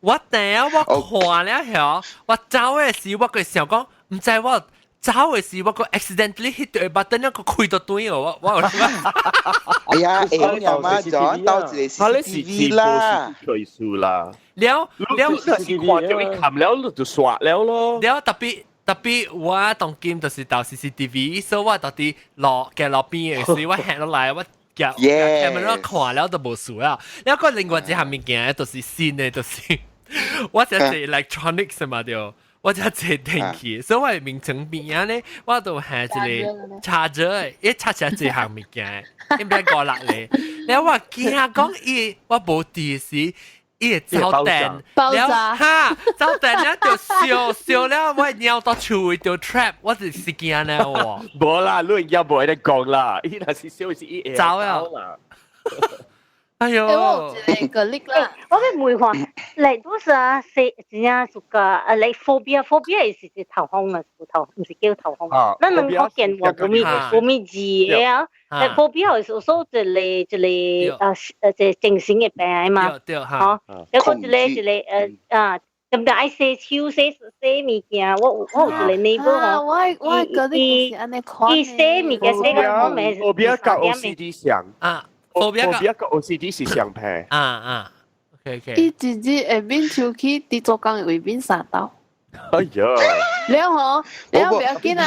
我訂啊，我看了後，我走的時我個想講，毋知我走的時我個 accidentally hit 到 button 一個開到斷哦，我我哎呀，會曉嘛？就到一個 CCTV 啦，隨數啦。了了，你是看著伊冚了，你就刷了咯。了特別特別，我當今就是到 CCTV，所以我到底路行路邊的時，我行落來我。夾 camera 看了就無事啦。了個另外一項物件就是新的，就是我這是 electronics 嘛對，我這這電器，所以我眠床邊仔咧，我就係一個插座，一插成這項物件，應該五六個。了我驚講伊，我無佇時。伊會走電，了哈走電了就燒燒了，我尿到厝就 trap，我就是驚咧喎。無啦，你而家無得講啦，伊若是燒是伊會走啊。哎呦！我有一個例啦，我欲問看，嚟都是啊，是真正屬個啊，你 phobia phobia 是是頭風啊，是頭，毋是叫頭風。咱兩福建話無咪無咪字的啊。但 phobia 是說一個一個啊，一個精神的病嘛。對，吼，抑閣一個一個啊。對唔對？愛洗手洗洗物件，我有一個 neighbor 吼，我覺得是按呢款。伊洗物件洗到我咪 phobia 佮 OCD 相啊，phobia 佮 OCD 是相仝。啊啊，OK OK。伊一日會抿手去佇做工會抿三兜。哎呀！了吼，了不要緊啊，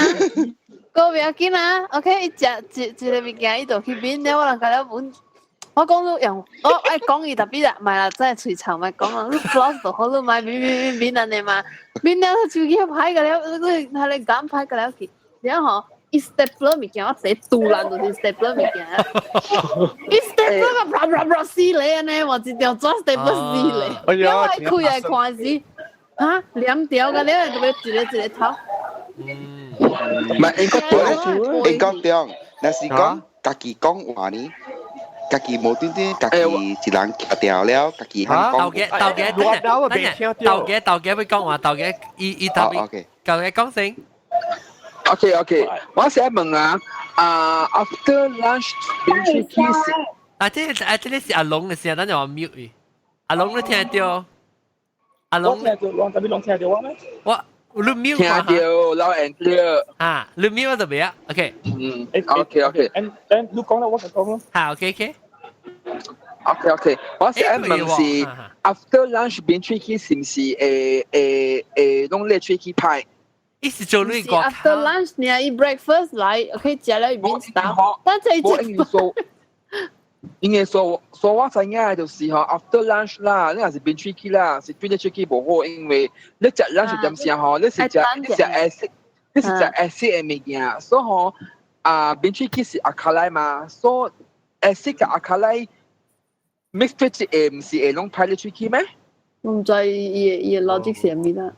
閣不要緊啊。OK，伊食一一個物件，伊就去抿了，我人共了問。我講你用，我愛講伊 tapi 啦，莫啦，真係喙臭，莫講啊。你 floss 就好，你莫抿抿抿抿按呢嘛，抿了他手機歹個了，你他咧減歹個了去，然後吼，伊 stapler 物件，我第拄爛就是 stapler 物件，伊 stapler 個啪啪啪死咧按呢，我一條紙 stapler 死咧，了我開來看時，哈，兩條個了，就欲一个一个頭。唔係應該應該對，若是講家己講話呢？家己無端端家己一人徛掉了，家己肯講。豆家豆家，等陣，豆家豆家欲講話，豆家伊伊特別，豆家講先。 OK OK，我想問啊，啊 after lunch 抿喙齒是？啊，這啊這个是阿龍的聲，等陣我 mute 伊。阿龍你聽著？阿龍聽著，攏特別攏聽著我咩？我你 mute 聽著，loud and clear。啊，你 mute 我就未啊？OK。嗯，OK OK。 And and 你講啦，我就講咯。好，OK OK。 OK OK，我想問是 after lunch 抿喙齒是毋是會會會攏咧喙齒歹？伊是做你個 after lunch 你伊 breakfast 來，OK 食了伊抿一刀，但這一說，應該說說我知影就是吼 after lunch 啦，你若是抿喙齒啦，是對你喙齒無好，因為你食 lunch 點聲吼，你是食 acid，你是食 acid 的物件，所以吼啊抿喙齒是 alkali 嘛，所以 acid 佮 alkali mix 做一個，毋是會攏歹你喙齒咩？我毋知伊的 logic 是啥物啦。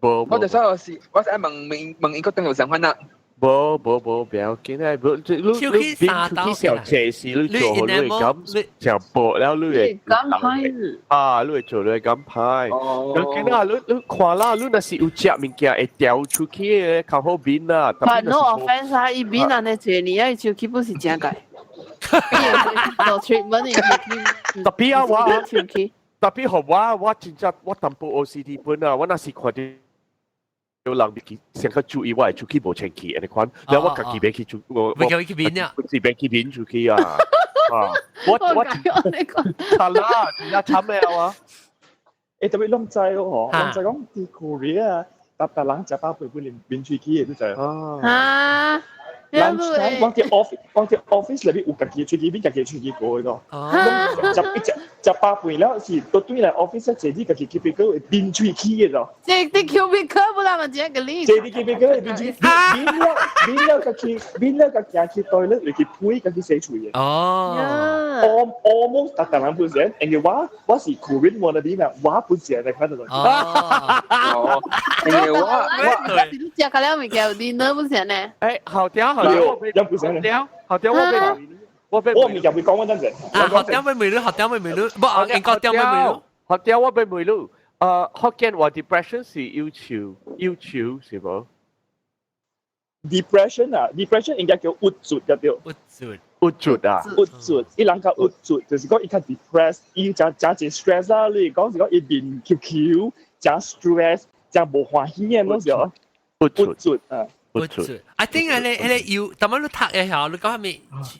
無，我就所以是，我是愛問問問英國等有相款啦。無無無，不要緊啊！無，你你抿喙齒小濟時，你做予你會感誠薄了，你會感歹啊，你會做你會感歹。咁緊啊！你你看啦，你若是有食物件會掉出去的，較好抿啦。 But no offense 啊，伊抿按呢濟年啊，伊手齒本是誠蓋。做 treatment 伊手齒。 Tapi 啊，我手齒。 Tapi 予我，我真正我淡薄 OCD 本啊，我若是看著有人去先較注意我的喙齒無清氣，按呢款，然後我家己欲去做，我欲叫伊去抿啊，是欲去抿出去啊，啊，我我慘啦，真正慘的啊！欸，特別攏知咯，嗬，攏知講佇 Korea，逐逐人食飽飯本連抿喙齒的，你知？啊！人講佇 office，講佇 office 內面有家己喙齒，抿家己喙齒過的個。食一食食飽飯了是都轉來 office 坐佇家己 cubicle 會抿喙齒的咯。這佇 cubicle 不啦嘛，這個你。坐佇 cubicle 會抿喙，抿了抿了家己抿了家行去 toilet 會去呸家己洗喙的。哦。 Almost 逐逐人本身，因為我我是 Korean wannabe 嘛，我本身來看到。哦。因為我我你食個了物件有 dinner 不是呢？欸，好屌好屌，有本身屌，好屌我欲我欲我物件會講嗰陣時。啊，學屌欲問你，學屌欲問你，無應該屌欲問你。學屌我欲問你，福建話 depression 是憂愁，憂愁是無？depression 啊，depression 應該叫鬱卒對對。鬱卒。鬱卒啊！鬱卒，伊人較鬱卒，就是講伊較 depressed，伊誠誠濟 stress 啊！你講是講伊面 Q Q，誠 stress，誠無歡喜的攏是哦。鬱卒啊！鬱卒。I think 彼个彼个憂，但麼你讀的時候，你講啥物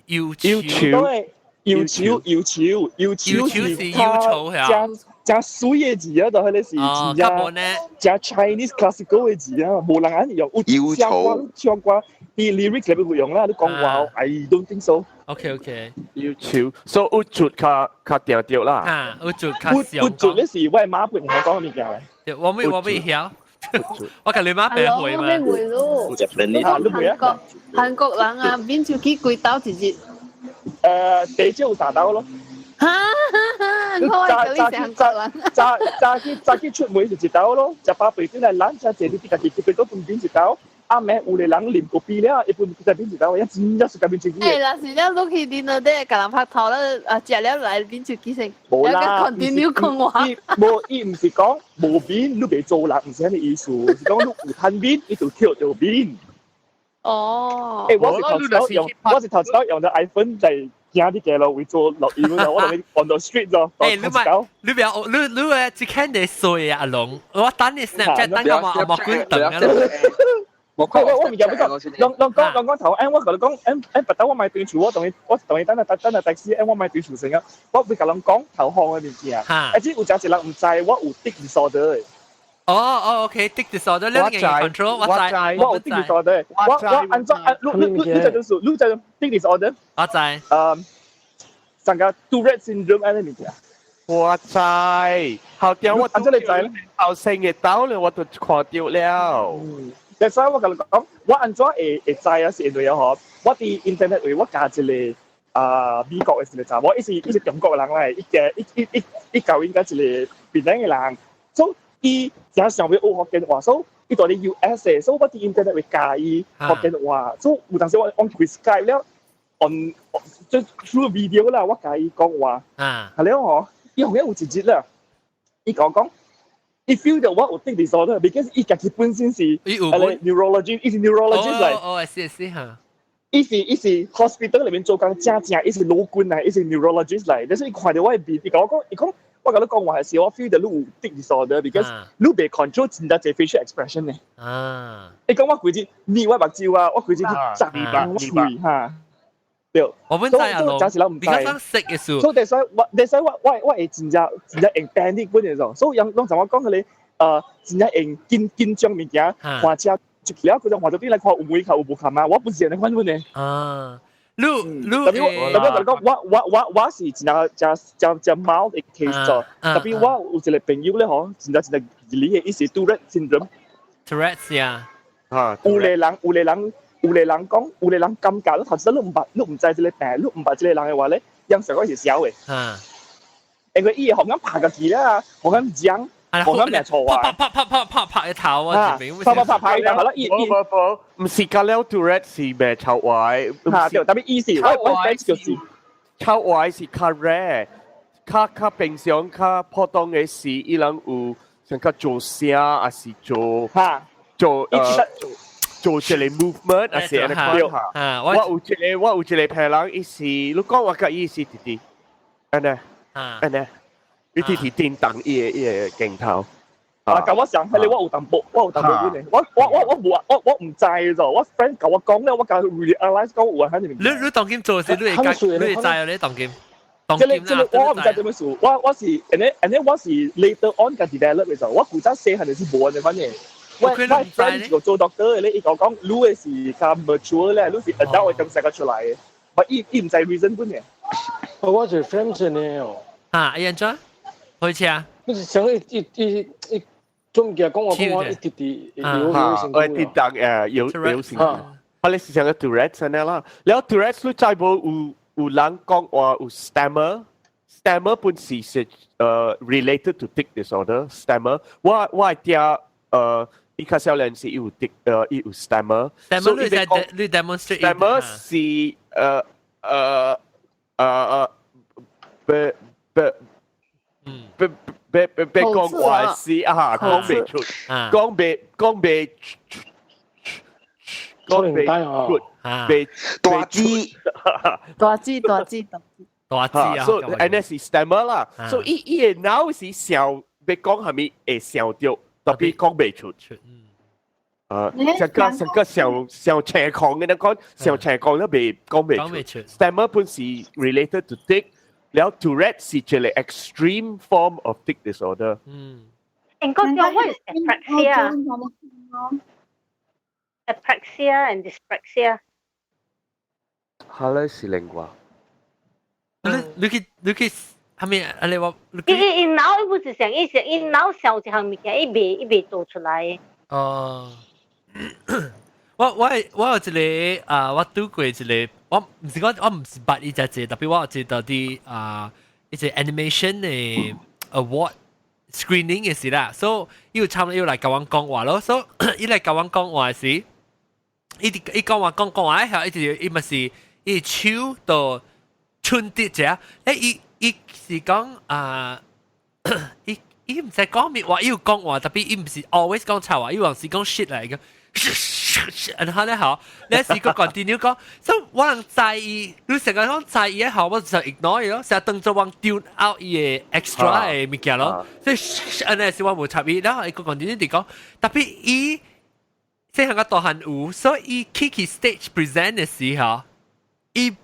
憂愁？對，憂愁憂愁憂愁是憂愁係啊。誠媠的字啊，就彼个是真正誠 Chinese classical 的字啊，無人按呢用。憂愁。唱歌佇 lyrics 內面會用啦，你講話，I don't think so。 OK OK。憂愁，所以鬱卒較較定著啦。啊，鬱卒較鬱卒你是我媽輩同我講的物件咧。我未我未曉，我共你媽白會嘛。我會咯。韓國韓國人啊，抿喙齒幾兜一日？地少有三兜咯。哈我會叫你是韓國人。早早去早去出門是一兜咯，食飽飯轉來咱才坐佇家己這邊都分抿一兜。暗暝有个人啉咖啡了，一般在抿一兜，也真正是共抿喙齒。欸，若是了落去 dinner 底，共人拍拖了，啊，食了來抿喙齒先。無啦，continue 講話。無，伊毋是講無抿，你袂做人，毋是按呢意思，是講你有趁抿，伊就跳著抿。哦。欸，我是頭一擺用，我是頭一擺用著 iPhone 在行啲街路會做落雨啦，我同你 on the street 咗。誒，你咪你不要你你誒，只看你衰啊，阿龍，我等你 Snapchat 等我話我冇關等啊。我我我唔記得講，攏攏講攏講頭，誒我同你講，誒誒不等我買斷厝，我同你我同你等下等等下的士，誒我買斷厝先啊，我會共人講頭項嘅物件，誒只有真一人毋知，我有 tic disorder 嘅。哦哦，OK，tic disorder，你個 control，我知，我有 tic disorder，我我按怎啊？你你你你知就是，你知 tic disorder？我知。上個 Tourette syndrome 按呢物件。我知，後點我按怎你知咧？後生嘅到咧，我就看到了。但所以我共你講，我按怎會會知啊？是因為嗬，我佇 internet 位我加一個啊美國嘅一個查某，伊是伊是中國人來，伊嘅伊伊伊伊交應該一個檳城嘅人，所以伊誠想欲學福建話，所以伊住佇 US 嘅，所以我佇 internet 會教伊福建話，所以有當時我按開 Skype 了，on 即 through video 啦，我教伊講話，係了嗬，伊後面有一日啦，伊共我講。伊 feel 到我有 tic disorder，because 伊家己本身是 neurology，伊是 neurologist 嚟。哦，是是嚇。伊是伊是 hospital 裏面做工正正，伊是老君嚟，伊是 neurologist 嚟。但是伊看到我的面，伊共我講，伊講我共你講話係是我 feel 到你有 tic disorder，because 你袂 control 真濟 facial expression 呢。伊講我規日瞇我目睭啊，我規日去眨我喙嚇。對，我本知啊，龍，真是人毋知。你講識嘅數。所以所以我，所以我我我會真正真正用 panic 本嘅種，所以人攏像我講彼個，真正用緊緊張物件，看車出去了，佢就看到啲來看有無有無冚啊，我不是按呢款款的。啊，你你特別我特別我講，我我我我是真正真真真 mild 的 case 咗，特別我有一個朋友咧嗬，真正真正厲害，伊是 Tourette syndrome。 Tourette 呀。啊，有個人有個人。有個人講，有個人感覺你頭先你毋捌，你毋知這個病，你毋捌這個人的話咧，樣成講是痟的。因為伊會予人拍家己啦，予人講，予人命錯話。拍拍拍拍拍拍一頭啊！拍拍拍拍一頭啦！伊伊無無，毋是甲了 Tourette 是袂臭話。嚇對，特別伊是，我我就是臭話是較 rare，較較平常較普通的是，伊人有像較做聲，還是做做。做一個 movement 啊，是按呢款嚇。我有一個我有一個朋友，伊是你講我佮伊是弟弟，按呢，按呢，伊直直叮當伊个伊个鏡頭。啊，共我想，彼個我有淡薄，我有淡薄嘅，我我我我無啊，我我毋知咗，我 friend 共我講咧，我共 realize 講有啊，喺裏面。你你當今做時，你會你會知啊？你當今。這個這個我毋知點樣數，我我是，and then and then 我是 later on 才 develop 嘅時候，我古早細漢就是無按呢款嘅。我我 friend 是個做 doctor 嘅咧，伊共我講，你嘅是較 mature 咧，你是 adult 嘅東西出來嘅，但伊伊毋知 reason 本嘅。我是 friend 先嘅哦。啊，伊按怎？開車？我是想伊伊伊伊總結講我講我一直直有有成我跌當誒有有成功。我哋是想個 Tourette 呢啦，了 Tourette 你知無有有人講話有 stammer，stammer 本是是related to tic disorder，stammer 我我係聽伊較少年是有 tic 伊有 stammer。 stammer 你在你 demonstrate stammer 是別別別別別別講話是啊，講袂出，講袂講袂講袂出，袂大字大字大字大字大字啊！所以按呢是 stammer 啦，所以伊伊个腦是想欲講啥物會想著，特別講袂出。啊，成個成個上上斜抗嘅，你講上斜抗都袂講袂出。Stammer 本是 related to tic，了 Tourette 是一個 extreme form of tic disorder。嗯。應該叫 what is apraxia？apraxia and dyspraxia。哈咧是另外。你你去你去係咪啊？你話伊伊伊腦伊不是想伊想伊腦想一項物件，伊袂伊袂做出來。哦。我我我有一個啊，我拄過一個，我毋是講我毋是捌伊隻隻，特別我有一個佇啊，一個 animation 的 award screening 嘅時啦，所以伊有差唔多來共阮講話咯，所以伊來共阮講話時，伊伊講話講講話，係一直伊嘛是伊手就春啲只，伊伊是講啊，伊伊毋知講咩話，伊有講話，特別伊毋是 always 講臭話，伊有時講 shit 來嘅。然後咧好，你是個 continue 講，所以我人在意，你成日講在意好，我就 ignore 咯，成日當做我 tune out 伊嘅 extra 嘅物件咯，所以按呢是我無插伊，然後伊個 continue 就講，特別伊細漢個大漢有，所以伊去 stage present 嘅時候，伊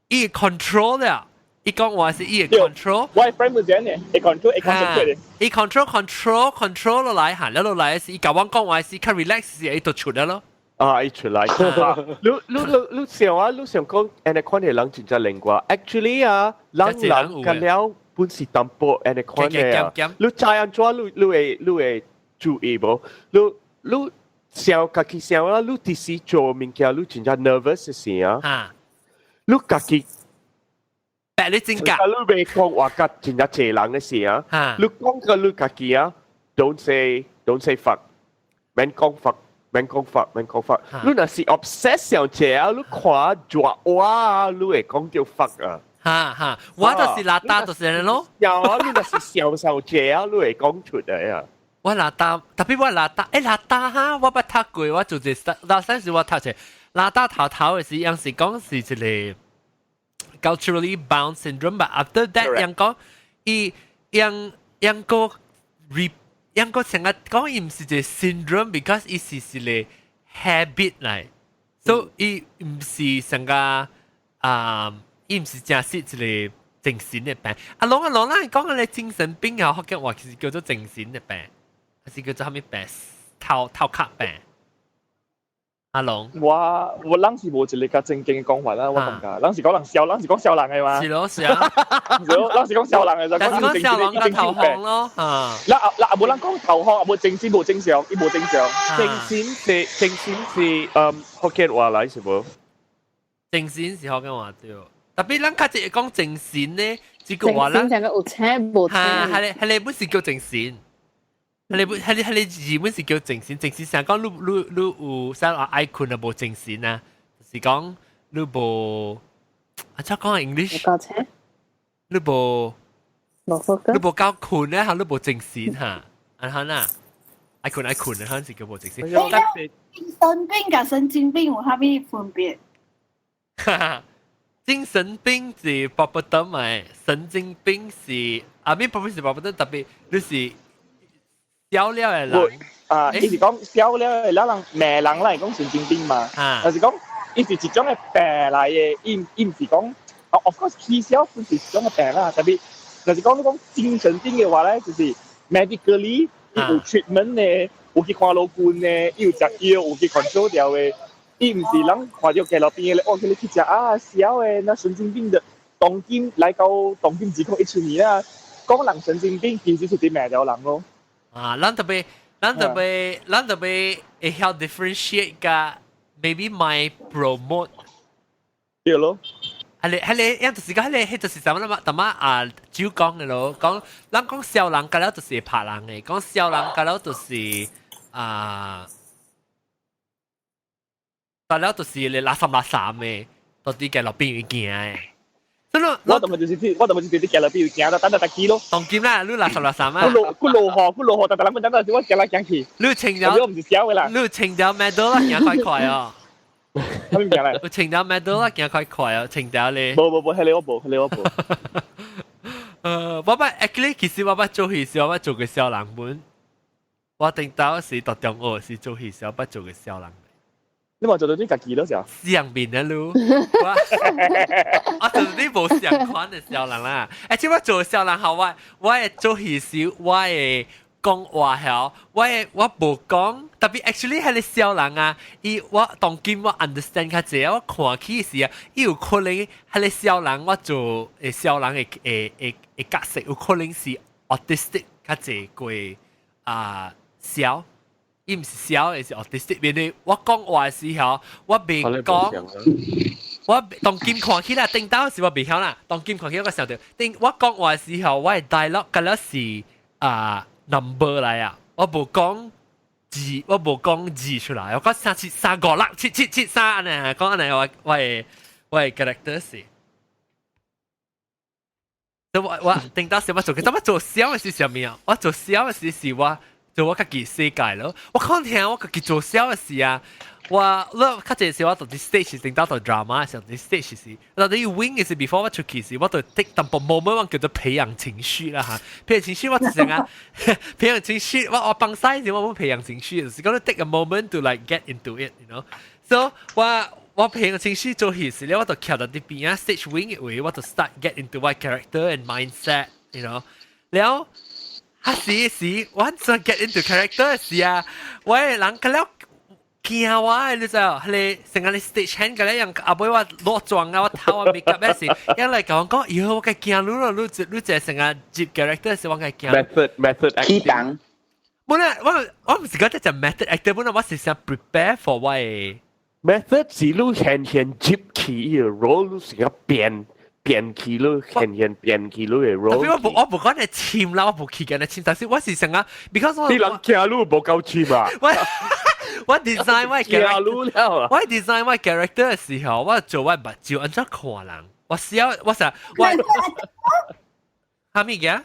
伊 control 了。伊講話是伊 control。我 friend 會這樣嘅，會 control 會 concentrate。伊 control control control 落來行了落來是伊甲我講話是較 relax 是伊就出來咯。啊，伊出來。你你你你想啊，你想講，按呢款嘅人真正靈活。Actually 啊，人人個了本是淡薄按呢款嘅啊。你知按怎，你你會你會注意無？你你想家己想啊，你佇時做物件，你真正 nervous 嘅時啊。你家己。白你真假？你未講話甲真正濟人嘅時啊，你講個你家己啊，don't say fuck，免講 fuck，免講 fuck，免講 fuck。你若是 obsess 上濟啊，你看熱話，你會講到 fuck 啊。哈哈，我就是邋遢，就是按呢咯。有啊，你若是想上濟啊，你會講出來啊。我邋遢，特別我邋遢，欸邋遢哈，我捌讀過，我做一個，老三時我讀者，邋遢頭頭嘅時，樣是講是一個 culturally bound syndrome，but after that 樣講，伊樣樣個 re 樣個成日講伊毋是一個 syndrome，because 伊是一個 habit 來，所以伊毋是成個啊，伊毋是真實一個精神的病。啊，攏啊攏，咱講個精神病啊，福建話其實叫做精神的病，還是叫做啥物病？頭頭殼病。阿龍，我我咱是無一個較正經嘅講法啦，我感覺，咱是講人笑，咱是講笑人嘅嘛。是咯，是啊。是咯，咱是講笑人嘅，就講笑人嘅頭殼咯。啊。嗱嗱，無人講頭殼，無精神，無正常，伊無正常。精神是精神是嗯福建話來是無？精神是福建話對。特別咱較濟講精神呢，這句話咱。精神個有請無請。係係你本是叫精神。你本係你係你字本是叫精神，精神成講你你你有啥話愛睏啊無精神啊，就是講你無啊，怎講 English？夠請。你無無 focus。你無夠睏咧，嚇你無精神嚇，按哈呐，愛睏愛睏啊，可能是叫無精神。精神病佮神經病有啥物分別？哈哈，精神病是巴不得咪，神經病是啊，咪不是巴不得，特別你是。痟了的人啊，伊是講痟了的人，罵人來講神經病嘛，就是講伊是一種的病來的，伊伊毋是講，of course 起痟不是一種的病啦，特別就是講你講精神病的話咧，就是 medically 伊有 treatment 的，有去看醫生的，伊有食藥，有去 control 掉的，伊毋是人看著街路邊的，哦，佢去食啊痟的，那神經病的，當今來到當今2017年啊，講人神經病其實是佇罵著人咯。啊，咱特別，咱特別，咱特別會曉 differentiate 甲 maybe 莫 promote。對咯。係你係你，樣就是講係你，彼就是啥物啦嘛？淡仔啊，酒講的咯，講咱講痟人，甲了就是會拍人的，講痟人，甲了就是啊，甲了就是你垃圾垃圾的，到底街路邊會行的。我特別就是啲，我特別就是啲街路邊會行，等等特機咯。當今啦，你垃圾垃圾啊！佢落佢落河，佢落河，特特諗等等，我行來行去。你穿了，我唔是痟的啦。你穿條 medal 啦，行快快哦。啥物行來？有穿條 medal 啦，行快快哦，穿條咧。無無無，彼個我無，彼個我無。我捌 actually 其實我捌做戲時，我捌做過痟人本。我頂到時讀中學時做戲時，我捌做過痟人。你嘛做到啲家己咯，時候。相面啊，你。我我做啲無相款的痟人啦。而且我做痟人好，我我會做戲時，我會講話曉，我會我無講，特別 actually 彼個痟人啊，伊我當今我 understand 較濟，我看起時啊，伊有可能彼個痟人，我做誒痟人的的的的角色，有可能是 autistic 較濟過啊痟。伊毋是痟，是 autistic。變你我講話時候，我袂講，我當今看起來，頂到時我袂曉啦。當今看起來我想著，頂我講話時候，我的 dialogue 敢若是啊 number 來啊，我無講字，我無講字出來，我講三七三五六七七七三按呢，講按呢，我我的我的 character 是。我我頂到時我做，怎麼做痟的是啥物啊？我做痟的時是我做我家己世界咯。我看聽我家己做痟嘅事啊，我你較濟時我到啲 stage 定到到 drama 時，啲 stage 時，到底 wing 嘅是 before 我出去時，我就 take 淡薄 moment 我叫做培養情緒啦嚇。培養情緒我就成啊，培養情緒我幫晒時我冇培養情緒，就是講 take a moment to like get into it。So 我培養情緒做戲時咧，我就徛到啲邊啊 stage wing 嘅位，我就 start get into my character and mindset。了，啊時時，once I get into character 時啊，我人個了驚我，你知道？係成個你 stage hand 個咧，人阿妹我落妝啊，我頭啊 make up 咩事，一嚟講講，喲，我該驚你咯，你你這成個接 character 時，我該驚。 Method acting。本來我唔是講這隻 method acting，本來我是想 prepare for 我嘅 method 是你現現接起個 role，你是個變。變起咯，現現變起咯嘅 role。特別我無講你簽啦，我無去緊你簽，但是我是成啊，because 我你人驚你無夠簽啊！我 design 我 character，我 design 我 character 嘅時候，我做我目睭按怎看人，我笑我成我哈咪嘅？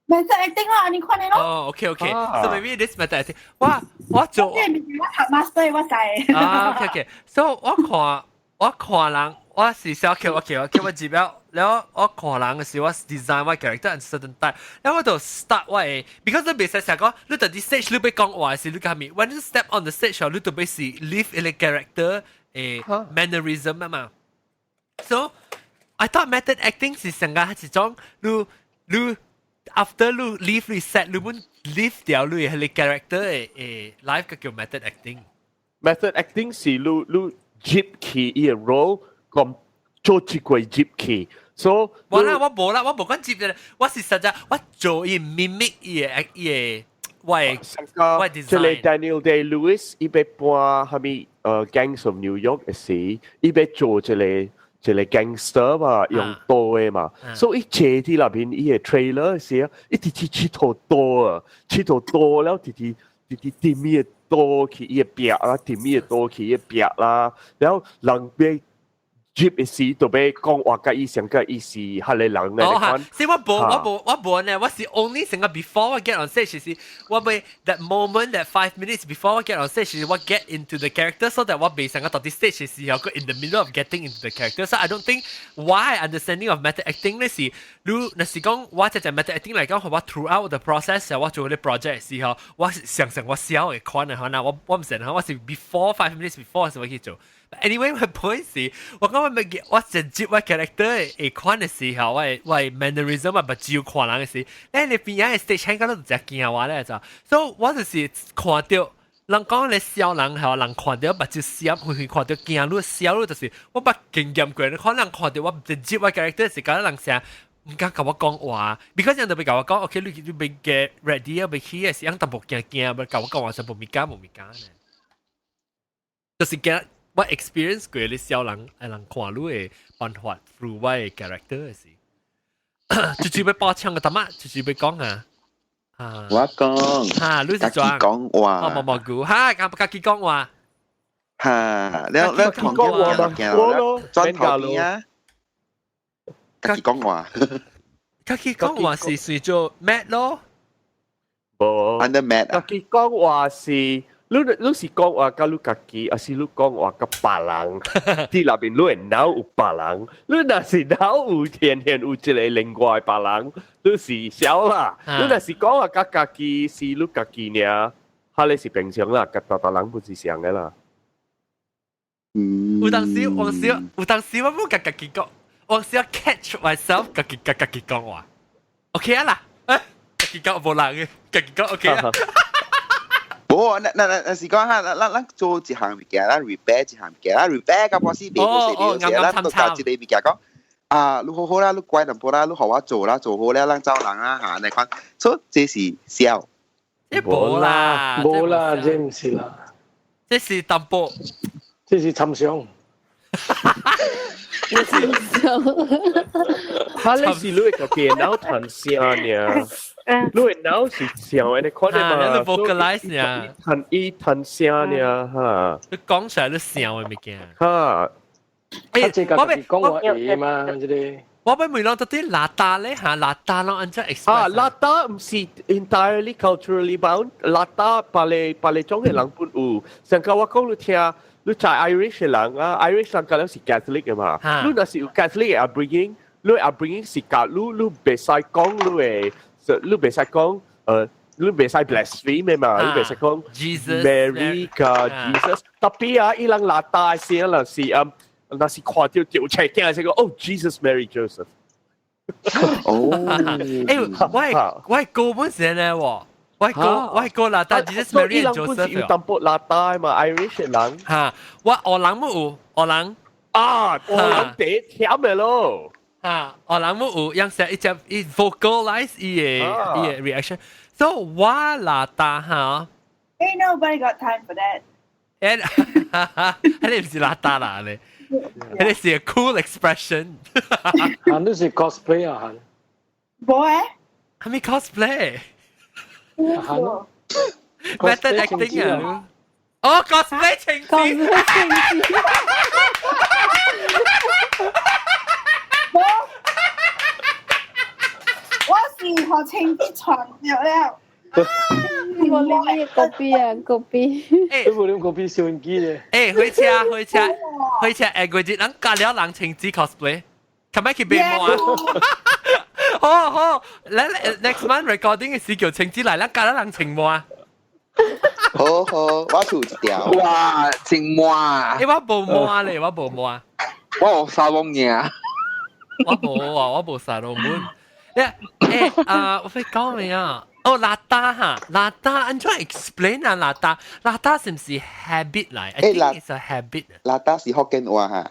method acting 啦，你看你咯。哦，OK OK，so maybe this method acting，我做。我讀 master 我知。啊，OK OK，so 我看人。我是小叫我叫我叫我入了，了我看人嘅時，我 design 我 character and certain type，了我就 start 我嘅，because 你袂使成講，你到啲 stage 你欲講話時，你講咩？When you step on the stage，你就欲是 live 一個 character 誒 mannerism 啊嘛。So I thought method acting 是成個係一種你 after 你 leave 你 set 你本 live 掉你係你 character 嘅 life 個叫 method acting。 Method acting 是你接起伊個 role。咁做一個接起，所以我啦，我無啦，我無講接嘅，我是實在我做伊 mimic 伊個我這個 Daniel Day Lewis 伊欲扮蝦米Gangs of New York 嘅時，伊欲做這個 gangster 嘛，用刀嘅嘛，所以伊坐佇那邊伊個 trailer 時，一直去佚佗刀啊，佚佗刀了，直直直直掂伊個刀去伊個壁啦，掂伊個刀去伊個壁啦，然後人欲接嘅時就欲講話，佮伊上個伊是彼個人咧。哦哈，是我無我無我無呢，我是 only 成個 before 我 get on stage 是，我欲 that moment that 5 minutes before 我 get on stage 是我 get into the character so that 我袂成個到啲 stage 時候個 in the middle of getting into the character。So I don't think why understanding of method acting 咧是，你若是講我這隻 method acting 嚟講，我 throughout the process 我做啲 project 時候，我常常我痟會款嘅可能我我唔成我是 before 5 minutes before 時我去做。Anyway，my point 是，我講我咪我直接我 character 會款嘅時候，我 mannerism 啊，目睭看人嘅時，咧你邊仔嘅 stage 喺嗰度就驚我咧就，所以我就是看到人講你痟人係人看到目睭閃，會會看到驚你痟你，就是我捌經驗過，可能看到我直接我 character 是講人成。唔敢共我講話，because 人就欲共我講，OK，你欲 get ready 啊，欲去嘅時，人淡薄驚驚，欲共我講話就無物件無物件呢，就是驚。我 experience 過你痟人愛人看你嘅辦法 through 我嘅 character 嘅時，就就欲爆槍嘅淡仔，就是欲講啊。啊！我講，哈，你是怎？講話，哦，毛毛菇，哈，家家己講話，哈，你你同講話嘛？轉頭邊啊，家己講話，家己講話是算做 mad 咯，無，under mad 家己講話是。你是講話佮你家己，還是你講話佮別人？佇內面你會腦有別人，你若是腦有天天有一個另外別人，你是痟啦。你若是講話佮家己，是你家己爾，哈你是平常啦，佮逐逐人不是相的啦。有當時，有時有當時我冇佮家己講，有時 catch myself 家己佮家己講話。OK 啊啦，家己講無人嘅，家己講 OK 啊。無，那是講哈，咱做一項物件，咱 repair 一項物件，咱 repair 到半死袂過勢了，咱都教一個物件講，啊，你好好啦，你乖淡薄啦，你予我做啦，做好了，咱走人啦嚇，你看，所以這是痟。無啦，無啦，這毋是啦，這是淡薄，這是參詳。這是他咧是你個電腦彈聲爾，你個腦是像按呢款的嘛？你 vocalize 爾，彈伊彈聲爾哈。你講出來你聲的物件。哈。欸，我欲講話會嘛，這個。我俾問到到底邋遢咧嚇，邋遢咯，按怎 express？啊，邋遢毋是 entirely culturally bound，邋遢別個別個種嘅人本有。上個我講你聽，你知 Irish 嘅人啊，Irish 人個是 Catholic 嘅嘛，你若是有 Catholic 嘅 upbringing，你 upbringing 是教你你袂使講你嘅，你袂使講你袂使 blaspheme 嘅嘛，你袂使講 Jesus Mary 加 Jesus。特別啊，伊人邋遢嘅時候是若是看到掉尺鏡是講哦 Jesus Mary Joseph。哦，我係高本時咧喎，我係高邋遢 Jesus Mary and Joseph。有淡薄邋遢嘛，Irish 人。嚇，我俄人冇有，俄人啊，俄人第忝嘅咯。嚇，俄人冇有，樣成一隻伊 vocalize 伊嘅 reaction。So 我邋遢嚇。 Ain't nobody got time for that。誒，你唔是邋遢啦你。嗰啲是 a cool expression。行都是 cosplay 啊，行。冇誒。係咪 cosplay？行。Method acting 啊！哦，cosplay 情節。我我是學情節傳著了。我呢啲 copy 啊，copy。你冇點 copy 相機咧？誒，回車回車回車，下個月咱加了人情節 cosplay，琴日去買毛啊！好好，咱 next month recording 嘅時叫情節來，咱加了人情毛啊！好好，我厝一條。哇，情毛啊！誒，我無毛啊咧，我無毛啊。我有沙龍爾。我無啊，我無沙龍本。誒啊，我會講咩啊？哦，邋遢哈，邋遢，按怎 explain 啊？邋遢，邋遢是毋是 habit 來？I think it's a habit。邋遢是福建話哈。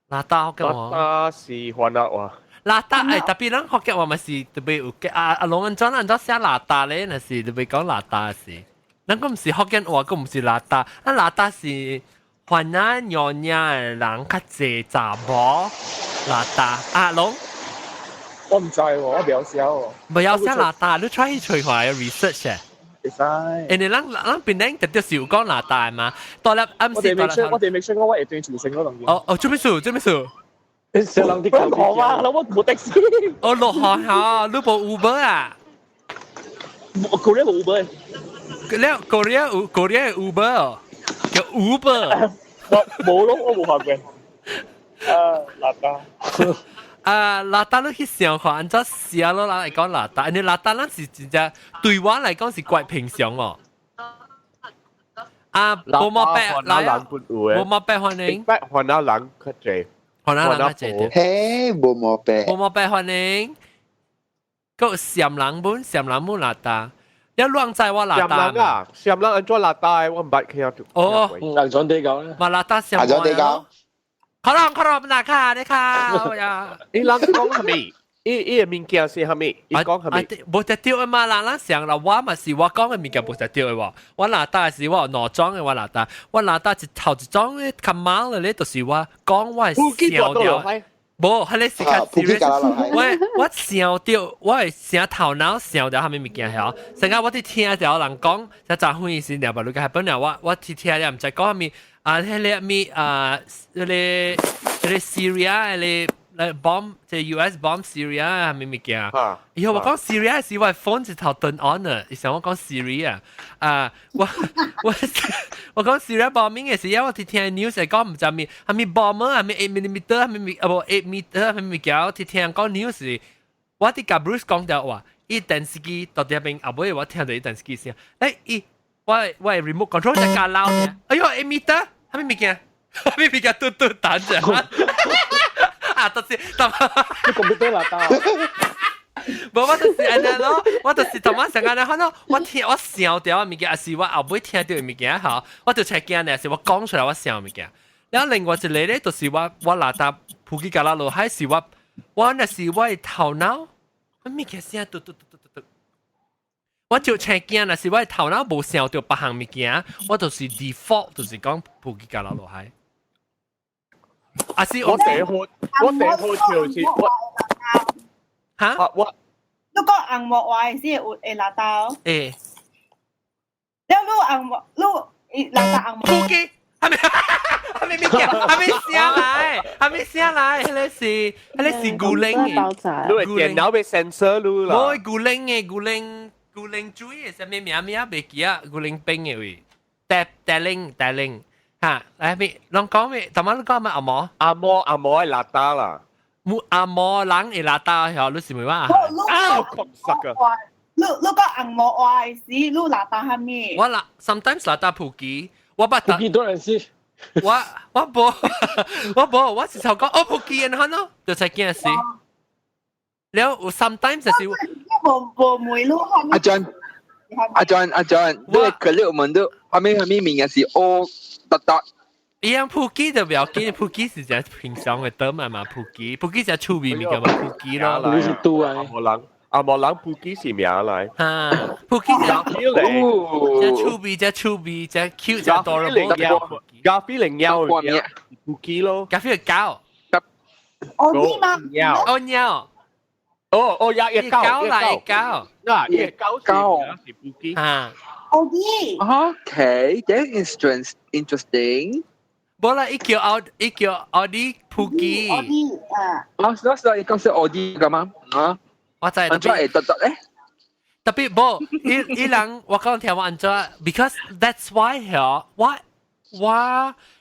邋遢福建話。邋遢是番仔話。邋遢誒，特別咱福建話嘛是特別有啊啊，龍安怎按怎寫邋遢咧？若是特別講邋遢是，咱講毋是福建話，講毋是邋遢，啊邋遢是番仔娘娘的人較濟查某邋遢啊龍。我唔知喎，我袂曉寫喎。袂曉寫邋遢，你 try 去揣看 research 誒。會使。因為咱咱邊頂特別是有講邋遢嘛，到了暗時。我哋未 sure 我會對傳承嗰樣嘢。哦哦，做咩事？做咩事？小人啲講啊，我冇的士。哦，落雨嚇，你無 Uber 啊？ Korea 冇 Uber。了 Korea 有 Korea Uber，叫 Uber。我冇咯，我冇看過。啊，邋遢。啊，邋遢你去想看，按怎寫咯？人會講邋遢，因為邋遢咱是真正對我來講是怪平常哦。啊，無毛白來啊，無毛白歡迎，白番仔人較濟，番仔人較濟。嘿，無毛白，無毛白歡迎。個暹人本，暹人本邋遢，你亂知我邋遢。暹人啊，暹人按怎邋遢？我毋捌聽到。哦，按怎地講咧？嘛邋遢暹。按怎地講？可能可能哪卡你卡呀？伊人講啥物？伊伊的物件是啥物？伊講啥物？無得對的嘛，人咱想啦，我嘛是我講的物件無得對的喎。我邋遢是我有兩種的，我邋遢，我邋遢一頭一種咧較猛的咧，就是我講我會想著。無，彼个是較 serious。我想著，我會想頭腦想著啥物物件曉。成日我佇聽著人講，才昨昏時兩百六個，本來我我佇聽了毋知講啥物。啊，彼个物啊，彼个 Syria，彼個 bomb，即 US bomb Syria 啥物物件？以後我講 Syria 時，我 phone 一頭 turn on 啊，伊想我講 Syria 啊，我講 Syria bombing 嘅時，我佇聽 news 係講毋知物，啥物 bomber，啥物 8 millimeter，啥物啊無 8 meter，啥物物件，我佇聽講 news，我佇共 Bruce 講著話，伊電視機到佇邊後尾我聽著伊電視機聲，欸伊我 remote control 就加撈，哎喲8 meter。啥物物件？啥物物件嘟嘟彈著？啊，就是，你 computer 邋遢。無，我就是按呢咯，我就是頭仔上按呢，可能我聽我想著的物件，還是我後尾聽著的物件吼，我就出驚呢，是我講出來我想物件。然後另外一個咧，就是我邋遢普吉加拉落海是我我那是我的頭腦，物件聲嘟嘟嘟嘟嘟嘟。我就青驚，若是我的頭腦無想著別項物件，我就是 default 就是講普吉加拉落海。啊是我第一號就是我哈我你講紅毛話是有會邋遢哦。欸。了你紅毛你邋遢紅毛。普吉係咪係咪物件？係咪聲來？係咪聲來？彼個是牛奶嘅，爆炸。你電腦被 sensor 你啦。無牛奶嘅牛奶牛奶水嘅，啥物名名袂記啊？牛奶冰嘅位，帶帶領帶領嚇，來咪攏講咩？頭先你講咩阿毛？阿毛阿毛係邋遢啦。冇阿毛人會邋遢，曉你是咪話？啊，確實啊！你講紅毛話時，你邋遢蝦米？我啦，sometimes 邋遢普及，我捌。普及多人是。我無我無我是頭講我普及然後咯，就係件事。了有 sometimes 就是無無梅你阿 John 阿 John 阿 John，你個你問到後面後面名是 O 特特。伊樣普及就不要緊，普及是只平常嘅燈嘛嘛，普及普及只趣味物件嘛，普及咯。你是拄啊？阿無人阿無人普及是名來。啊，普及只只趣味，只趣味，只 cute，只 adorable。咖啡零貓普及咯。咖啡係狗。哦，你嘛？哦貓。哦哦，也也狗來狗。嗱，也狗是普及。啊。哦你。 Okay, that is interesting. 無啦，伊叫奧，伊叫奧迪普吉。奧迪啊！啊，所以講是奧迪㗎嘛？啊，我知。安怎會特特咧？特別無，伊伊人我講聽我按怎，because that's why 嗬，我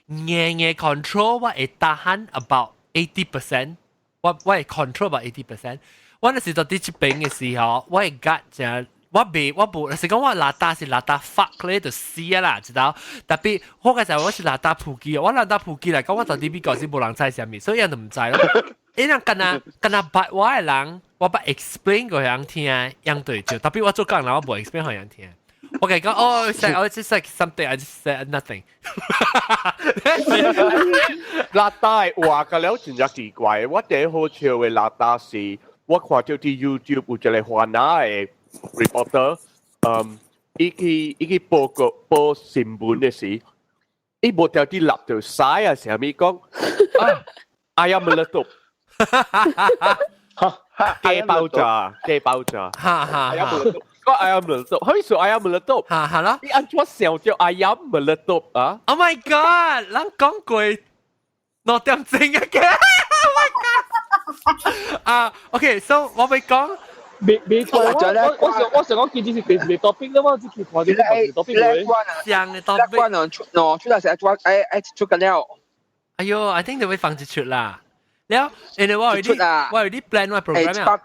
硬硬 control 我會 tahan about 80%，我會 control about 80%。我那時到佇這邊嘅時候，我會 gut 正。我未我無，是講我邋遢是邋遢 fuck 咧就死啊啦，知道？特別我個時候我是邋遢普及，我邋遢普及嚟講，我到底美國是無人知啥物，所以人就毋知咯。伊人敢若敢若捌我的人，我捌 explain 過人聽，樣對就特別我做工人，我無 explain 予人聽。我共伊講，哦，I just like something, I just said nothing。邋遢話個了真正奇怪，我第一好笑嘅邋遢是，我看到佇 YouTube 有一個華納的 reporter，伊去報告報新聞的時，伊無條啲立到屎啊，啥物講，ayam meletup，雞爆炸，雞爆炸，哈哈，ayam meletup，個 ayam meletup，何意思 ayam meletup？哈哈啦，你按怎想著 ayam meletup 啊？Oh my god！咱講過2點鐘啊嘅，Oh my god！啊，OK，so 我會講。未未錯，我想講其實是電視 topic 啦嘛，只係看啲電視 topic 嘅。上嘅 topic。關啊出喏，出嚟成日抓出緊了。哎喲，I think 就會放一出啦。了，因為我有啲我有啲 plan 我 program 啊。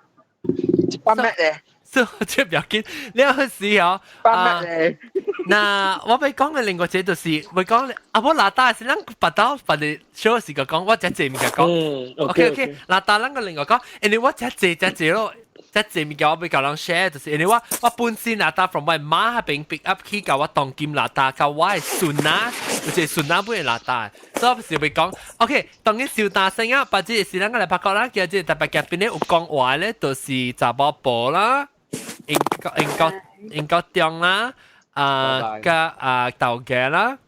100咩咧？所以這不要緊，了時哦。百咩咧？那我欲講嘅另外一個就是，欲講啊，我邋遢是咱別到別日小時個講，我只濟物件講。OK OK，邋遢咱個另外講，因為我只濟只濟咯。這濟物件我欲共人 share，就是因為我本身邋遢 from 我媽彼邊 pick up 去到我當今邋遢，到我的孫仔，有一個孫仔本邋遢，所以我是欲講，OK，當然小大聲啊，或者是咱個來拍覺啦，今日特別嘉賓咧有講話咧，就是查某婆啦，英國中啦，啊，佮啊豆家啦，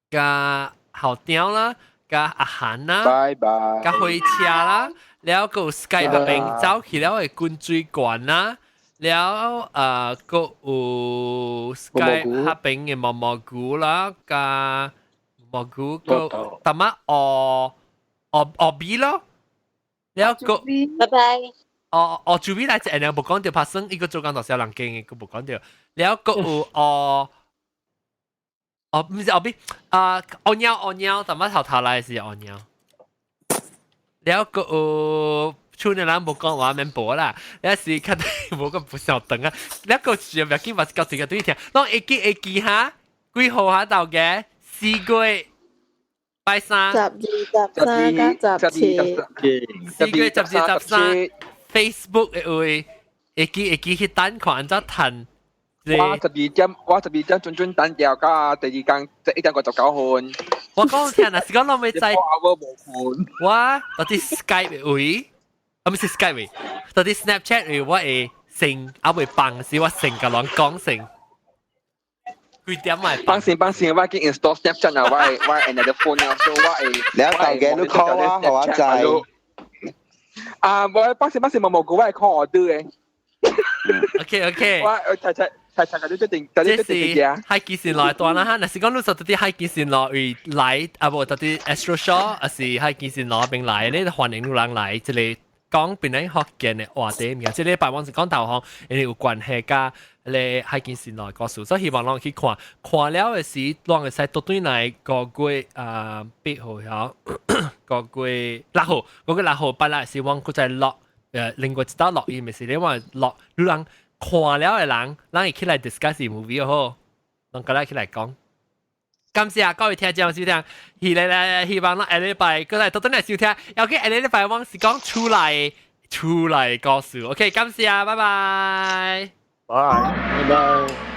佮校長啦，佮阿韓啦，拜拜，佮火車啦。了閣有 Skype 彼邊走去了會滾水管啦，了閣有 Skype 彼邊嘅毛毛菇啦，加毛菇閣淡仔學學學味咯，了閣拜拜。哦哦，主味來一個無講著拍算，伊個做工大小人間嘅，閣無講著，了閣有哦哦，毋是學味啊，學貓學貓，淡仔頭頭來是學貓。了閣有厝的人無講話免報啦，了是較無個不曉長啊，了閣是不要緊，嘛是到這個對聽，攏會記會記哈，幾號哈頭家？4月拜三，12、13加17，4月12、13，Facebook 的位會記會記去等看按怎趁。我12點，我12點準準等掉，到第二工1點59分。我講聽，若是講攏欲知，我無困。我到佇 Skype 位，啊，毋是 Skype 位，到佇 Snapchat 位，我會先啊未放時，我先共人講先。幾點來？放先放先，我已經 install Snapchat 啦，我 another phone 啦，所以我會。你一舊嘅都 call 我，我知。啊，我放先放先，冇冇個我會 call 我的。 OK OK。我睇睇。係係你決定，你決定嘅。海基線來段啦哈，若是講你說到啲海基線來為來，啊無到啲 Astro Shaw，還是海基線來邊來，你歡迎有人來，這個講檳城福建的話題物件，這禮拜我是講投行，因為有關係佮咧海基線來故事，所以希望攏去看，看了的時，攏會使倒轉來5月8號曉，5月6號，5月6號八日是我閣再錄，另外一道錄音，是你話錄，有人看了的人，咱會起來 discuss movie 好，攏過來起來講。感謝各位聽眾收聽，希來希望咱下禮拜閣來倒轉來收聽，尤其下禮拜我是講厝內厝內故事，OK，感謝，拜拜，拜拜拜。